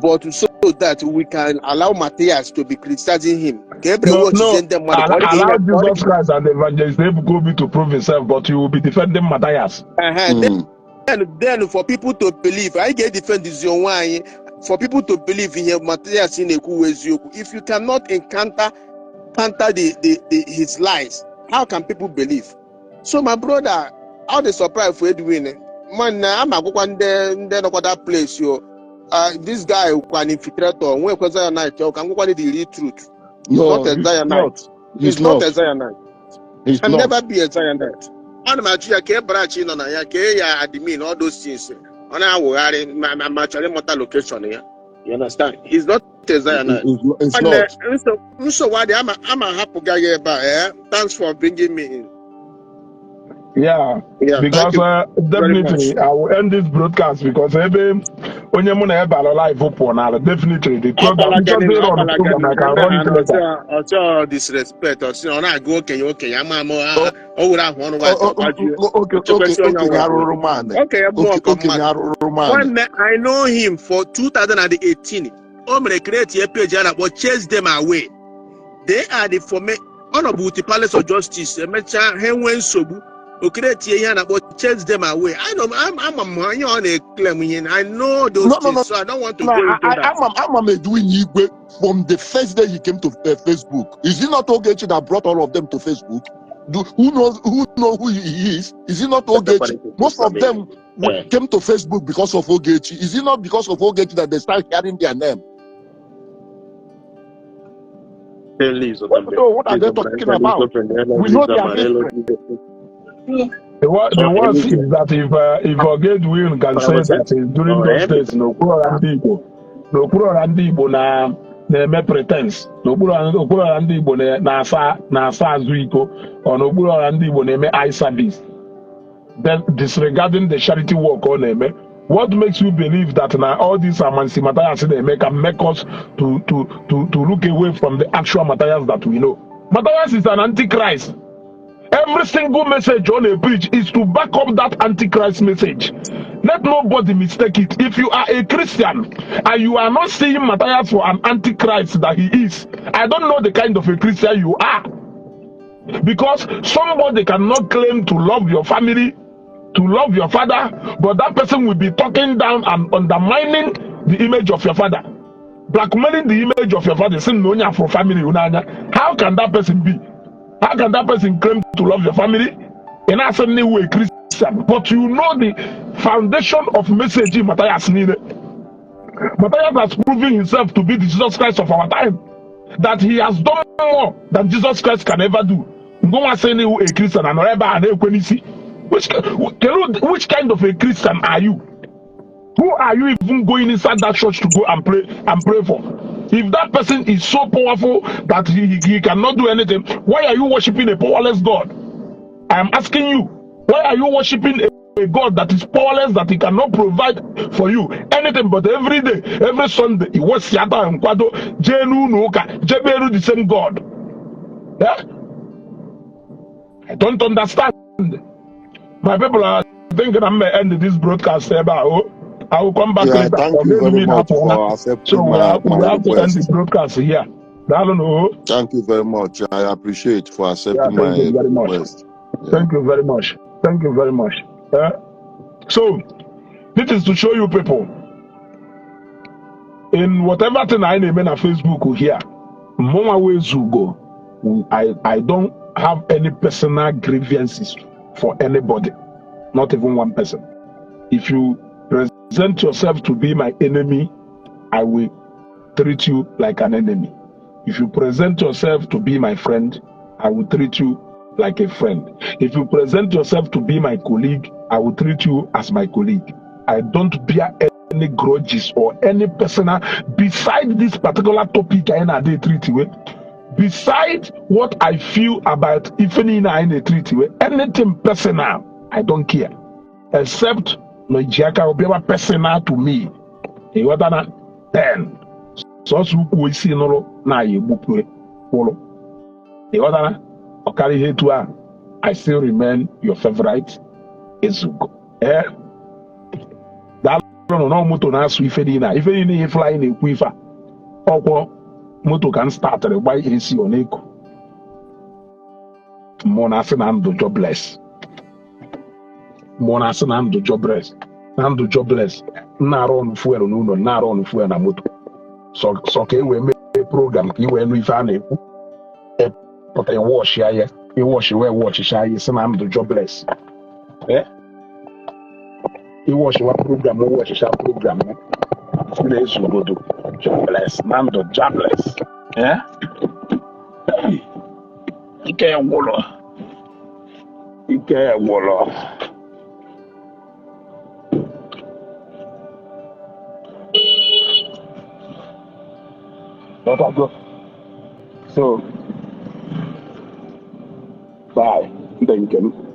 But so that we can allow Matthias to be criticizing him. Ka e No, brainwash no. ndị mmadụ ka ọ dị ka ihe Allow ka ọ dị Jesus Christ and Evangelist Ebuka Obi to prove himself, but you will be defending Matthias. Then for people to believe, anyị ga-edefend onwe anyị for people to believe ihe Matthias na-ekwu wụ eziokwu. If you cannot encounter counter the his lies, how can people believe? So my brother, how the surprise for Edwin, man, ama agwụkwa ndị nọkwa that place yo. This guy kwa an infiltrator, nwekwa Zionite, ọ ka ngwụkwa the real truth. He's No, not a he's Zionite. not. He's He's not not. a Zionite. He's Can not. never be a Zionite. Ana m achụ ya ka e branch nọ na ya ka e ya admin, all those things. Ọ na-awụgharị ma chọrọ ịmụta location ya. You understand? He's not a Zionite. It's Nwanne, not. Nsogbu adị ama hapụga ya ebe a. Eh? Thanks for bringing me in. Yeah, Yeah, thank because you very much. Definitely I will end this broadcast because ebe onye mụ na ya bara live pụọ n'ala, definitely the program Ọkpala just gani run ọkpala program gani I can eme run ha it na later. ọchọ disrespect, ọsị ọ na-agụ okenye okenye ama ama o were ahụ ọnụ nwanyị ọgbajie Oke oke ochekwesị onye okenye ọbụla arụrụ manị. okenye mmụọ Oke ka okenye mmadụ. arụrụ manị. Nwanne, I know him for 2018. O mere create a page a na-akpọ Chase Them Away. They are the former ọnọbụ with the Palace of Justice. Emechaa ha enwee nsogbu, o create ihe a na-akpọ Chase Them Away. I know, ama m ihe ọ na-eclaim ihe. I know those No, no, no. things, so I don't want to No, go into I, that. I'm Edwin Igwe from the first day he came to Facebook. Is it not Ogechi that brought all of them to Facebook? Who know who he is? Is it not Ogechi? Most of them came to Facebook because of Ogechi. Is it not because of Ogechi that they start hearing their name? What are they talking about? We know their history. The worst is that if Ogedwin can say that during those days n'okpuru ọra ndị Igbo na na-eme pretense, n'okpuru ọra ndị Igbo na-asa azụ iko, ọ n'okpuru ọra ndị Igbo na-eme eye service, then disregarding the charity work ọ na-eme, what makes you believe that na all these amansi Matthias na-eme can make us to look away from the actual Matthias that we know? Matthias is an antichrist. Every single message on a preach is to back up that antichrist message. Let nobody mistake it. If you are a Christian and you are not seeing Matthias for an antichrist that he is, I don't know the kind of a Christian you are. Because somebody cannot claim to love your family, to love your father, but that person will be talking down and undermining the image of your father, blackmailing the image of your father, saying no for family. How can that person be? How can that person claim to love your family? In a certain way, Christian, but you know the foundation of message in Matthias needed. Matthias has proven himself to be the Jesus Christ of our time. That he has done more than Jesus Christ can ever do. Go and say a Christian and which kind of a Christian are you? Who are you even going inside that church to go and pray for? If that person is so powerful that he cannot do anything, why are you worshiping a powerless God? I am asking you, why are you worshiping a God that is powerless, that he cannot provide for you anything, but every day, every Sunday, he was Siata and Kwado, Jenu Nuka, Jeberu, the same God? Yeah? I don't understand. My people are thinking I'm going to end this broadcast. I will come back later. Thank you very much for accepting So we my have to end request. the broadcast here. I don't know. Thank you very much. I appreciate for accepting Thank my you very much. request. Yeah. Thank you very much. Thank you very much. So, this is to show you people, in whatever thing I name on Facebook here, Moma Wezugo, I don't have any personal grievances for anybody, not even one person. If you Present yourself to be my enemy, I will treat you like an enemy. If you present yourself to be my friend, I will treat you like a friend. If you present yourself to be my colleague, I will treat you as my colleague. I don't bear any grudges or any personal beside this particular topic I na dey treat you. Beside what I feel about ife niile anyị na-etreat we, anything personal, I don't care. Except na iji aka bịawa personal to me. Ịghọtana? Then sọsọ ukwu isi nụrụ na ya egbupụ kwụrụ. Ịghọtana? Ọ karịa ihe etu a, I still remain your favorite Ezugo. Ee, daalụnụ na moto na-asụ ife niile a. Ife niile ihe anyị na-ekwu ife a. Ọkwọ moto ka m startịrị gba AC ọ na-eku. Mmụọ na-asị na ndụ jobless. Mmụọ na-asị na ndụ jobless. Na ndụ jobless. M na-arụ ọnụ fuel n'ụlọ, m na-arụ ọnụ fuel na moto. Sọ ka e wee mee program ka i wee nụ ife a na-ekwu. Pụta ịwọchị ya, ịwọchị wee wọchịcha ya sị na ndụ jobless. Eh? Ịwọchịwa program, wọchịcha program ya. Sị na ezu obodo jobless na ndụ jobless. Eh? Hey, ike gwụrụ. Ike gwụrụ. Let go. So, bye. Ndị nke m.